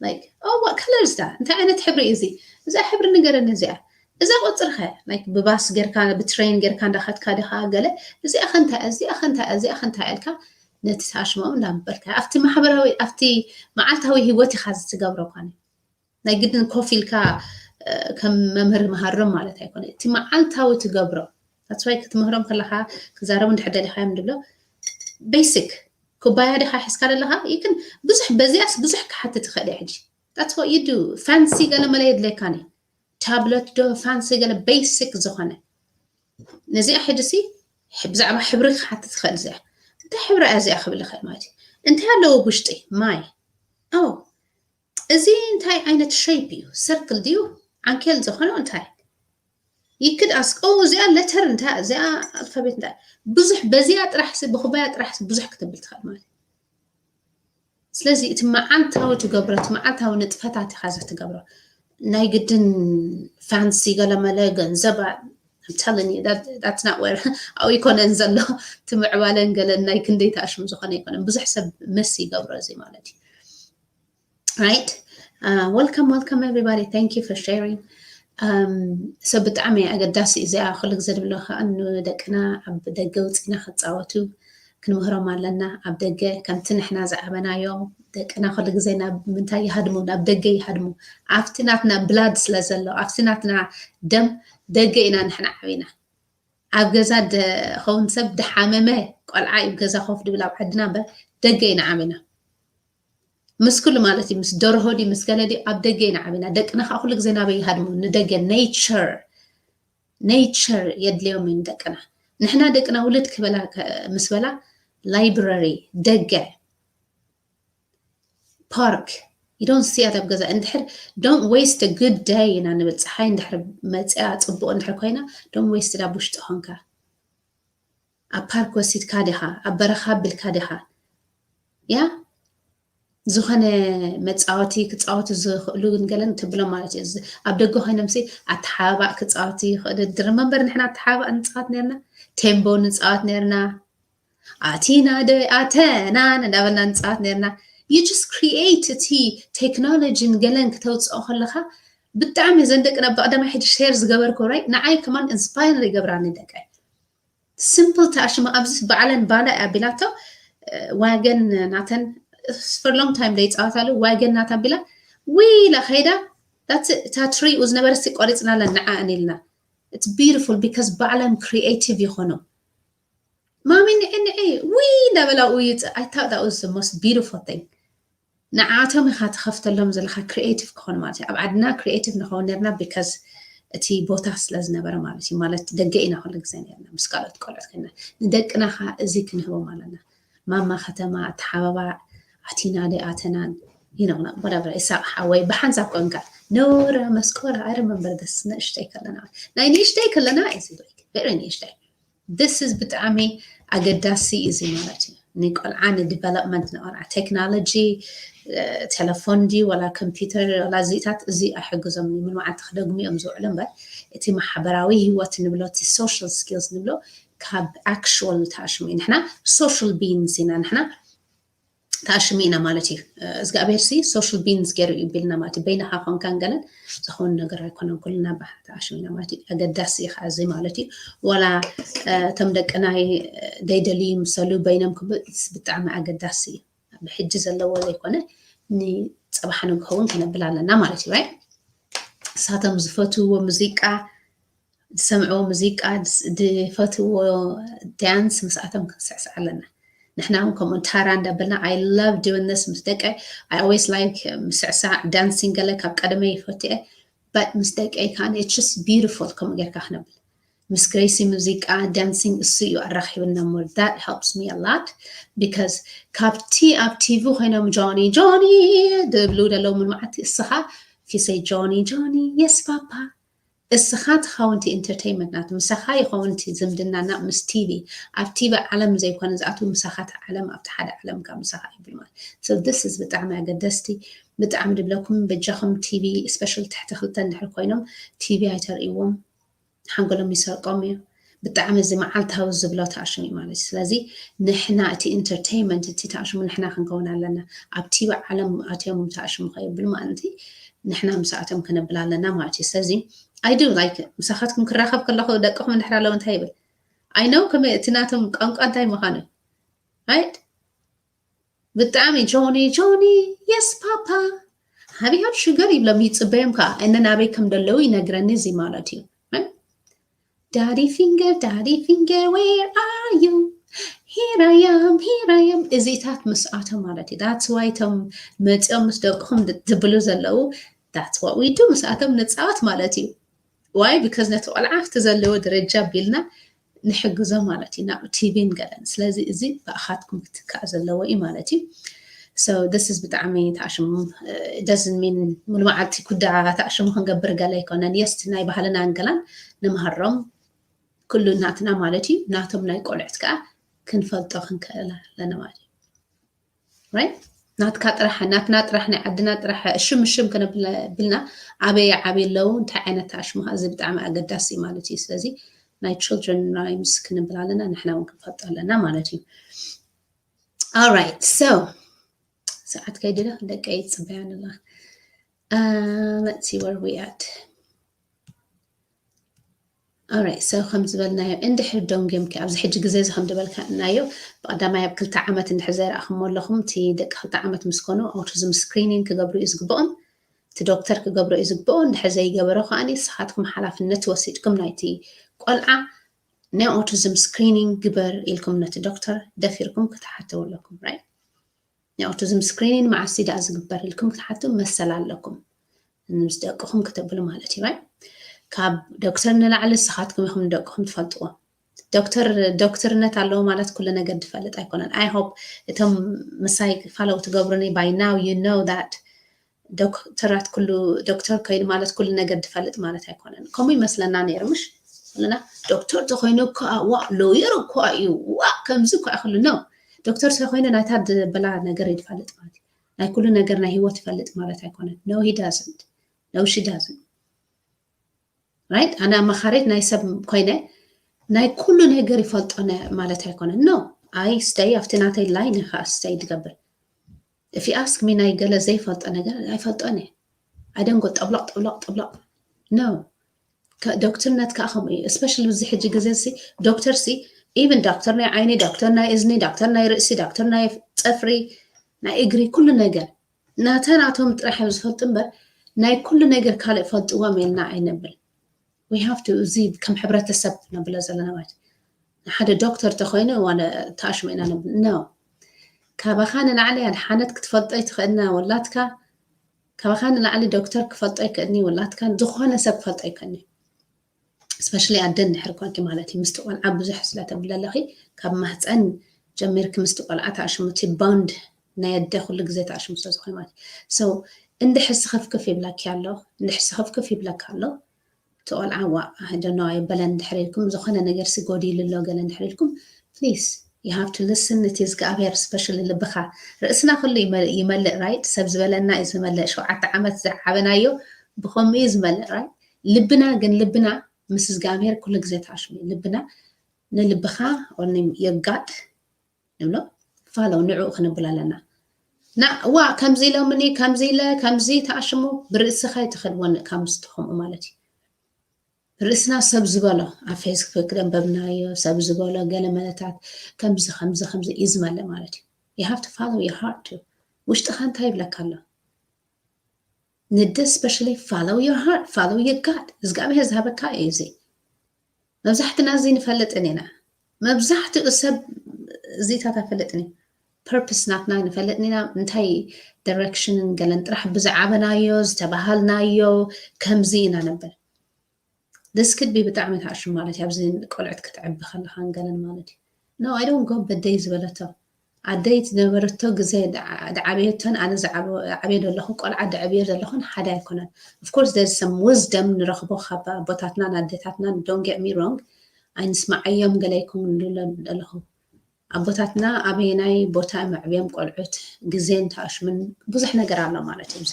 Like oh what color is that እንታይ ዓይነት ሕብሪ እዩ እዚ እዛ ሕብሪ ንገረኒ እዚኣ እዛ ቁፅሪ ከ like ብባስ ጌርካ ብትሬን ጌርካ እንዳኸድካ ዲኻ ገለ እዚኣ ከንታ እዚኣ ከንታ እዚኣ ከንታ ኢልካ ነቲ ታሽማኡ እንዳንበርካ ኣብቲ ማሕበራዊ ኣብቲ መዓልታዊ ህይወት ኢኻ እዚ ትገብሮ ኮነ ናይ ግድን ኮፍ ኢልካ ከም መምህር ምሃሮም ማለት ኣይኮነ እቲ መዓልታዊ ትገብሮ that's why ክትምህሮም ከለኻ ክዛረቡ እንድሕር ደሊኻዮም ድብሎ basic ኩባያ ዲኻ ሒዝካ ዘለኻ ይክን ብዙሕ በዚኣስ ብዙሕ ክሓትት ትኽእል እያ ሕጂ that's what you do fancy ገለ መለ የድለካን እዩ tablet ዶ fancy ገለ basic ዝኾነ ነዚኣ ሕጂ ሲ ብዛዕባ ሕብሪ ክሓትት ትኽእል እዚኣ እንታይ ሕብሪ እያ እዚኣ ክብል ይኽእል ማለት እዩ እንታይ ኣለዎ ውሽጢ ማይ ኦ እዚ እንታይ ዓይነት shape እዩ circle ድዩ ዓንኬል ዝኾነ እንታይ ይክድ ኣስቀው እዚኣ letter እንታይ እዚኣ alphabet እንታይ ብዙሕ በዚኣ ጥራሕ ብኩባያ ጥራሕ ብዙሕ ክትብል ትኽእል ማለት ስለዚ እቲ መዓልታዊ ትገብሮ እቲ መዓልታዊ ንጥፈታት ኢኻ እዚ ትገብሮ ናይ ግድን fancy ገለመለ ገንዘብ I'm telling you that's not where ኣብኡ ይኮነን ዘሎ እቲ ምዕባለን ገለን ናይ ክንደይ ተኣሽሙ ዝኾነ ይኮነን ብዙሕ ሰብ ምስ ይገብሮ እዚ ማለት እዩ right uh, welcome welcome everybody thank you for sharing ሰብ ብጣዕሚ ኣገዳሲ እዩ። እዚኣ ኩሉ ግዜ ዝብሎ ከዓ ንደቅና ኣብ ደገ ውፅና ክፃወቱ ክንምህሮም ኣለና። ኣብ ደገ ከምቲ ንሕና ዝዓበናዮ ደቅና ኩሉ ግዜ ናብ ምንታይ ይሃድሙ? ናብ ደገ ይሃድሙ። ኣብቲ ናትና ብላድ ስለ ዘሎ፣ ኣብቲ ናትና ደም ደገ ኢና ንሕና ዓቢና። ኣብ ገዛ ኸውን ሰብ ድሓመመ ቆልዓ እዩ ገዛ ኮፍ ድብል ኣብ ዓድና እምበር ደገ ኢና ዓቢና። ምስ ኩሉ ማለት እዩ፣ ምስ ደርሆ ድዩ ምስ ገለ ድዩ ኣብ ደገ ኢና ዓቢና። ደቅና ከዓ ኩሉ ግዜ ናበይ ይሃድሙ? ንደገ፣ ኔቸር፣ ኔቸር የድልዮም እዩ ንደቅና። ንሕና ደቅና ውልድ ክበላ ምስ በላ ላይብረሪ፣ ደገ፣ ፓርክ፣ you don't see it ኣብ ገዛ። እንድሕር don't waste a good day ኢና ንብል። ፀሓይ እንድሕር መፅያ ፅቡቅ እንድሕር ኮይና don't waste it ኣብ ውሽጢ ኮንካ ኣብ ፓርክ ወሲድካ ዲኻ ኣብ በረኻ ኣቢልካ ዲኻ ያ ዝኾነ መፃወቲ ክፃወቱ ዝኽእሉ ንገለን ትብሎም ማለት እዩ። ኣብ ደገ ኮይኖም ሲ ኣተሓባባእ ክፃወቱ ይኽእሉ። ድርመንበር ንሕና ኣተሓባባእ ንፃወት ነርና፣ ቴምቦ ንፃወት ነርና፣ ኣቲና ዶ ኣተናን እንዳበልና ንፃወት ነርና። You just create እቲ ቴክኖሎጂን ገለን ክተውፅኦ ከለኻ ብጣዕሚ ዘን ደቅና ብቐደማይ ሕጂ ሼር ዝገበርኩ ራይ ንዓይ ከማን ኢንስፓየር ይገብራኒ ደቀይ ሲምፕል ተኣሽሙ ኣብዚ በዓለን ባላ ኣቢላቶ ዋገን ናተን for long time ደይፃወታሉ ዋገን ናታ ኣቢላ ዊላ ከይዳ እታ ትሪኡ ዝነበረ ሲ ቆሪፅናለን ንዓኣን ኢልና it's beautiful because ባዕለን ክሪኤቲቭ ይኾኑ ማሚ ንዒ ንዒ ዊ እንዳበላ ውይጥ I thought that was the most beautiful thing ንዓቶም ኢኻ ትኸፍተሎም ዘለኻ ክሪኤቲቭ ክኾኑ ማለት እዩ ኣብ ዓድና ክሪኤቲቭ ንኸውን ነርና because እቲ ቦታ ስለ ዝነበረ ማለት እዩ ማለት ደገ ኢና ኩሉ ግዜ ነርና ምስ ካልኦት ቆልዑት ኮይና ንደቅና ኸ እዚ ክንህቦም ኣለና ማማ ከተማ ኣተሓባባ ኣቲና ደ ኣተናን ይነቕና ወዳበረ ይሳቕ ሓወይ ብሓንሳብ ኮንካ ነውራ መስኮራ ኣረ መንበር ደስ ንእሽተይ ከለና ናይ ንእሽተይ ከለና እዚ very ንእሽተይ this is ብጣዕሚ ኣገዳሲ እዚ ማለት እዩ ንቆልዓ ንዲቨሎፕመንት ንቆልዓ ቴክኖሎጂ ቴሌፎን ዲ ወላ ኮምፒውተር ወላ እዚታት እዚ ኣይሕግዞም ምንማዓት ክደግሙ እዮም ዝውዕሉ እምበር እቲ ማሕበራዊ ህይወት ንብሎ እቲ ሶሻል ስኪልስ ንብሎ ካብ ኣክሽዋል ተኣሽሙ እዩ ንሕና ሶሻል ቢንስ ኢና ንሕና ተኣሽሙ ኢና ማለት እዩ እግዚኣብሔር ሲ ሶሻል ቢንስ ገይሩ እዩ ቢልና ማለት እዩ በይንኻ ኮንካን ገለን ዝኾኑ ነገር ኣይኮነን ኩልና ተኣሽሙ ኢና ማለት እዩ ኣገዳሲ እዩ ከዓ እዚ ማለት እዩ ዋላ እቶም ደቅና ደይደልዩ ይምሰሉ በይኖም ክብል ብጣዕሚ ኣገዳሲ እዩ ብሕጂ ዘለዎ ዘይኮነ ንፅባሕ ንግሆ እውን ክነብል ኣለና ማለት እዩ right እሳቶም ዝፈትውዎ ሙዚቃ ዝሰምዕዎ ሙዚቃ ዝፈትውዎ ዳንስ ምስኣቶም ክንስዕስዕ ኣለና ንሕና እውን ከምኡ ታራ እንዳበልና I love doing this ምስ ደቀ I always like ምስዕሳዕ ዳንሲንግ ገለ ካብ ቀደመ ይፈትየ but ምስ ደቀይ ከዓ it's just beautiful ከምኡ ጌርካ ክነብል ምስ ግሬሲ ሙዚቃ ዳንሲንግ እሱ እዩ ኣራኺብና more that helps me a lot because ካብቲ ኣብ ቲቪ ኮይኖም ጆኒ ጆኒ ድብሉ ደለዉ ምንማዓቲ እስኻ if you say ጆኒ ጆኒ yes ፓፓ እስኻ ትኸውን እቲ ኢንተርቴይንመንት ናቱ ምሳኻ ይኸውን እቲ ዝምድናና ምስ ቲቪ ኣብ ቲቪ ዓለም ዘይኮነ ዝኣትው ምሳኻ እቲ ዓለም ኣብቲ ሓደ ዓለም ካብ ምሳኻ ይብል ማለት so this is ብጣዕሚ ኣገደስቲ ብጣዕሚ ድብለኩም በጃኹም ቲቪ ስፔሻል ትሕቲ ክልተ እንድሕር ኮይኖም ቲቪ ኣይተርእይዎም ሓንጎሎም ይሰርቆም እዩ ብጣዕሚ እዚ መዓልታዊ ዝብሎ ተኣሽሙ እዩ ማለት እዩ ስለዚ ንሕና እቲ ኢንተርቴይንመንት እቲ ተኣሽሙ ንሕና ክንከውን ኣለና ኣብ ቲቪ ዓለም ኣትዮም ተኣሽሙ ከየብሉ ማለት ንሕና ምስኣቶም ክነብል ኣለና ማለት እዩ ስለዚ I do like ምሳኻትኩም ክራኸብ ከለኹ ደቅኹም እንድሕር ኣለዉ እንታይ ይብል I know ከመይ እቲ ናቶም ቋንቋ እንታይ ምዃኑ right ብጣዕሚ ጆኒ ጆኒ yes ፓፓ have you had sugar ይብሎም ይፅበዮም ከዓ እነ ናበይ ከም ደለዉ ይነግረኒ እዚ ማለት እዩ daddy finger daddy finger where are you here I am here I am እዚታት ምስኣቶም ማለት እዩ that's why እቶም መፂኦም ምስ ደቅኹም ዝብሉ ዘለዉ that's what we do ምስኣቶም ንፃወት ማለት እዩ why because ነቲ ቆልዓ ኣብቲ ዘለዎ ደረጃ ኣቢልና ንሕግዞ ማለት እዩ ናብ ቲቪን ገለን ስለዚ እዚ ብኣኻትኩም ክትካእ ዘለዎ እዩ ማለት እዩ so this is ብጣዕሚ ተኣሽሙ doesn't mean ሙሉ መዓልቲ ኩዳ ተኣሽሙ ክንገብር ገለ ኣይኮነን yes ናይ ባህልና ንገላን ንምሃሮም ኩሉ ናትና ማለት እዩ ናቶም ናይ ቆልዑት ከዓ ክንፈልጦ ክንክእል ኣለና ማለት እዩ right ናትካ ጥራሕ ናትና ጥራሕ ናይ ዓድና ጥራሕ እሽም እሽም ክነብልና ኣበይ ዓብይ ኣለዉ እንታይ ዓይነት ኣሽሙሃ እዚ ብጣዕሚ ኣገዳሲ ማለት እዩ ስለዚ ናይ children rhymes ክንብል ኣለና ንሕና እውን ክንፈልጦ ኣለና ማለት እዩ alright so ሰዓት ከይድለ ደቀይ ፅበያን ኣላ let's see where we at Alright, so ከም ዝበልናዮ እንድሕር ደንጉዮምኪ ኣብዚ ሕጂ ግዜ እዚ ከም ዝበልናዮ ብቀዳማይ ኣብ ክልተ ዓመት እንድሕር ዘይረኣኹሞ ኣለኹም፣ እቲ ደቂ ክልተ ዓመት ምስ ኮኑ autism screening ክገብሩ እዩ ዝግብኦም። እቲ ዶክተር ክገብሮ እዩ ዝግብኦ። እንድሕር ዘይገበሮ ከኣ ንስኻትኩም ሓላፍነት ወሲድኩም ናይቲ ቆልዓ ናይ autism screening ግበር ኢልኩም ነቲ ዶክተር ደፊርኩም ክትሓተው ኣለኩም። Right? ናይ autism screening መዓስ ደኣ ዝግበር ኢልኩም ክትሓቱ መሰል ኣለኩም። ምስ ደቅኹም ክትብሉ ማለት እዩ። Right? ካብ ዶክተር ንላዕሊ ንስኻትኩም ኢኹም ንደቅኹም ትፈልጥዎ። ዶክተር ዶክተርነት ኣለዎ ማለት ኩሉ ነገር ዝፈልጥ ኣይኮነን። I hope እቶም ምሳይ follow ትገብሩኒ by now you know that ዶክተራት ኩሉ ዶክተር ኮይኑ ማለት ኩሉ ነገር ዝፈልጥ ማለት ኣይኮነን። ከምኡ ይመስለና ነይሩ ምሽ? ኩልና ዶክተር ተኮይኑ እኮ ዋ ሎየር እኮ እዩ ዋ ከምዚ እኮ ይኽሉ ነው። ዶክተር ተኮይኑ ናይታ ዝበላ ነገር ይፈልጥ ማለት እዩ። ናይ ኩሉ ነገር ናይ ህይወት ይፈልጥ ማለት ኣይኮነን። No, he doesn't. No, she doesn't. Right? ኣነ ኣማኻሪት ናይ ሰብ ኮይነ ናይ ኩሉ ነገር ይፈልጦ ማለት ኣይኮነን። No, I stay ኣብቲ ናተይ line እየ ከዓ stay ዝገብር። If you ask me ናይ ገለ ዘይፈልጦ ነገር ኣይፈልጦን እየ። ኣይደንጎ ጠብሎቕ ጠብሎቕ ጠብሎቕ። No. ዶክተርነት ከዓ ከምኡ እዩ። Especially እዚ ሕጂ ግዜ ሲ ዶክተር ሲ even ዶክተር ናይ ዓይኒ፣ ዶክተር ናይ እዝኒ፣ ዶክተር ናይ ርእሲ፣ ዶክተር ናይ ፅፍሪ፣ ናይ እግሪ፣ ኩሉ ነገር ናተ ናቶም ጥራሕ እዮም ዝፈልጡ እምበር ናይ ኩሉ ነገር ካልእ ፈልጥዎም ኢልና ኣይነብል። We have to እዚ ከም ሕብረተሰብ ነብሎ ዘለና ማለት ሓደ ዶክተር ተኮይኑ ዋለ ተኣሽሙ ኢና ነብል። No. ካባኻ ንላዕሊ ኣድሓነት ክትፈልጦ ይትኽእልና ወላትካ ካባኻ ንላዕሊ ዶክተር ክፈልጦ ይክእልኒ ወላትካ ዝኾነ ሰብ ክፈልጦ ይክእልኒ። Especially ኣደ እንድሕር ኮንኪ ማለት እዩ ምስቲ ቆልዓ ብዙሕ ስለተብለለኺ ካብ ማህፀን ጀሚርኪ ምስቲ ቆልዓ ተኣሽሙ እቲ bond ናይ ኣደ ኩሉ ግዜ ተኣሽሙ ስለዝኾነ ማለት እዩ። So እንድሕር ስኽፍክፍ ይብለኪ ኣሎ እንድሕር ስኽፍክፍ ይብለካ ኣሎ እቲ ቆልዓ ዋ ደኖ ኣይበለን እንድሕር ኢልኩም ዝኾነ ነገር ሲ ጎዲሉ ኣሎ ገለ እንድሕር ኢልኩም please you have to listen እቲ እግዚኣብሔር specially ልብኻ ርእስና ኩሉ ይመልእ right ሰብ ዝበለና እዩ ዝመልእ ሸውዓተ ዓመት ዝዓበናዮ ብኸምኡ እዩ ዝመልእ right ልብና ግን ልብና ምስ እግዚኣብሔር ኩሉ ግዜ ተኣሽሙ ልብና ንልብኻ or your gut ንብሎ follow ንዕኡ ክንብል ኣለና ና ዋ ከምዚ ኢሎምኒ ከምዚ ኢለ ከምዚ ተኣሽሙ ብርእስኻ ይትኽልወን ካብ ምስ ትኸምኡ ማለት እዩ ርእስና ሰብ ዝበሎ ኣብ Facebook ደንበብናዮ ሰብ ዝበሎ ገለ መለታት ከምዚ ከምዚ ከምዚ እዩ ዝመልእ ማለት እዩ you have to follow your heart too ውሽጥኻ እንታይ ይብለካ ኣሎ ንደ especially follow your heart follow your God እግዚኣብሔር ዝሃበካ እዩ እዚ መብዛሕትና እዚ ንፈልጥን ኢና መብዛሕትኡ ሰብ እዚታት ኣይፈልጥን እዩ purpose ናትና ንፈልጥን ኢና እንታይ direction ገለን ጥራሕ ብዝዓበናዮ ዝተባሃልናዮ ከምዚ ኢና ነብል this could be ብጣዕሚ ተኣሽም ማለት እዩ ኣብዚ ቆልዑት ክትዕቢ ከለኻን ገለን ማለት እዩ no I don't go በደይ ዝበለቶ ኣደይ ዝነበረቶ ግዜ ዝዓበየቶን ኣነ ዝዓበየ ዘለኹ ቆልዓ ዝዕብዮ ዘለኹን ሓደ ኣይኮነን of course there's some wisdom ንረኽቦ ካብ ኣቦታትናን ኣዴታትናን don't get me wrong ኣይንስማዓዮም ገለ ኣይኮን ኣለኹ ኣቦታትና ኣበየናይ ቦታ መዕብዮም ቆልዑት ግዜን ተኣሽምን ብዙሕ ነገር ኣሎ ማለት እዩ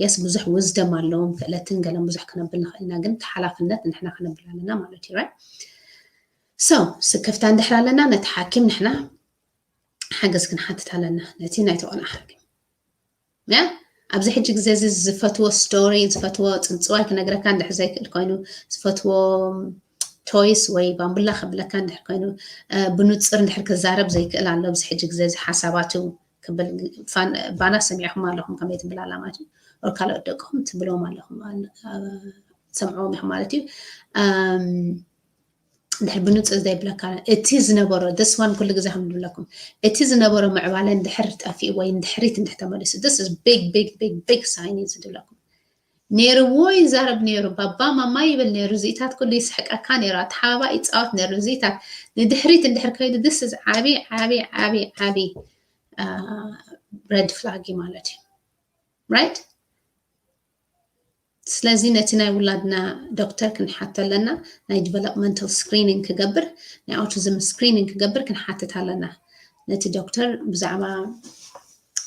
yes ብዙሕ wisdom ኣለዎም ክእለትን ገለን ብዙሕ ክነብል ንኽእል ኢና ግን ሓላፍነት ንሕና ክነብል ኣለና ማለት እዩ right so ስክፍታ እንድሕር ኣለና ነቲ ሓኪም ንሕና ሓገዝ ክንሓትት ኣለና ነቲ ናይ ተቆልዓ ሓኪም ያ ኣብዚ ሕጂ ግዜ እዚ ዝፈትዎ story ዝፈትዎ ፅንፅዋይ ክነግረካ እንድሕር ዘይክእል ኮይኑ ዝፈትዎ toys ወይ ባምቡላ ከብለካ እንድሕር ኮይኑ ብንፅር እንድሕር ክዛረብ ዘይክእል ኣሎ ኣብዚ ሕጂ ግዜ እዚ ሓሳባቱ ክብል ባና ሰሚዕኹም ኣለኹም ከመይ ትብል ኣላ ማለት እዩ ካልኦት ደቅኹም ትብሎም ኣለኹም ሰምዕዎም ኢኹም ማለት እዩ እንድሕር ብንፁር ዘይብለካ እቲ ዝነበሮ this one ኩሉ ግዜ ከም ንብለኩም እቲ ዝነበሮ ምዕባለ እንድሕር ጠፊኡ ወይ እንድሕሪት እንድሕር ተመሊሱ this is big big big big sign እዩ ዝብለኩም ነይርዎ ይዛረብ ነይሩ ባባ ማማ ይብል ነይሩ ዚኢታት ኩሉ ይስሕቀካ ነይሩ ኣተሓባባ ይፃወት ነይሩ ዚኢታት ንድሕሪት እንድሕር ከይዱ this is ዓብይ ዓብይ ዓብይ ዓብይ red flag እዩ ማለት እዩ right ስለዚ ነቲ ናይ ውላድና ዶክተር ክንሓቶ ኣለና ናይ developmental screening ክገብር ናይ autism screening ክገብር ክንሓትት ኣለና ነቲ ዶክተር ብዛዕባ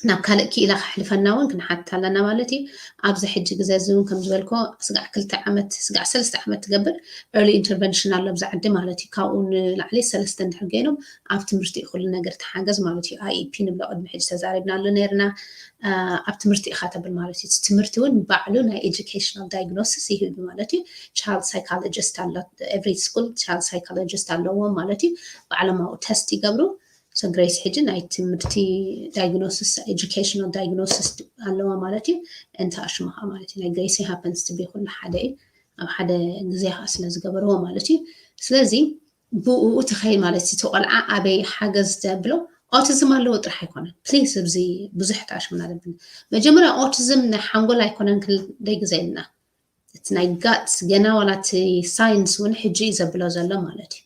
ናብ ካልእ ክኢላ ከሕልፈና እውን ክንሓትት ኣለና ማለት እዩ። ኣብዚ ሕጂ ግዜ እዚ እውን ከም ዝበልኮ ስጋዕ ክልተ ዓመት ስጋዕ ሰለስተ ዓመት ትገብር early intervention ኣሎ ኣብዚ ዓዲ ማለት እዩ። ካብኡ ንላዕሊ ሰለስተ እንድሕር ገይኖም ኣብ ትምህርቲ እዩ ኩሉ ነገር ተሓገዝ ማለት እዩ። I E P ንብሎ ቅድሚ ሕጂ ተዛሪብናሉ ነርና። ኣብ ትምህርቲ ኢኻ ተብል ማለት እዩ። ትምህርቲ እውን ባዕሉ ናይ educational diagnosis ይህብ ማለት እዩ። Child psychologist ኣሎ፣ every school child psychologist ኣለዎም ማለት እዩ። ባዕሎም ኣብኡ test ይገብሩ። So ግሬስ ሕጂ ናይ ትምህርቲ diagnosis educational diagnosis ኣለዋ ማለት እዩ። እንተ ኣሽሙ ከዓ ማለት እዩ ናይ ግሬሲ happens to be ኩሉ ሓደ እዩ። ኣብ ሓደ ግዜ ከዓ ስለ ዝገበርዎ ማለት እዩ። ስለዚ ብኡ ትኸይድ ማለት እዩ። እቲ ቆልዓ ኣበይ ሓገዝ ተብሎ autism ኣለዎ ጥራሕ ኣይኮነን። Please ኣብዚ ብዙሕ ተኣሽሙና ኣለብን። መጀመርያ autism ናይ ሓንጎል ኣይኮነን ክንደይ ግዜ ኢልና እቲ ናይ gut ገና ዋላ እቲ science እውን ሕጂ እዩ ዘብሎ ዘሎ ማለት እዩ።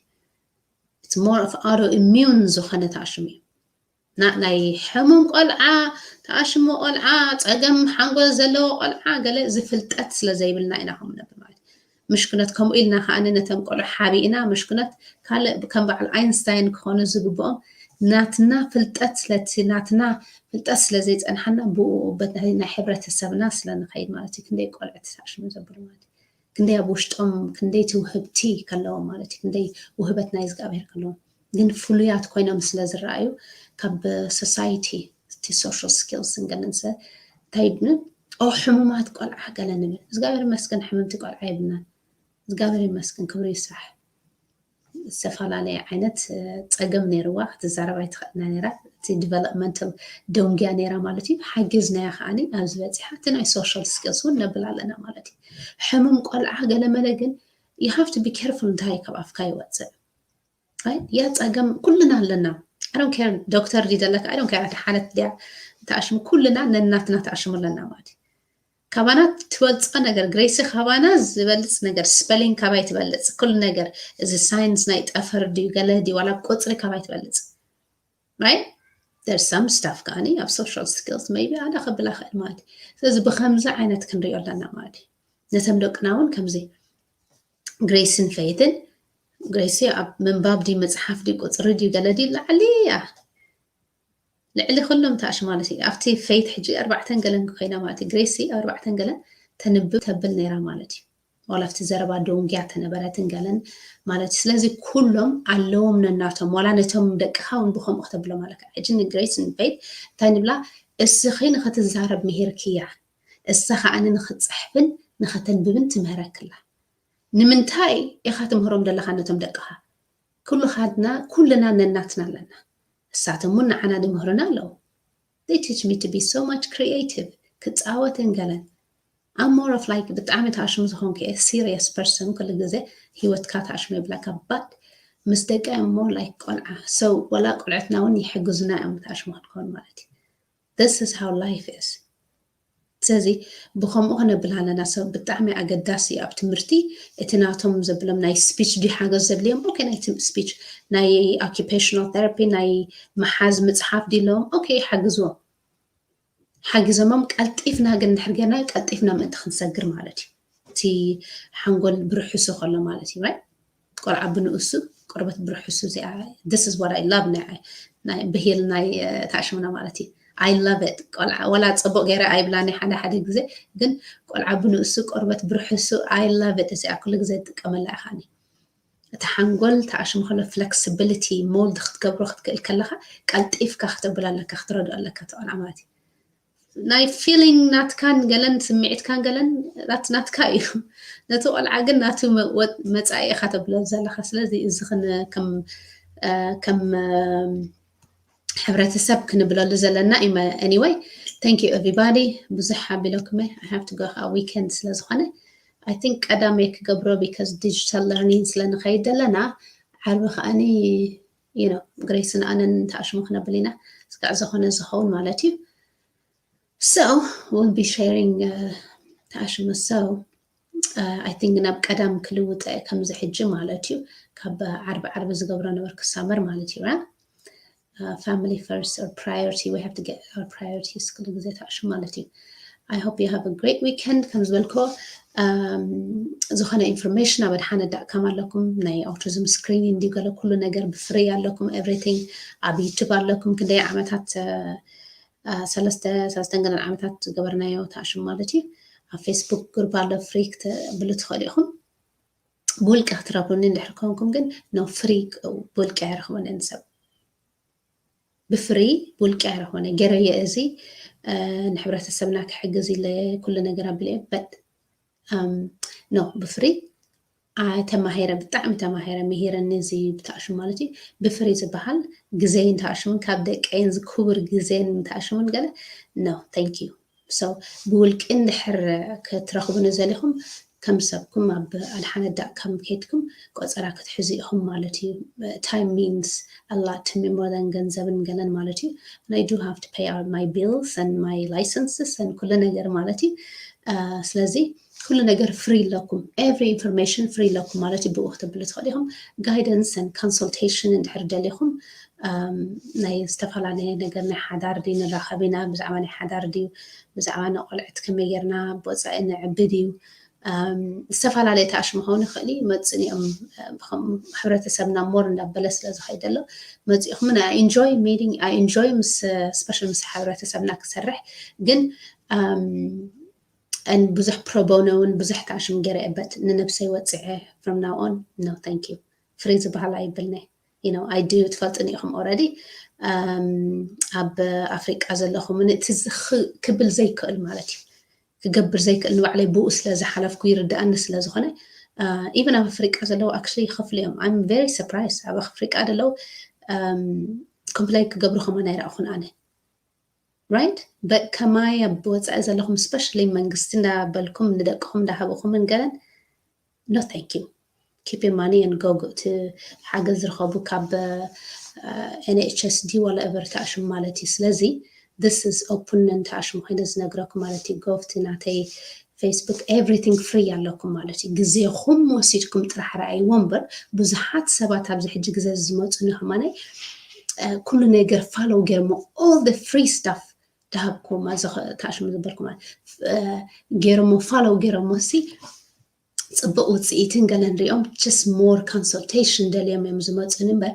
It's more of autoimmune ዝኾነ ተኣሽሙ እዩ። ናይ ሕሙም ቆልዓ፣ ተኣሽሙ ቆልዓ፣ ፀገም ሓንጎል ዘለዎ ቆልዓ ገለ ዝፍልጠት ስለ ዘይብልና ኢና ከምኡ ነብል ማለት እዩ። ምሽክነት ከምኡ ኢልና ከዓኒ ነተን ቆልዑ ሓቢእና ምሽክነት ካልእ ከም በዓል ኣይንስታይን ክኾኑ ዝግብኦም ናትና ፍልጠት ስለቲ ናትና ፍልጠት ስለ ዘይፀንሓና ብኡ በቲ ናይ ሕብረተሰብና ስለ ንኸይድ ማለት እዩ። ክንደይ ቆልዑ ተሳሽሙ ዘብሉ ማለት እዩ። ክንደይ ኣብ ውሽጦም ክንደይ ትውህብቲ ከለዎም ማለት እዩ። ክንደይ ውህበት ናይ እግዚኣብሔር ከለዎም ግን ፍሉያት ኮይኖም ስለ ዝረኣዩ ካብ society እቲ social skills ንገለን ስለ እንታይ ይብሉ ኦ ሕሙማት ቆልዓ ገለ ንብል እግዚኣብሔር ይመስገን ሕምምቲ ቆልዓ የብልናን። እግዚኣብሔር ይመስገን ክብሩ ይስራሕ። ዝተፈላለየ ዓይነት ፀገም ነይርዋ ክትዛረብ ኣይትኽእልና ነራ እቲ developmental ደንጉያ ነራ ማለት እዩ። ሓጊዝናያ ከዓኒ ኣብዚ በፂሓ እቲ ናይ social skills እውን ነብል ኣለና ማለት እዩ። ሕሙም ቆልዓ ገለመለ ግን you have to be careful እንታይ ካብ ኣፍካ ይወፅእ። ያ ፀገም ኩልና ኣለና። I don't care ዶክተር ድዩ ዘለካ I don't care ሓለት ድያ ተኣሽሙ ኩልና ነናትና ተኣሽሙ ኣለና ማለት እዩ። ካባና ትበልፆ ነገር ግሬሲ ካባና ዝበልፅ ነገር spelling ካባይ ትበልፅ ኩሉ ነገር እዚ science ናይ ጠፈር ድዩ ገለ ድዩ ዋላ ቁፅሪ ካባይ ትበልፅ right? There's some stuff ከዓኒ ኣብ social skills maybe ኣነ ከብላ ክእል ማለት እዩ። ስለዚ ብከምዚ ዓይነት ክንሪኦ ኣለና ማለት እዩ። ነቶም ደቅና እውን ከምዚ ግሬስን ፌይትን ግሬሲ ኣብ ምንባብ ድዩ መፅሓፍ ድዩ ቁፅሪ ድዩ ገለ ድዩ ላዕሊ እያ ልዕሊ ኩሎም ታሽ ማለት እዩ። ኣብቲ ፌይት ሕጂ ኣርባዕተን ገለን ኮይና ማለት እዩ። ግሬሲ ኣርባዕተን ገለን ተንብብ ተብል ነይራ ማለት እዩ። ዋላ ኣብቲ ዘረባ ደንጉያ ተነበረትን ገለን ማለት እዩ። ስለዚ ኩሎም ኣለዎም ነናቶም ዋላ ነቶም ደቅኻ እውን ብከምኡ ክተብሎም ኣለካ። ሕጂ ንግሬስ ንፌይት እንታይ ንብላ እስኺ ንክትዛረብ ምሂርክያ እሳ ከዓኒ ንክትፅሕፍን ንክተንብብን ትምህረክላ። ንምንታይ ኢኻ ትምህሮም ዘለኻ ነቶም ደቅኻ? ኩልኻትና ኩልና ነናትና ኣለና። እሳቶም እውን ንዓና ድምህሩና ኣለዉ። They teach me to be so much creative ክፃወትን ገለን I'm more of like ብጣዕሚ ተኣሽሙ ዝኾንኩ እየ serious person ኩሉ ግዜ ህይወትካ ተኣሽሙ የብላካ but ምስ ደቂ እዮም more like ቆልዓ so ወላ ቆልዕትና እውን ይሕግዙና እዮም ተኣሽሙ ክንከውን ማለት እዩ This is how life is ስለዚ ብከምኡ ክነብል ኣለና ሰብ ብጣዕሚ ኣገዳሲ እዩ ኣብ ትምህርቲ እቲ ናቶም ዘብሎም ናይ speech ድዩ ሓገዝ ዘድልዮም okay ናይ speech ናይ occupational therapy ናይ ምሓዝ ምፅሓፍ ድዩ ኣለዎም okay ሓግዝዎም ሓጊዞሞም ቀልጢፍና ግን እንድሕር ጌርና ቀልጢፍና ምእንቲ ክንሰግር ማለት እዩ እቲ ሓንጎል ብርሕሱ ከሎ ማለት እዩ right ቆልዓ ብንእሱ ቆርበት ብርሕሱ እዚኣ this is what I love ናይ ብሂል ናይ ተኣሽሙና ማለት እዩ I love it ቆልዓ ወላ ፅቡቅ ገይረ ኣይብላኒ ሓደ ሓደ ግዜ ግን ቆልዓ ብንእሱ ቆርበት ብርሕሱ I love it እዚኣ ኩሉ ግዜ ዝጥቀመላ ኢኻኒ እቲ ሓንጎል ተኣሽሙ ከሎ flexibility mould ክትገብሮ ክትክእል ከለካ ቀልጢፍካ ክተብል ኣለካ ክትረድኦ ኣለካ እቲ ቆልዓ ማለት እዩ ናይ feeling ናትካን ገለን ስምዒትካን ገለን ናት ናትካ እዩ ነቲ ቆልዓ ግን ናቱ መፃኢ ኢካ ተብሎ ዘለካ ስለዚ እዚ ከም ሕብረተሰብ ክንብለሉ ዘለና እዩ anyway thank you everybody ብዙሕ ሓቢለኩመ I have to go ከዓ weekend ስለ ዝኾነ I think ቀዳመይ ክገብሮ because digital learning ስለ ንኸይድ ዘለና ዓርቢ ከዓኒ you know ግሬስን ኣነን ተኣሽሙ ክነብል ኢና ስጋዕ ዝኾነ ዝኸውን ማለት እዩ So we'll be sharing ተኣሽሙ so I think ናብ ቀዳም ክልውጠ ከምዚ ሕጂ ማለት እዩ ካብ ዓርቢ ዓርቢ ዝገብሮ ነበርኩ summer ማለት እዩ family first or priority we have to get our priorities ኩሉ ግዜ ተኣሽሙ ማለት እዩ I hope you have a great weekend ከም ዝበልኮ ዝኾነ information ኣብ ኣድሓነ ዳእካም ኣለኩም ናይ autism screening ድዩ ገለ ኩሉ ነገር ብፍሪ ኣለኩም everything ኣብ YouTube ኣለኩም ክንደይ ዓመታት ሰለስተ ሰለስተን ገለን ዓመታት ዝገበርናዮ ተኣሽሙ ማለት እዩ። ኣብ ፌስቡክ ግሩፕ ኣሎ፣ ፍሪ ክትብሉ ትኽእሉ ኢኹም። ብውልቂ ክትረኽቡኒ እንድሕር ኮንኩም ግን፣ ኖ፣ ፍሪ፣ ብውልቂ ኣይረኽቦን እየ ንሰብ። ብፍሪ ብውልቂ ኣይረኽቦን እየ። ገይረዮ እዚ ንሕብረተሰብና ክሕግዝ ኢለ ኩሉ ነገር ኣቢለ እየ። በት ኖ፣ ብፍሪ ተማሂረ፣ ብጣዕሚ ተማሂረ፣ ምሂረኒ እዚ ብተኣሽሙ ማለት እዩ። ብፍሪ ዝበሃል ግዜይን ተኣሽሙን፣ ካብ ደቀይን ዝክቡር ግዜን ተኣሽሙን ገለ፣ ኖ፣ ታንክ ዩ። So ብውልቂ እንድሕር ክትረኽቡኒ ዘሊኹም፣ ከም ሰብኩም ኣብ ኣድሓነ ዳት ኮም ከይድኩም ቆጸራ ክትሕዙ ኢኹም ማለት እዩ። Time means a lot to me, more than ገንዘብን ገለን ማለት እዩ። And I do have to pay out my bills and my licenses and ኩሉ ነገር ማለት እዩ። ስለዚ ኩሉ ነገር ፍሪ ኣለኩም፣ every information ፍሪ ኣለኩም ማለት እዩ። ብኡ ክትብሉ ትኽእሉ ኢኹም። Guidance and consultation እንድሕር ደሊኹም፣ ናይ ዝተፈላለየ ነገር፣ ናይ ሓዳር ድዩ ንራኸብ ኢና፣ ብዛዕባ ናይ ሓዳር ድዩ፣ ብዛዕባ ንቆልዕት ከመይ ጌርና ብወፃኢ ነዕቢ ድዩ፣ ዝተፈላለየ ተኣሽሙ ክኸውን ይኽእል እዩ። መፅን እዮም፣ ከም ሕብረተሰብና ሞር እንዳበለ ስለ ዝኸይድ ዘሎ መፂኹም። I enjoy meeting, I enjoy ምስ፣ ስፔሻል ምስ ሕብረተሰብና ክሰርሕ፣ ግን ብዙሕ ፕሮቦኖ እውን ብዙሕ ተኣሽሙ ገይረ እበት ንነብሰይ ወፅዐ። From now on, no, thank you። ፍሪ ዝበሃል ኣይብልኒ። You know, I do፣ ትፈልጥኒ ኢኹም already። ኣብ ኣፍሪቃ ዘለኹም እቲ ክብል ዘይክእል ማለት እዩ፣ ክገብር ዘይክእል ንባዕለይ ብኡ ስለ ዝሓለፍኩ ይርድኣኒ ስለ ዝኾነ፣ even ኣብ ኣፍሪቃ ዘለዉ actually ይኸፍሉ እዮም። I'm very surprised። ኣብ ኣፍሪቃ ዘለዉ ኮምፕሌን ክገብሩ ከማን ኣይረኣኹን ኣነ። Right? But ከማይ ኣብ ወፃኢ ዘለኹም፣ ስፔሻሊ መንግስቲ እንዳበልኩም ንደቅኹም እንዳሃብኹምን ገለን፣ no, thank you። Keep your money and go, go to ሓገዝ ዝረኸቡ ካብ ኤንኤችኤስ ዲ ዋላ ኤቨር ተኣሽሙ ማለት እዩ። ስለዚ this is open and ተኣሽሙ ኮይነ ዝነግረኩም ማለት እዩ። ጎፍቲ ናተይ ፌስቡክ፣ everything ፍሪ ኣለኩም ማለት እዩ። ግዜኹም ወሲድኩም ጥራሕ ረኣይዎ እምበር፣ ብዙሓት ሰባት ኣብዚ ሕጂ ግዜ ዝመፁኒ ከማናይ ኩሉ ነገር ፋሎው ገይሮሞ፣ all the free stuff ዳሃብኩም፣ ተኣሽሙ ዝበልኩም ገይሮሞ፣ ፋሎው ገይሮሞ ሲ ፅቡቅ ውፅኢትን ገለን ሪኦም፣ just more consultation ደልዮም እዮም ዝመፁኒ እምበር፣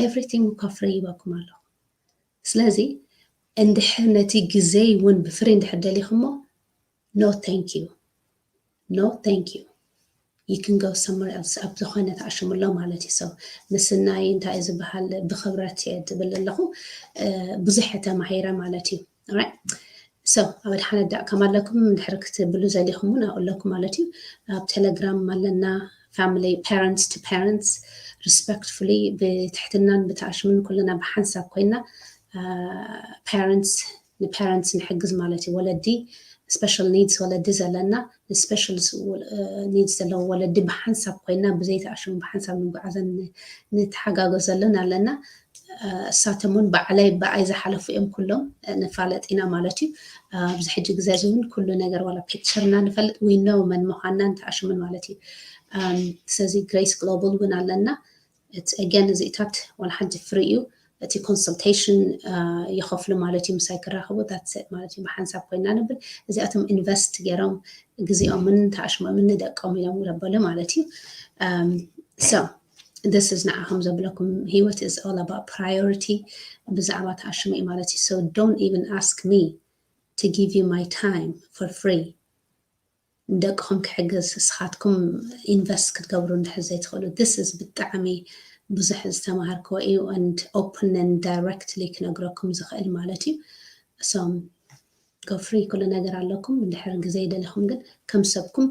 everything እኳ ፍሪ ይበኩም ኣለኹ። ስለዚ እንድሕር ነቲ ግዜይ እውን ብፍሪ እንድሕር ደሊኹሞ፣ no, thank you። No, thank you። You can go somewhere else። ኣብ ዝኾነ ተኣሽሙ ኣሎ ማለት እዩ። So ምስናይ እንታይ እዩ ዝበሃል፣ ብኽብረት እየ ዝብል ኣለኹ። ብዙሕ እየ ተማሂረ ማለት እዩ። Alright። So ኣብ ኣድሓነ ዳት ኮም ኣለኩም፣ እንድሕር ክትብሉ ዘሊኹም እውን ኣብኡ ኣለኩም ማለት እዩ። ኣብ ቴሌግራም ኣለና፣ family፣ parents to parents፣ respectfully፣ ብትሕትናን ብተኣሽሙን ኩልና ብሓንሳብ ኮይና፣ ፓረንትስ ንፓረንትስ ንሕግዝ ማለት እዩ። ወለዲ፣ ስፔሻል ኒድስ ወለዲ ዘለና፣ ንስፔሻል ኒድስ ዘለዉ ወለዲ ብሓንሳብ ኮይና፣ ብዘይተኣሽሙ ብሓንሳብ ንጓዓዘን፣ ንተሓጋገዘሉን ኣለና። እሳቶም እውን ባዕለይ ብኣይ ዝሓለፉ እዮም ኩሎም፣ ንፋለጥ ኢና ማለት እዩ። ኣብዚ ሕጂ ግዜ እዚ እውን ኩሉ ነገር፣ ዋላ ፒክቸርና ንፈልጥ፣ we know መን ምዃንና እንተኣሽሙን ማለት እዩ። ስለዚ ግሬስ ግሎባል እውን ኣለና። Again፣ እዚታት ዋላ ሓንቲ ፍሪ እዩ። እቲ ኮንሰልቴሽን ይኸፍሉ ማለት እዩ፣ ምሳይ ክራኸቡ፣ that's it ማለት እዩ። ብሓንሳብ ኮይና ንብል፣ እዚኣቶም ኢንቨስት ገይሮም ግዜኦምን ተኣሽሞምን ንደቆም ኢሎም ዘበሉ ማለት እዩ። So this is ንዓኹም ዘብለኩም፣ ህይወት is all about priority። ብዛዕባ ተኣሽሙ እዩ ማለት እዩ። So don't even ask me to give you my time for free። ንደቅኹም ክሕግዝ ንስኻትኩም ኢንቨስት ክትገብሩ እንድሕር ዘይትኽእሉ፣ this is ብጣዕሚ ብዙሕ ዝተማሃርክዎ እዩ፣ and open and directly ክነግረኩም ዝኽእል ማለት እዩ። So go free፣ ኩሉ ነገር ኣለኩም። እንድሕር ግዜ ይደሊኹም ግን ከም ሰብኩም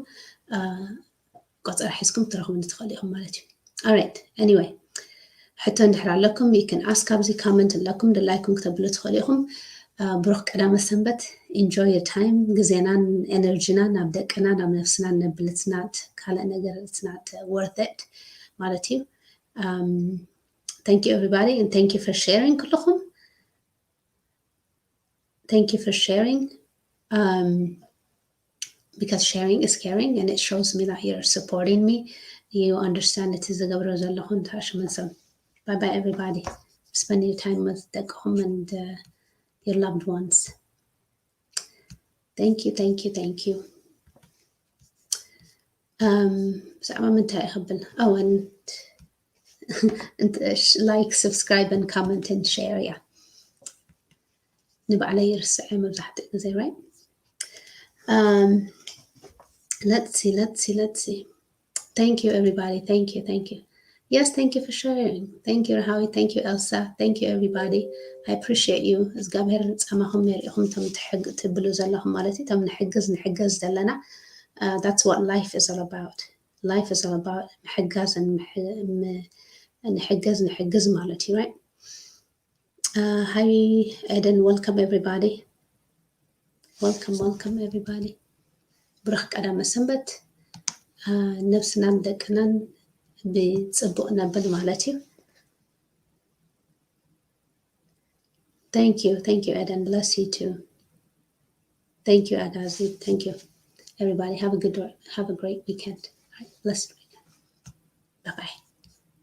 ቆፀራ ሒዝኩም ትረኽቡኒ ትኽእሉ ኢኹም ማለት እዩ። Alright, anyway፣ ሕቶ እንድሕር ኣለኩም፣ you can ask ኣብዚ ኮመንት ኣለኩም፣ ድላይኩም ክተብሉ ትኽእሉ ኢኹም። ብሩኽ ቀዳመ ሰንበት። Enjoy your time። ግዜናን ኤነርጂናን ናብ ደቅና፣ ናብ ነፍስና ነብል፣ it's not ካልእ ነገር፣ it's not worth it ማለት እዩ። Thank you everybody and thank you for sharing ኩልኹም። Thank you for sharing. Because sharing is caring and it shows me that you're supporting me. You understand እቲ ዝገብሮ ዘለኹ እንተኣሽሙ። So bye bye everybody. Spend your time with ደቅኹም and your loved ones. Thank you, thank you, thank you. ብዛዕባ ምንታይ ክብል? Oh, and like, subscribe and comment and share, yeah. ንባዕለይ ይርስዐ መብዛሕትኡ ግዜ፣ right? Um, let's see, let's see, let's see. Thank you, everybody. Thank you, thank you. Yes, thank you for sharing. Thank you, Rahawi. Thank you, Elsa. Thank you, everybody. I appreciate you. እግዚኣብሔር ጻማኹም የርእኹም፣ እቶም ትሕግ-፣ ትብሉ ዘለኹም ማለት እዩ። እቶም ንሕግዝ፣ ንሕገዝ ዘለና። Uh, that's what life is all about. Life is all about ምሕጋዝን ምሕ-፣ ም-፣ ንሕገዝ፣ ንሕግዝ ማለት እዩ፣ right? Uh, hi, Eden. Welcome, everybody. Welcome, welcome, everybody. ብሩኽ ቀዳመ ሰንበት። Uh, ነብስናን ደቅናን ብጽቡቕ ነብል ማለት እዩ። Thank you, thank you, Eden. Bless you too. Thank you, Adazi. Thank you. Everybody, have a good, have a great weekend. All right, blessed weekend. Bye-bye.